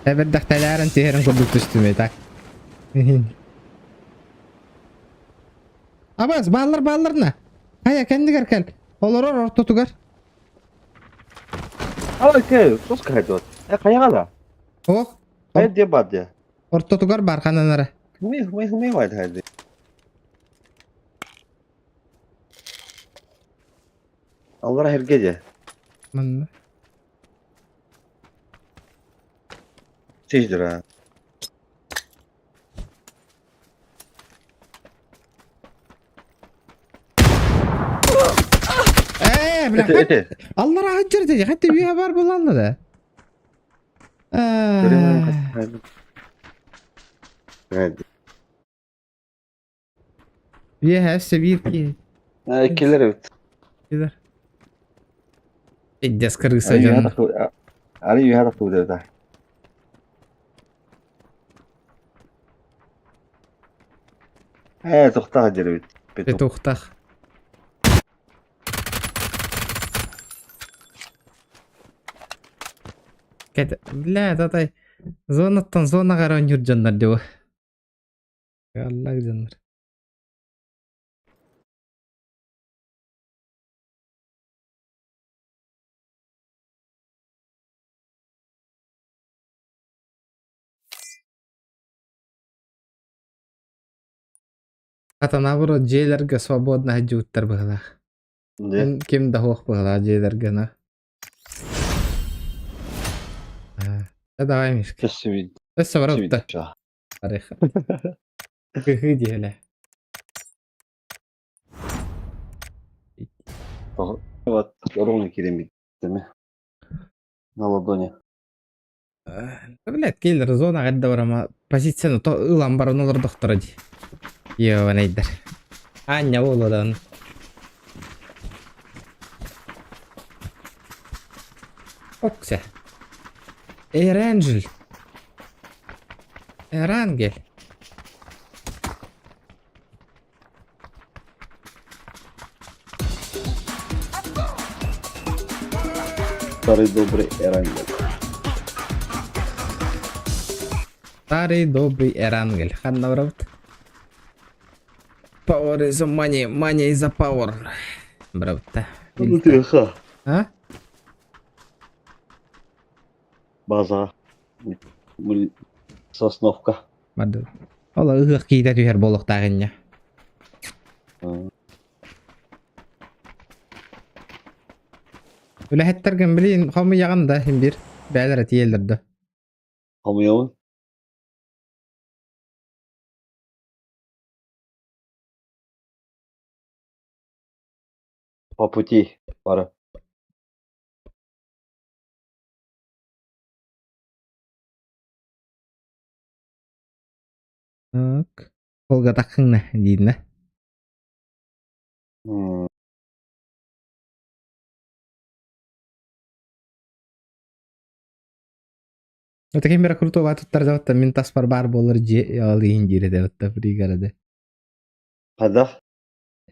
Эбэрдэхтэлээрин түһэрин курдук түстүм так. Абас, бааллар бааллар на. Хайа, кэннигэр кэл. Олорор ортотугар. Окей, тус кайдот. Э, хайаҕа да? Ох. Хайа диэ баар диэ? Ортотугар бар хананара. Ми, ми, ми вайд хайды. Аллара herге диэ. Манна. Сиздир а. Ээ, бля, Эти, эти. Аллара хатчыр деди. Хатты үйе бар булалла да. Үйе хәссе бир ки. Иккилер эбит. Килер. Пиздец крыса дьон. Ары үйе тахтыбыт эбит. Ээ, тохтаах дьэр эбит. Петухтах. Кэт, бля, татай зонаттан зонаҕа оонньуур дьоннор дии Аллах дьоннор. Хата наоборот дьиэлэргэ свободно сылдьыбыттар быһыылаах. Ким да суох быһыылаах дьиэлэргэ на. А, давай, Мишка. Өссө барабыт Тарих. Кыһыы диэлэ. Вот, ровно киирэн На ладони. Блядь, киллер зона эрдэ барама позицияны то ылан баран олордохторо дии. Йованайдар. Аня буолуодан. Окся. Эрангель. Эрангель. Старый добрый Эрангель. Старый добрый Эрангель. Ханна барабыт. Power is a money, money is a power. Барабыт. Ну ты ха. А? База. Сосновка. Барды. Ол ыһыах киитэ түһэр буолуохтаах инньэ. Үлэһиттэргин билин хомуйаҕын да иһин биир бэйэлэрэ тиийэллэр да. Хомуйабын. По пути бары. Так. Холгатаххыҥна дииннэ. Это ким бера крутого туттар да мин таспар баар буолар дьиэ ол иһин диир этэ отта пригороды. Хайдах?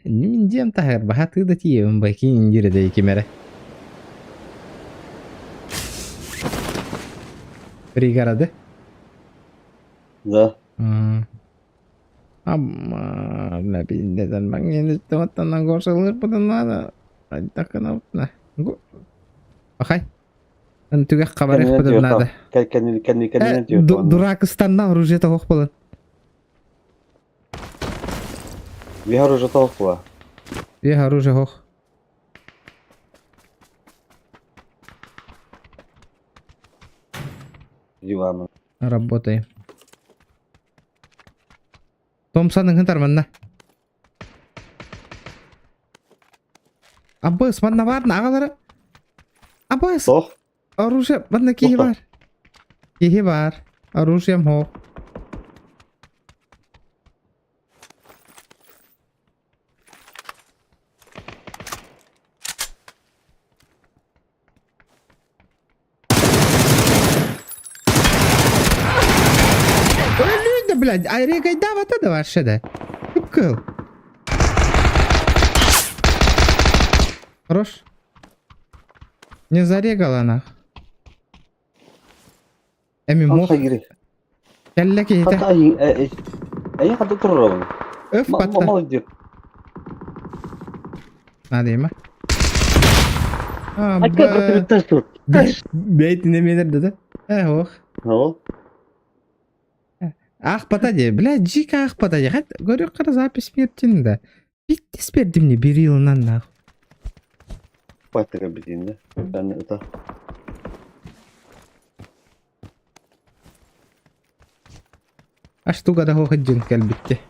Мин дьиэм таһыгар баһа да тиийэбин бакин диир этэ ким эрэ. Пригороды. Да. Амма, набиндетен баңгенеттен горсалырпытын надо. Айдакына Ахай. Түгэх хабарыахпытын надо. Дурак ыстанна оружие тоҕох болан. Виха оружие тоҕох була. Виха оружие хох. Дивана. Работаем. Томсан ыҥытар манна. Абыс, манна бар, аҕалара. Абыс. Суох. Оружие, манна киһи бар. Киһи бар. Оружием хоох. Өлүү да, блядь, айрегайдаабата да вообще да. Кып-кыһыл. Хорош. Не зарегала нах. Эми мох. Кэллэ киһитэ. Эйи хата турурабын. Өф батта. Молодец. Надо има. А, Бэйтин эмиэлэр да да. Ох. Ну. Ах пата де, бля, жика ах пата де. Хат, көрүк кара запись мертин да. Биттес бердим не бир йылынан нах. Баттыга битин да. Ben это. А штука да хохыджын кэлбитте.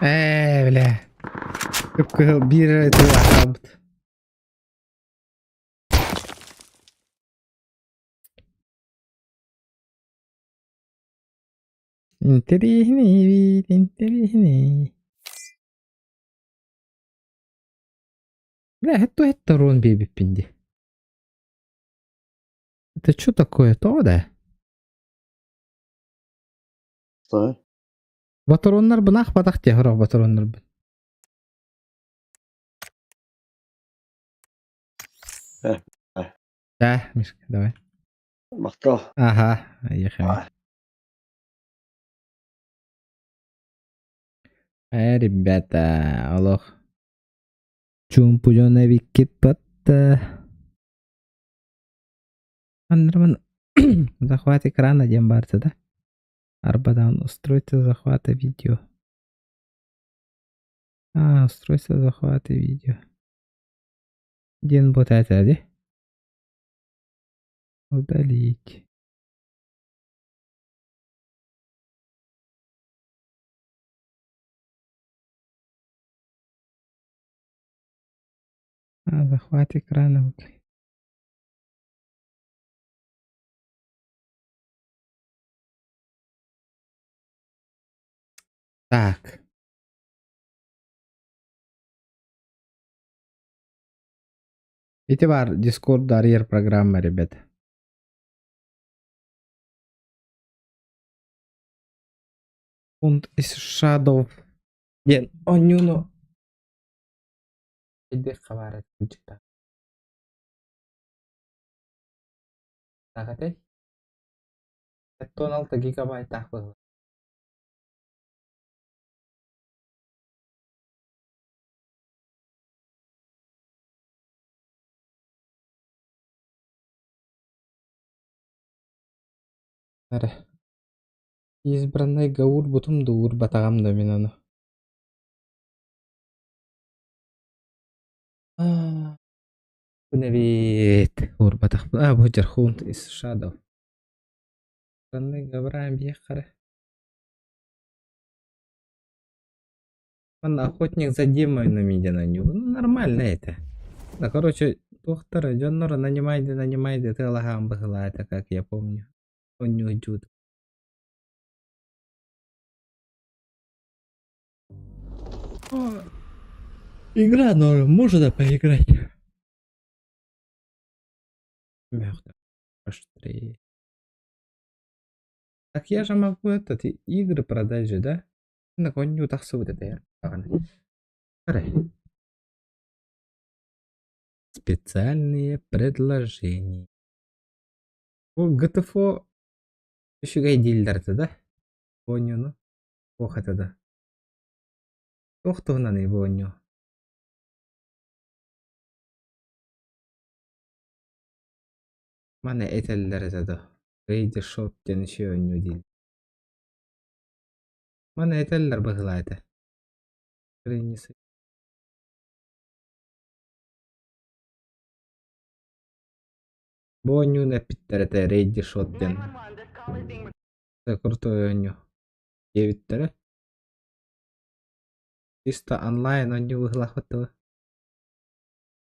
Ээ, бля. Кып-кыһыл биир тыл хаалбыт. Интэриэһинэй, интэриэһинэй. Бля, это это рон биэбиппин дии. Это что такое? То да? Что? Батароннар бынах батах те хорох батароннар бын. Да, Мишка, давай. Махтал. Ага, ехали. Ребята, олох. Чумпу дьоно эбиккит батта. Аннарман захват экрана диэн баарта да? Арбадан устройство захвата видео. А, устройство захвата видео. Диэн бот этэ дии. Удалить. А, захват экрана. Так. Ити бар Discord арыйар программа, ребята. Пункт из Shadow. Диэн оонньууну Өйдүөххэ баара кырдьыктаах. Так этэй? 76 гигабайтаах быһыылаах. Эрэ Избраннайга уурбутум да уурбатаҕым да мин ону. Бу эбит уурбатахпын. А, бу Жархунт из Shadow. Избраннайга Авраам биэххэ Он охотник за демонами диэн оонньуур. Ну, нормально это. Да, короче, туохтара дьонноро нанимайды нанимайды тыалаһаан быһылаата, как я помню. Онньуйдьуут. Игра норм, можно поиграть. Быстрее. Так я же могу этот игры продать же, да? На коню тахсыбыт это я. Специальные предложения. Бу ГТФО үчүгэй дииллэр этэ да? Оонньууну? Туох этэ да? Туох туһунаный бу оонньуу? Маны этэллэр этэ да? Ready Shot диэн үчүгэй оонньуу дииллэр. Маны этэллэр быһыылаах этэ. Бу оонньууну эппиттэр этэ Ready Shot диэн. Крутой оонньуу диэбиттэрэ. Чисто онлайн оонньуу быһыылаахпыт дуо?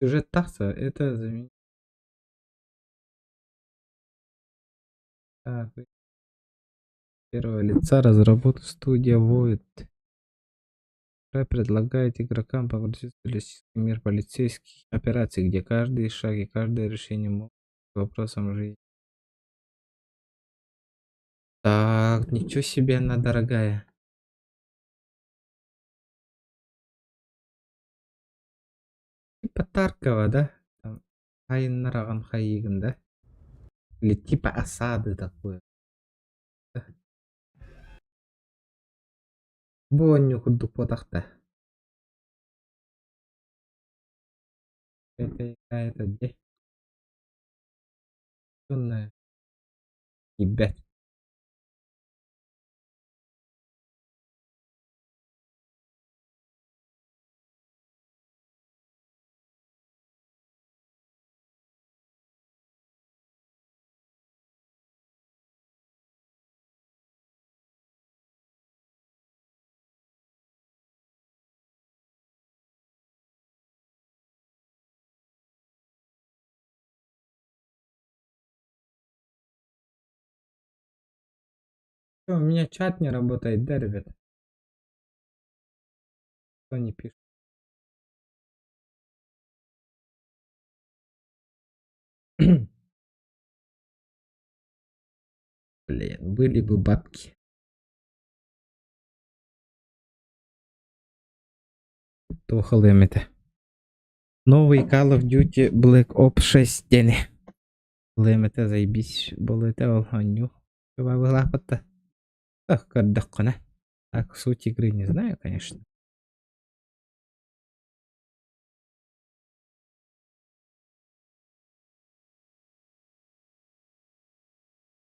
Сюжет тахса, это Так, первого лица разработка студия Void. Игра предлагает игрокам погрузиться в реалистический мир полицейских операций, где каждый шаг и каждое решение могут быть вопросом жизни. Так, ничего себе она дорогая. Типа Таркова, да? Там Хайыннараҕын хайыыгын, да? Или типа осады такое. Бу оонньуу курдук буотахта. Это это где? Киирбэт. Всё, у меня чат не работает, да, ребят? Кто не пишет? Блин, были бы бабки. Туох ылыам этэ. Новый Call of Duty Black Ops 6 диэни. Ылыам этэ заебись буолуо этэ ол оонньуу. Быһылаахпыт да. Так, көрдөххүнэ. Так, суть игры не знаю, конечно.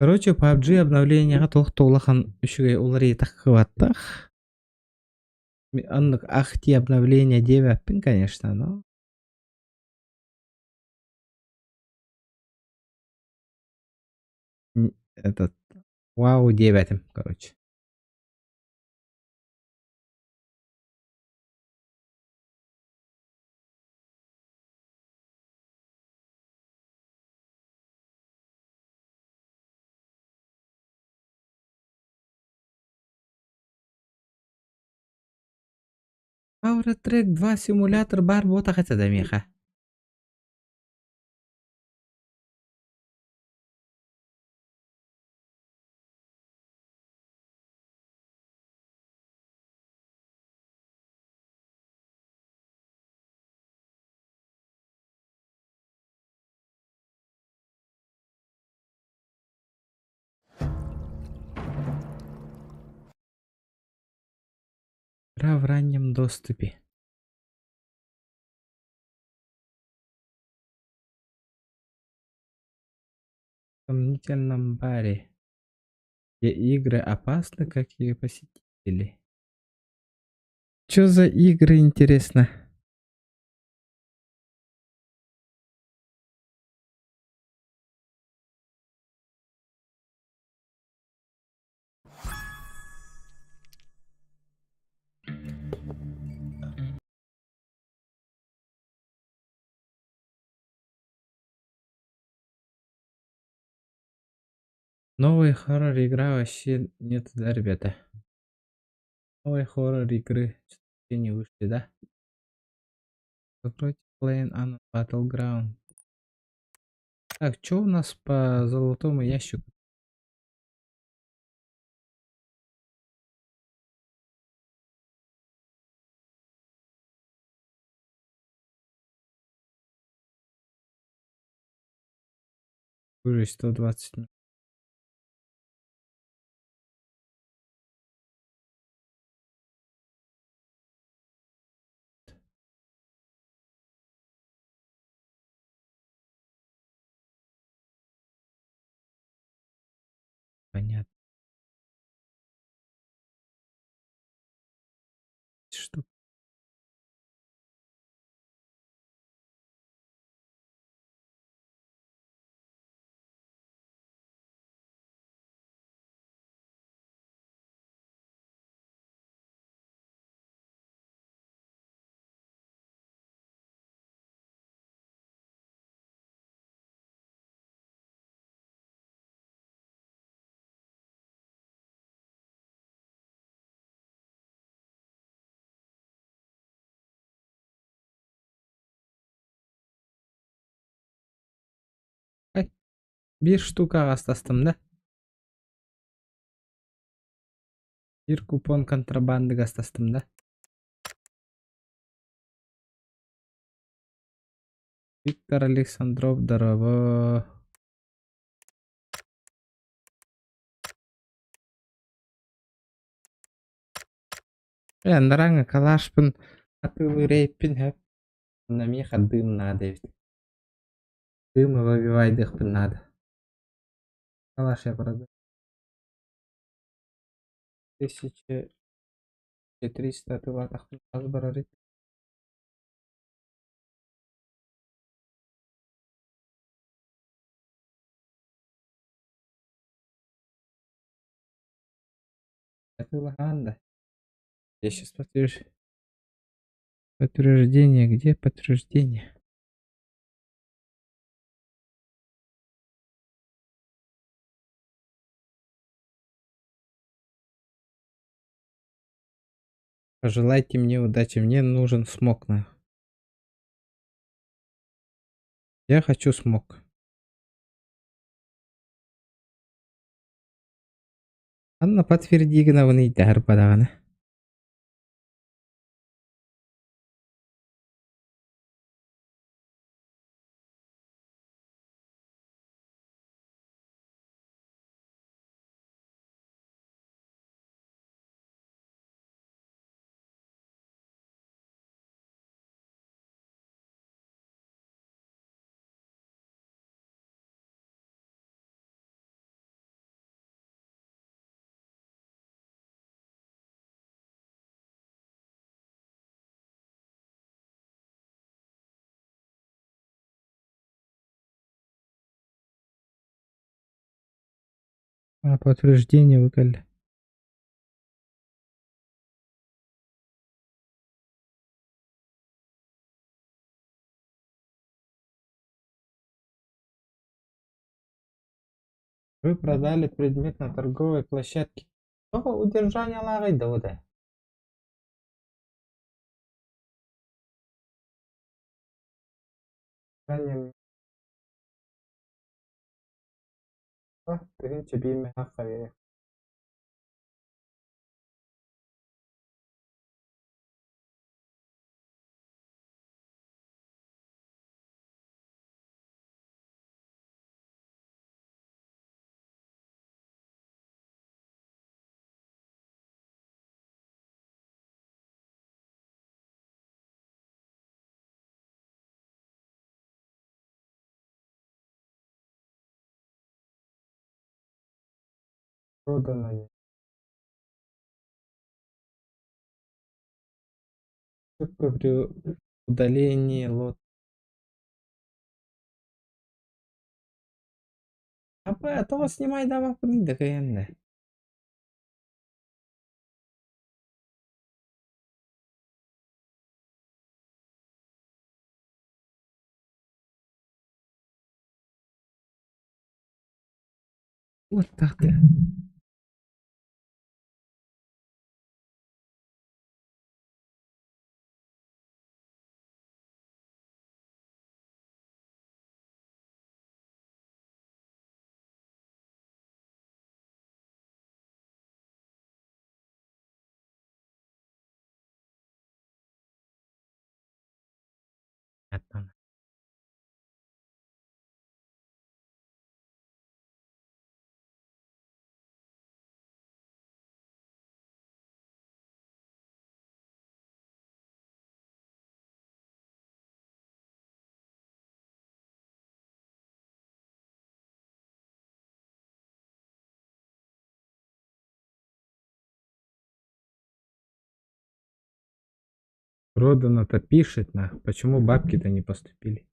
Короче, PUBG обновлениеҕа туох да улахан үчүгэй уларыйытах кыбаттах. Оннук ахти обновление диэбэппин, конечно, но этот вау диэбэтим, короче. Power Trek 2 симулятор баар буотах этэ да миэхэ. Игра в раннем доступе. В сомнительном баре, где игры опасны, как и посетители. Чё за игры, интересно? Новая хоррор игра вообще нет, да, ребята? Новые хоррор игры что-то не вышли, да? Закройте PlayerUnknown's Battleground. Так, что у нас по золотому ящику? Уже 120 минут. Понятно. Что? Биир штука астастым да? Биир купон контрабанды астастым да? Виктор Александров, здорово. Э, калашпын атыылыыр эбиппин. На меха дым надо ведь. Дым выбивайдыхпын надо. Калаш я продаю. 1300 атыылаатахпын хас барар. Атыылахан да. Я сейчас подтверждение. Подтверждение. Где подтверждение? Пожелайте мне удачи. Мне нужен смок на. Я хочу смок. Анна подтверди гынабын ыйдар бадаҕаны. А, подтверждение выкали. Вы продали предмет на торговой площадке. Что удержание лары да? Продано. Ошибка при удалении лот. А того снимай давай да. Вот так ты. Понятно. Продано-то пишет, на. Почему бабки-то не поступили?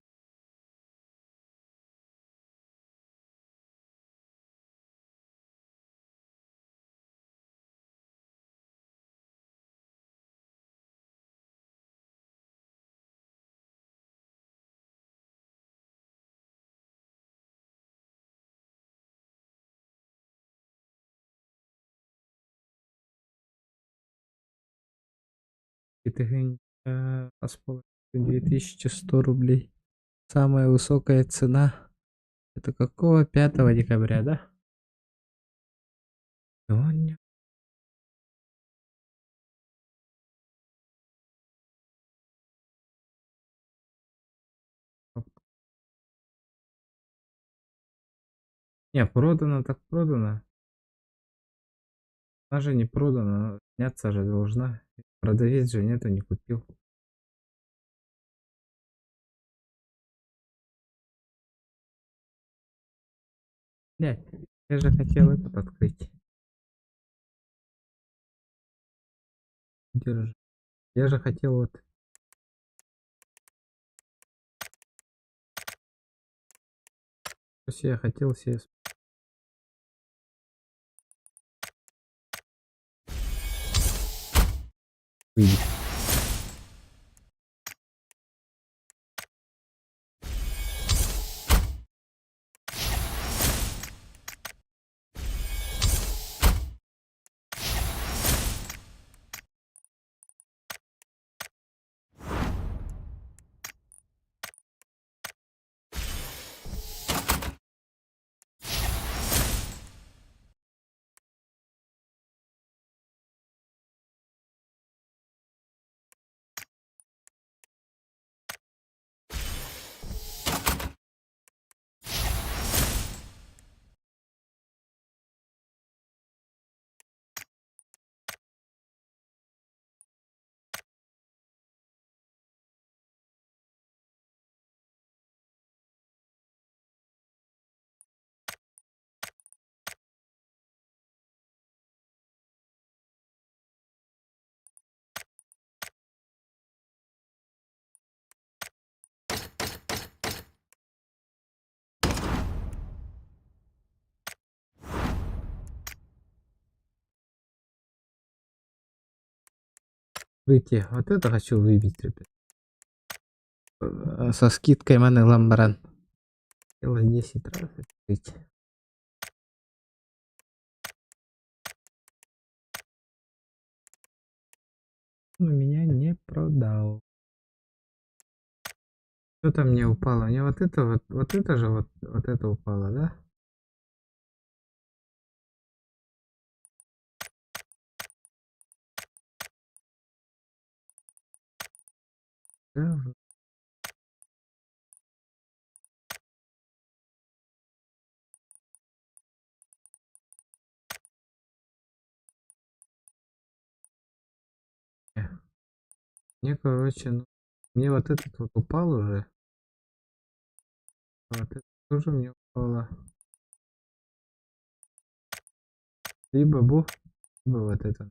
2100 рублей. Самая высокая цена. Это какого? 5 декабря, да? Сегодня. Не, продано так продано. Она же не продана, сняться же должна. Продавец же нету, не купил. Блять, я же хотел этот открыть. Держи. Я же хотел вот. Я хотел себе. Выйди. Выйти. Вот это хочу выбить, ребят. Со скидкой Маны Ламбран. Хотела 10 раз открыть. Он у меня не продал. Что там мне упало? Мне вот это вот, вот это же вот, вот это упало, да? Да. Мне, короче, ну, мне вот этот вот упал уже. Вот это тоже мне упало. Либо бу, либо вот это.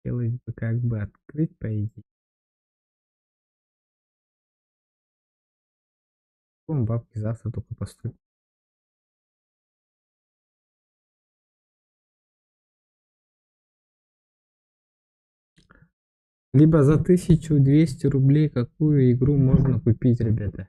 Хотелось бы как бы открыть, по идее. Бабки завтра только поступят. Либо за 1200 рублей какую игру можно купить, ребята?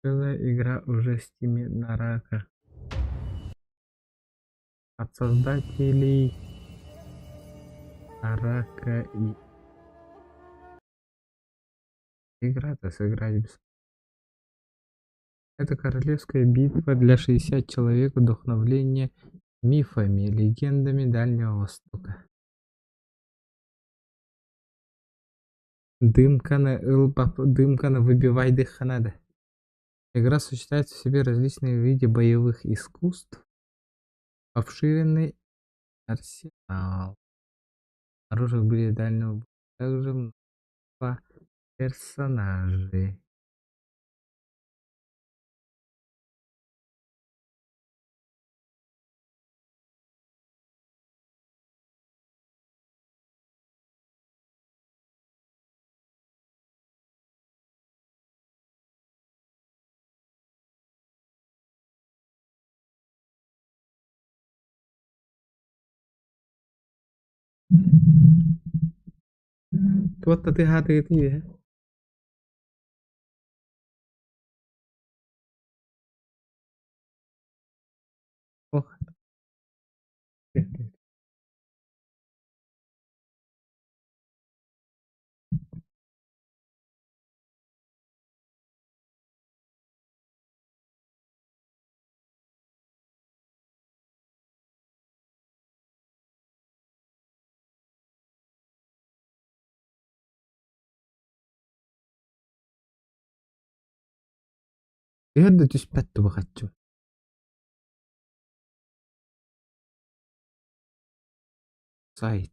Целая игра уже в стиме Нарака. От создателей Нарака и... Игра-то сыграть бесплатно. Это королевская битва для 60 человек, вдохновление мифами, легендами Дальнего Востока. Дымканы дымканы выбивай надо. Игра сочетает в себе различные виды боевых искусств, обширный арсенал. Оружие были дальнего боя, также множество персонажей. Туох тыаһаатыгытый? Ох. Төһө да түспэт тубахаччым. Сайт.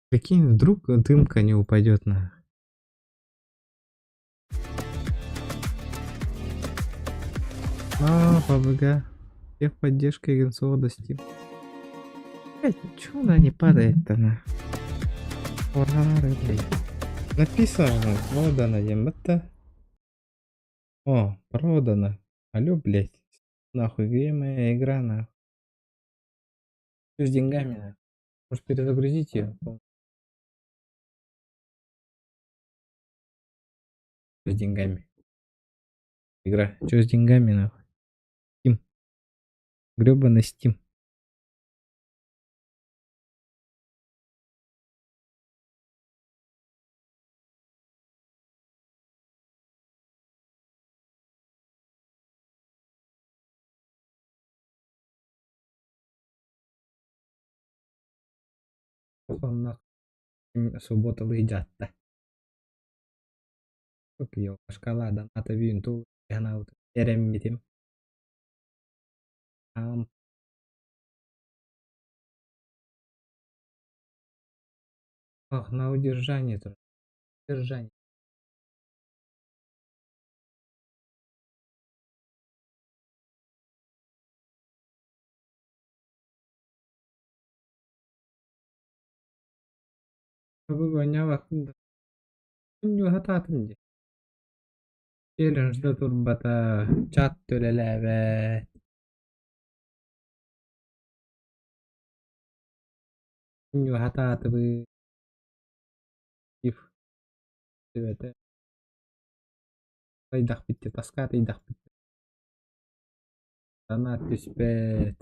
Прикинь, вдруг дымка не упадет на. А, ПБГ. Техподдержка Игнцова Steam. Блять, чё она не падает-то на? Блядь. Написано, продано, это. О, продано. Алло, блядь. Нахуй, где моя игра, нахуй? Что с деньгами, нахуй? Может, перезагрузить ее? С деньгами. Игра. Что с деньгами, нахуй? Steam. Гребаный Steam. Суббота ыйдьатта. Шкала доната бүүн ту эрэммитим. Ам. Ах, на удержание тоже. Удержание. Хатаатым дии. Челлендж турбата, чат төлелээбэт. Хатаатыбы. If. Төбөтө. Ыйдах битте, таскаат ыйдах битте. Донат түспэт.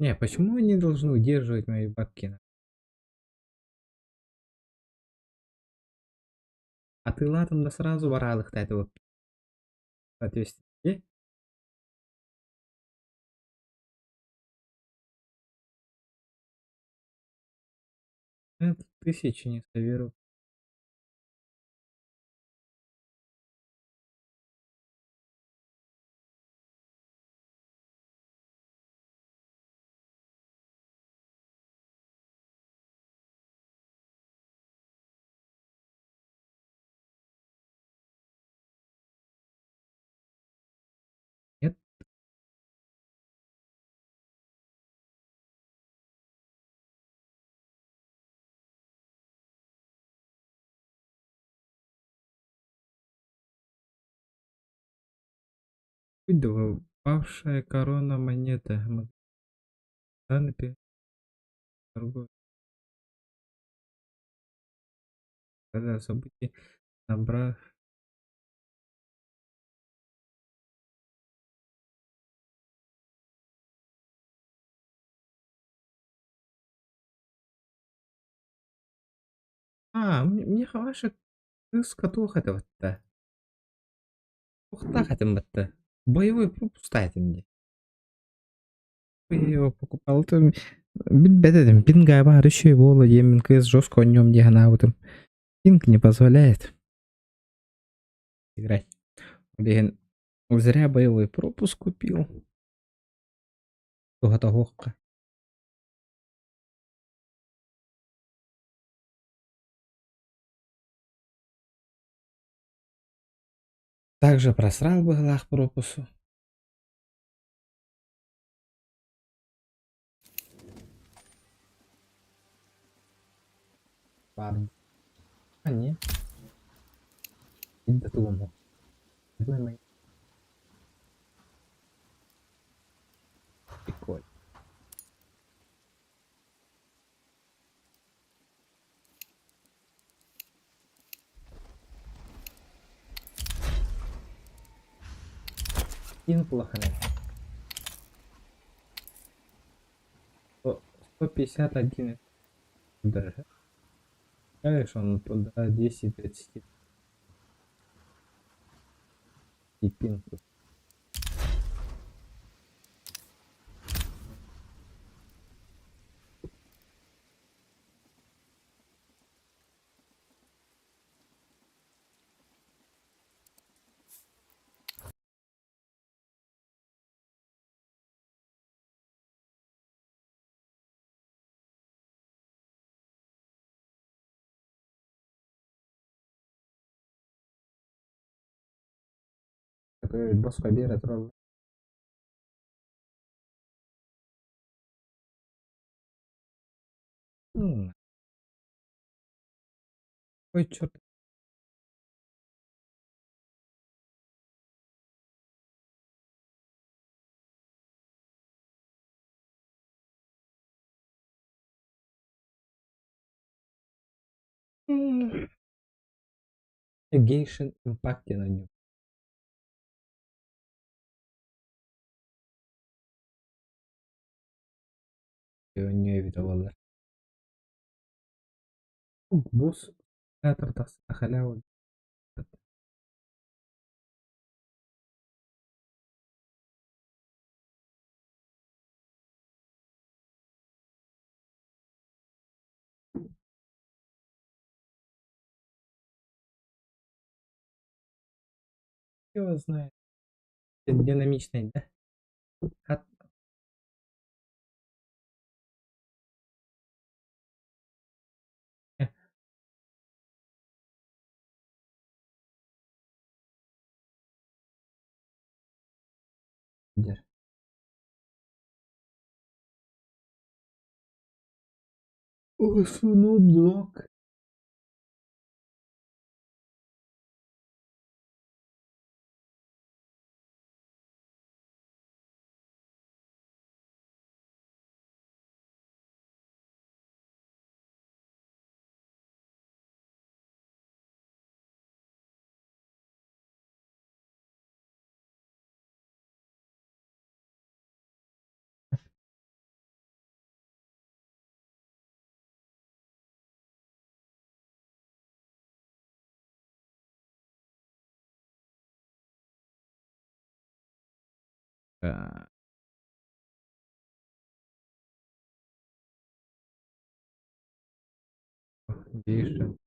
Не, почему они должны удерживать мои бабки? А ты ладно, да сразу баралых-то этого. Соответственно. Это тысячи не соберу. Павшая корона монета. Торговля. Событий набрав. А, мне ваша кыыска туох этэ батта? Туохтаах этим батта? Боевой пропуск этим дии. Я его покупал. Это билбэт этим. Пинга баар еще и буола диэммин кыыс жестко оонньуом дии санаабытым. Пинг не позволяет играть. Блин, зря боевой пропуск купил. Туһата Также просрал быһылаах пропусу. Баар. А, не. Инде тугум. Прикольно. Пинг улаханай. 151 даже. Конечно, он до 10-30. И пинг. Такой босс победа тролл. Ой, черт. Genshin Impact на нем. Оонньуу эбитэ буоллар. Босс тахса халява. Его знает. Динамичный, да? От... Дер. Ой, Snoop Dogg. А. Genshin.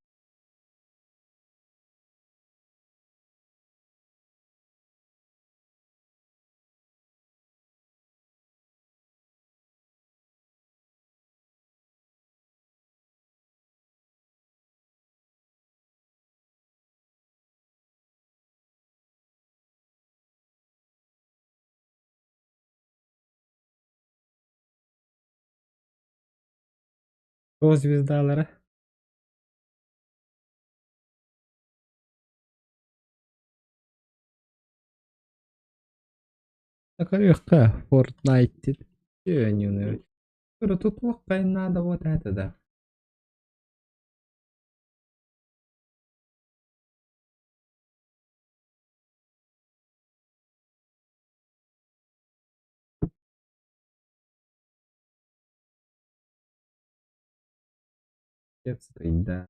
О, звездалара. Көрүөххэ Fortnite оонньууну. Тутуохха надо вот это да. Да.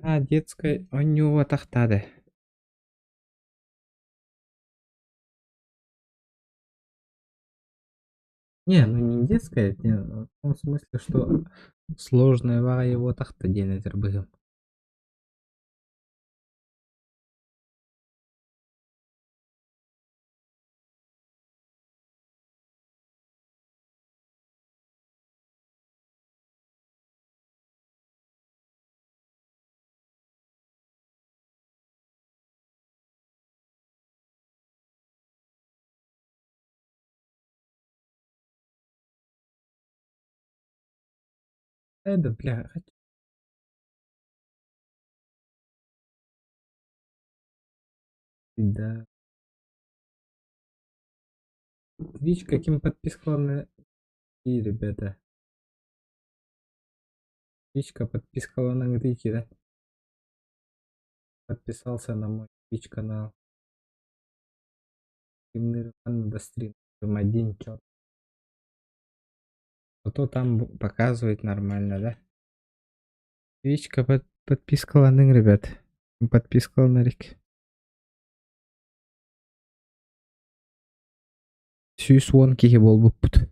А, детская оонньууба тахтаады. Не, ну не детская, не, в том смысле, что сложная его тахта диэн этэр быһым. Это, бля, хочу. Да. Twitch каким подпискаланы и, ребята. Твичка подпискалана да? Подписался на мой Twitch канал. До стрим один чёт. Зато там показывает нормально, да? Твичка подпискаланың, ребят. Подпискаланарик. 110 киһи буолбуппут.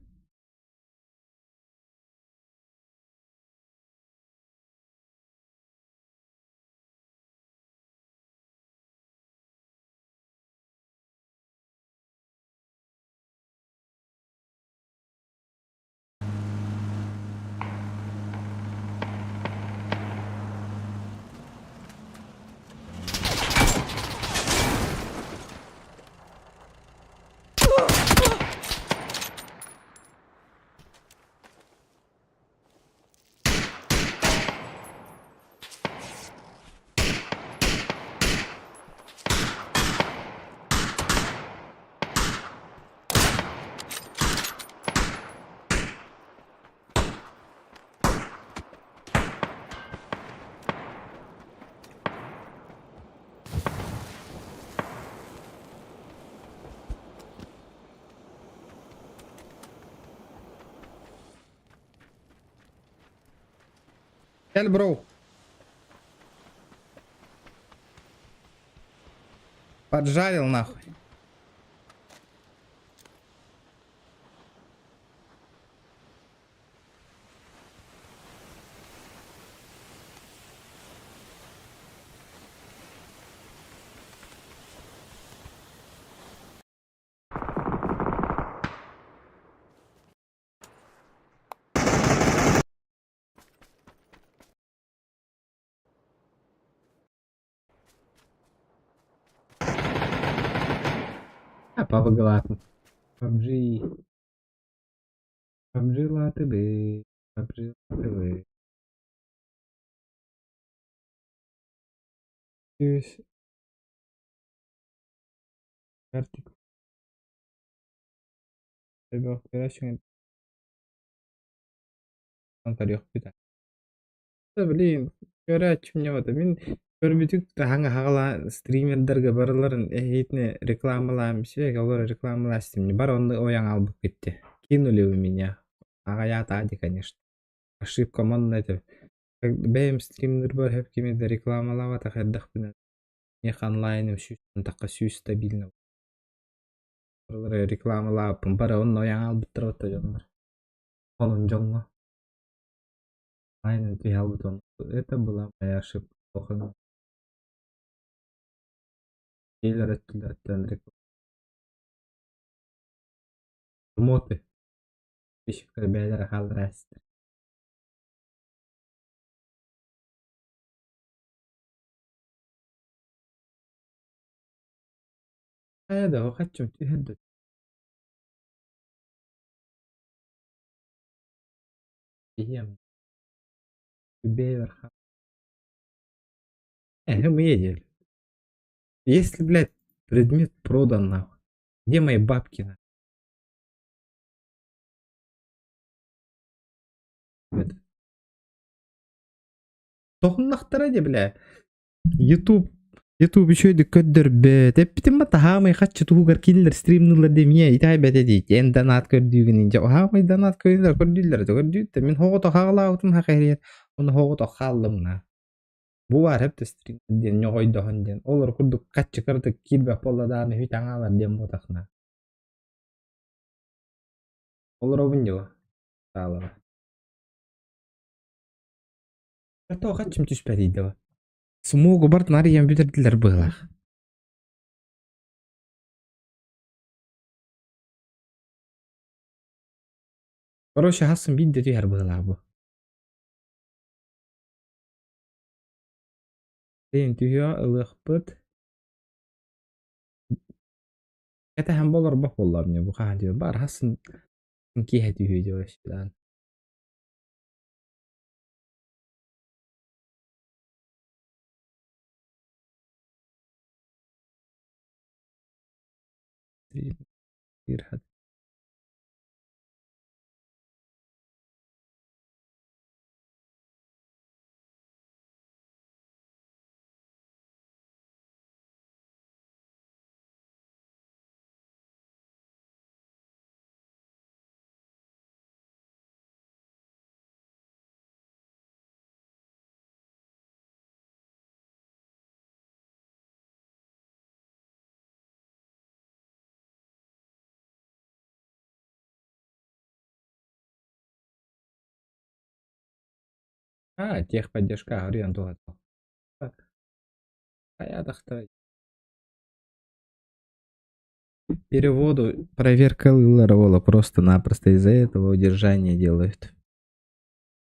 Gel bro. Поджарил нахуй. А, папа галатым. PUBG. PUBG латыбы. PUBG латыбы. Түс. Картик. Блин, көрөөччүм это мин көрбүтүк хаҥа хаҕала стримердерге барыларын эһитне рекламалаам сиэг олор рекламалаастым бар онны ояң албык кетти. Кинули у меня. Аҕаyaат ади, конечно. Ошибка манна это. Бэйэм стримнер бар хэп кимеде рекламалаабата хайдахпына. Нех онлайным сүүс таққа сүүс стабильно. Барылары рекламалааппын бары онно ояң албыттар отта дьоннор. Онун дьоҥҥо. Онлайн албыт он. Это была моя ошибка. Кейлер өттүлэртэн Моты. Бээлэр хааллараастар. Хайа да хаччым түһэр да Иһиэм. Бэйэбэр Эһэм ийэ Если, блядь, предмет продан нахуй, где мои бабки нахуй? Это. Тоһуннахтара дии, бля. Ютуб Ютуб үчүгэйдик көрдөрбөт. Эппитим ба таһаамай хаччы туһугар кинилэр стримныыллар дии эмиэ итэҕэйбэтэ дии. Эн донат көрдүүгүн инчэ оһаамай донат көрдүүллэр көрдүүллэр да көрдүүт мин хоҕото хаалаабытым хахэрийэр ону хоҕото хааллым на. Бу баар эп стрим диэн ньоҕойдоһон диэн олор курдук хаччы кыратык киирбэт буолла даҕаны үһү таҥаалар диэн буотахна. Олоробун дьуо таалара. Тоҕо хаччым түспэтий да Смогу барытын арыйан бүтэрдилэр быһыылаах. Короче, хасын биирдэ түһэр быһыылаах бу. Тиэн түһүө ылыахпыт. Кэтэһэн болорбох буоллаҕым дии бу хаһан түһүө баар хасын киэһэ түһүө дии вообще А, техподдержка арыйан туһата. Хайаатахтара Переводу проверка ыллар просто-напросто из-за этого удержание делают.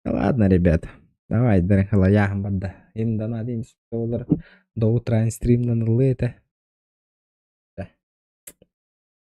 Ладно, ребят, давай, халаяхым барда. Им донат доллар до утра стримнан ыллы это.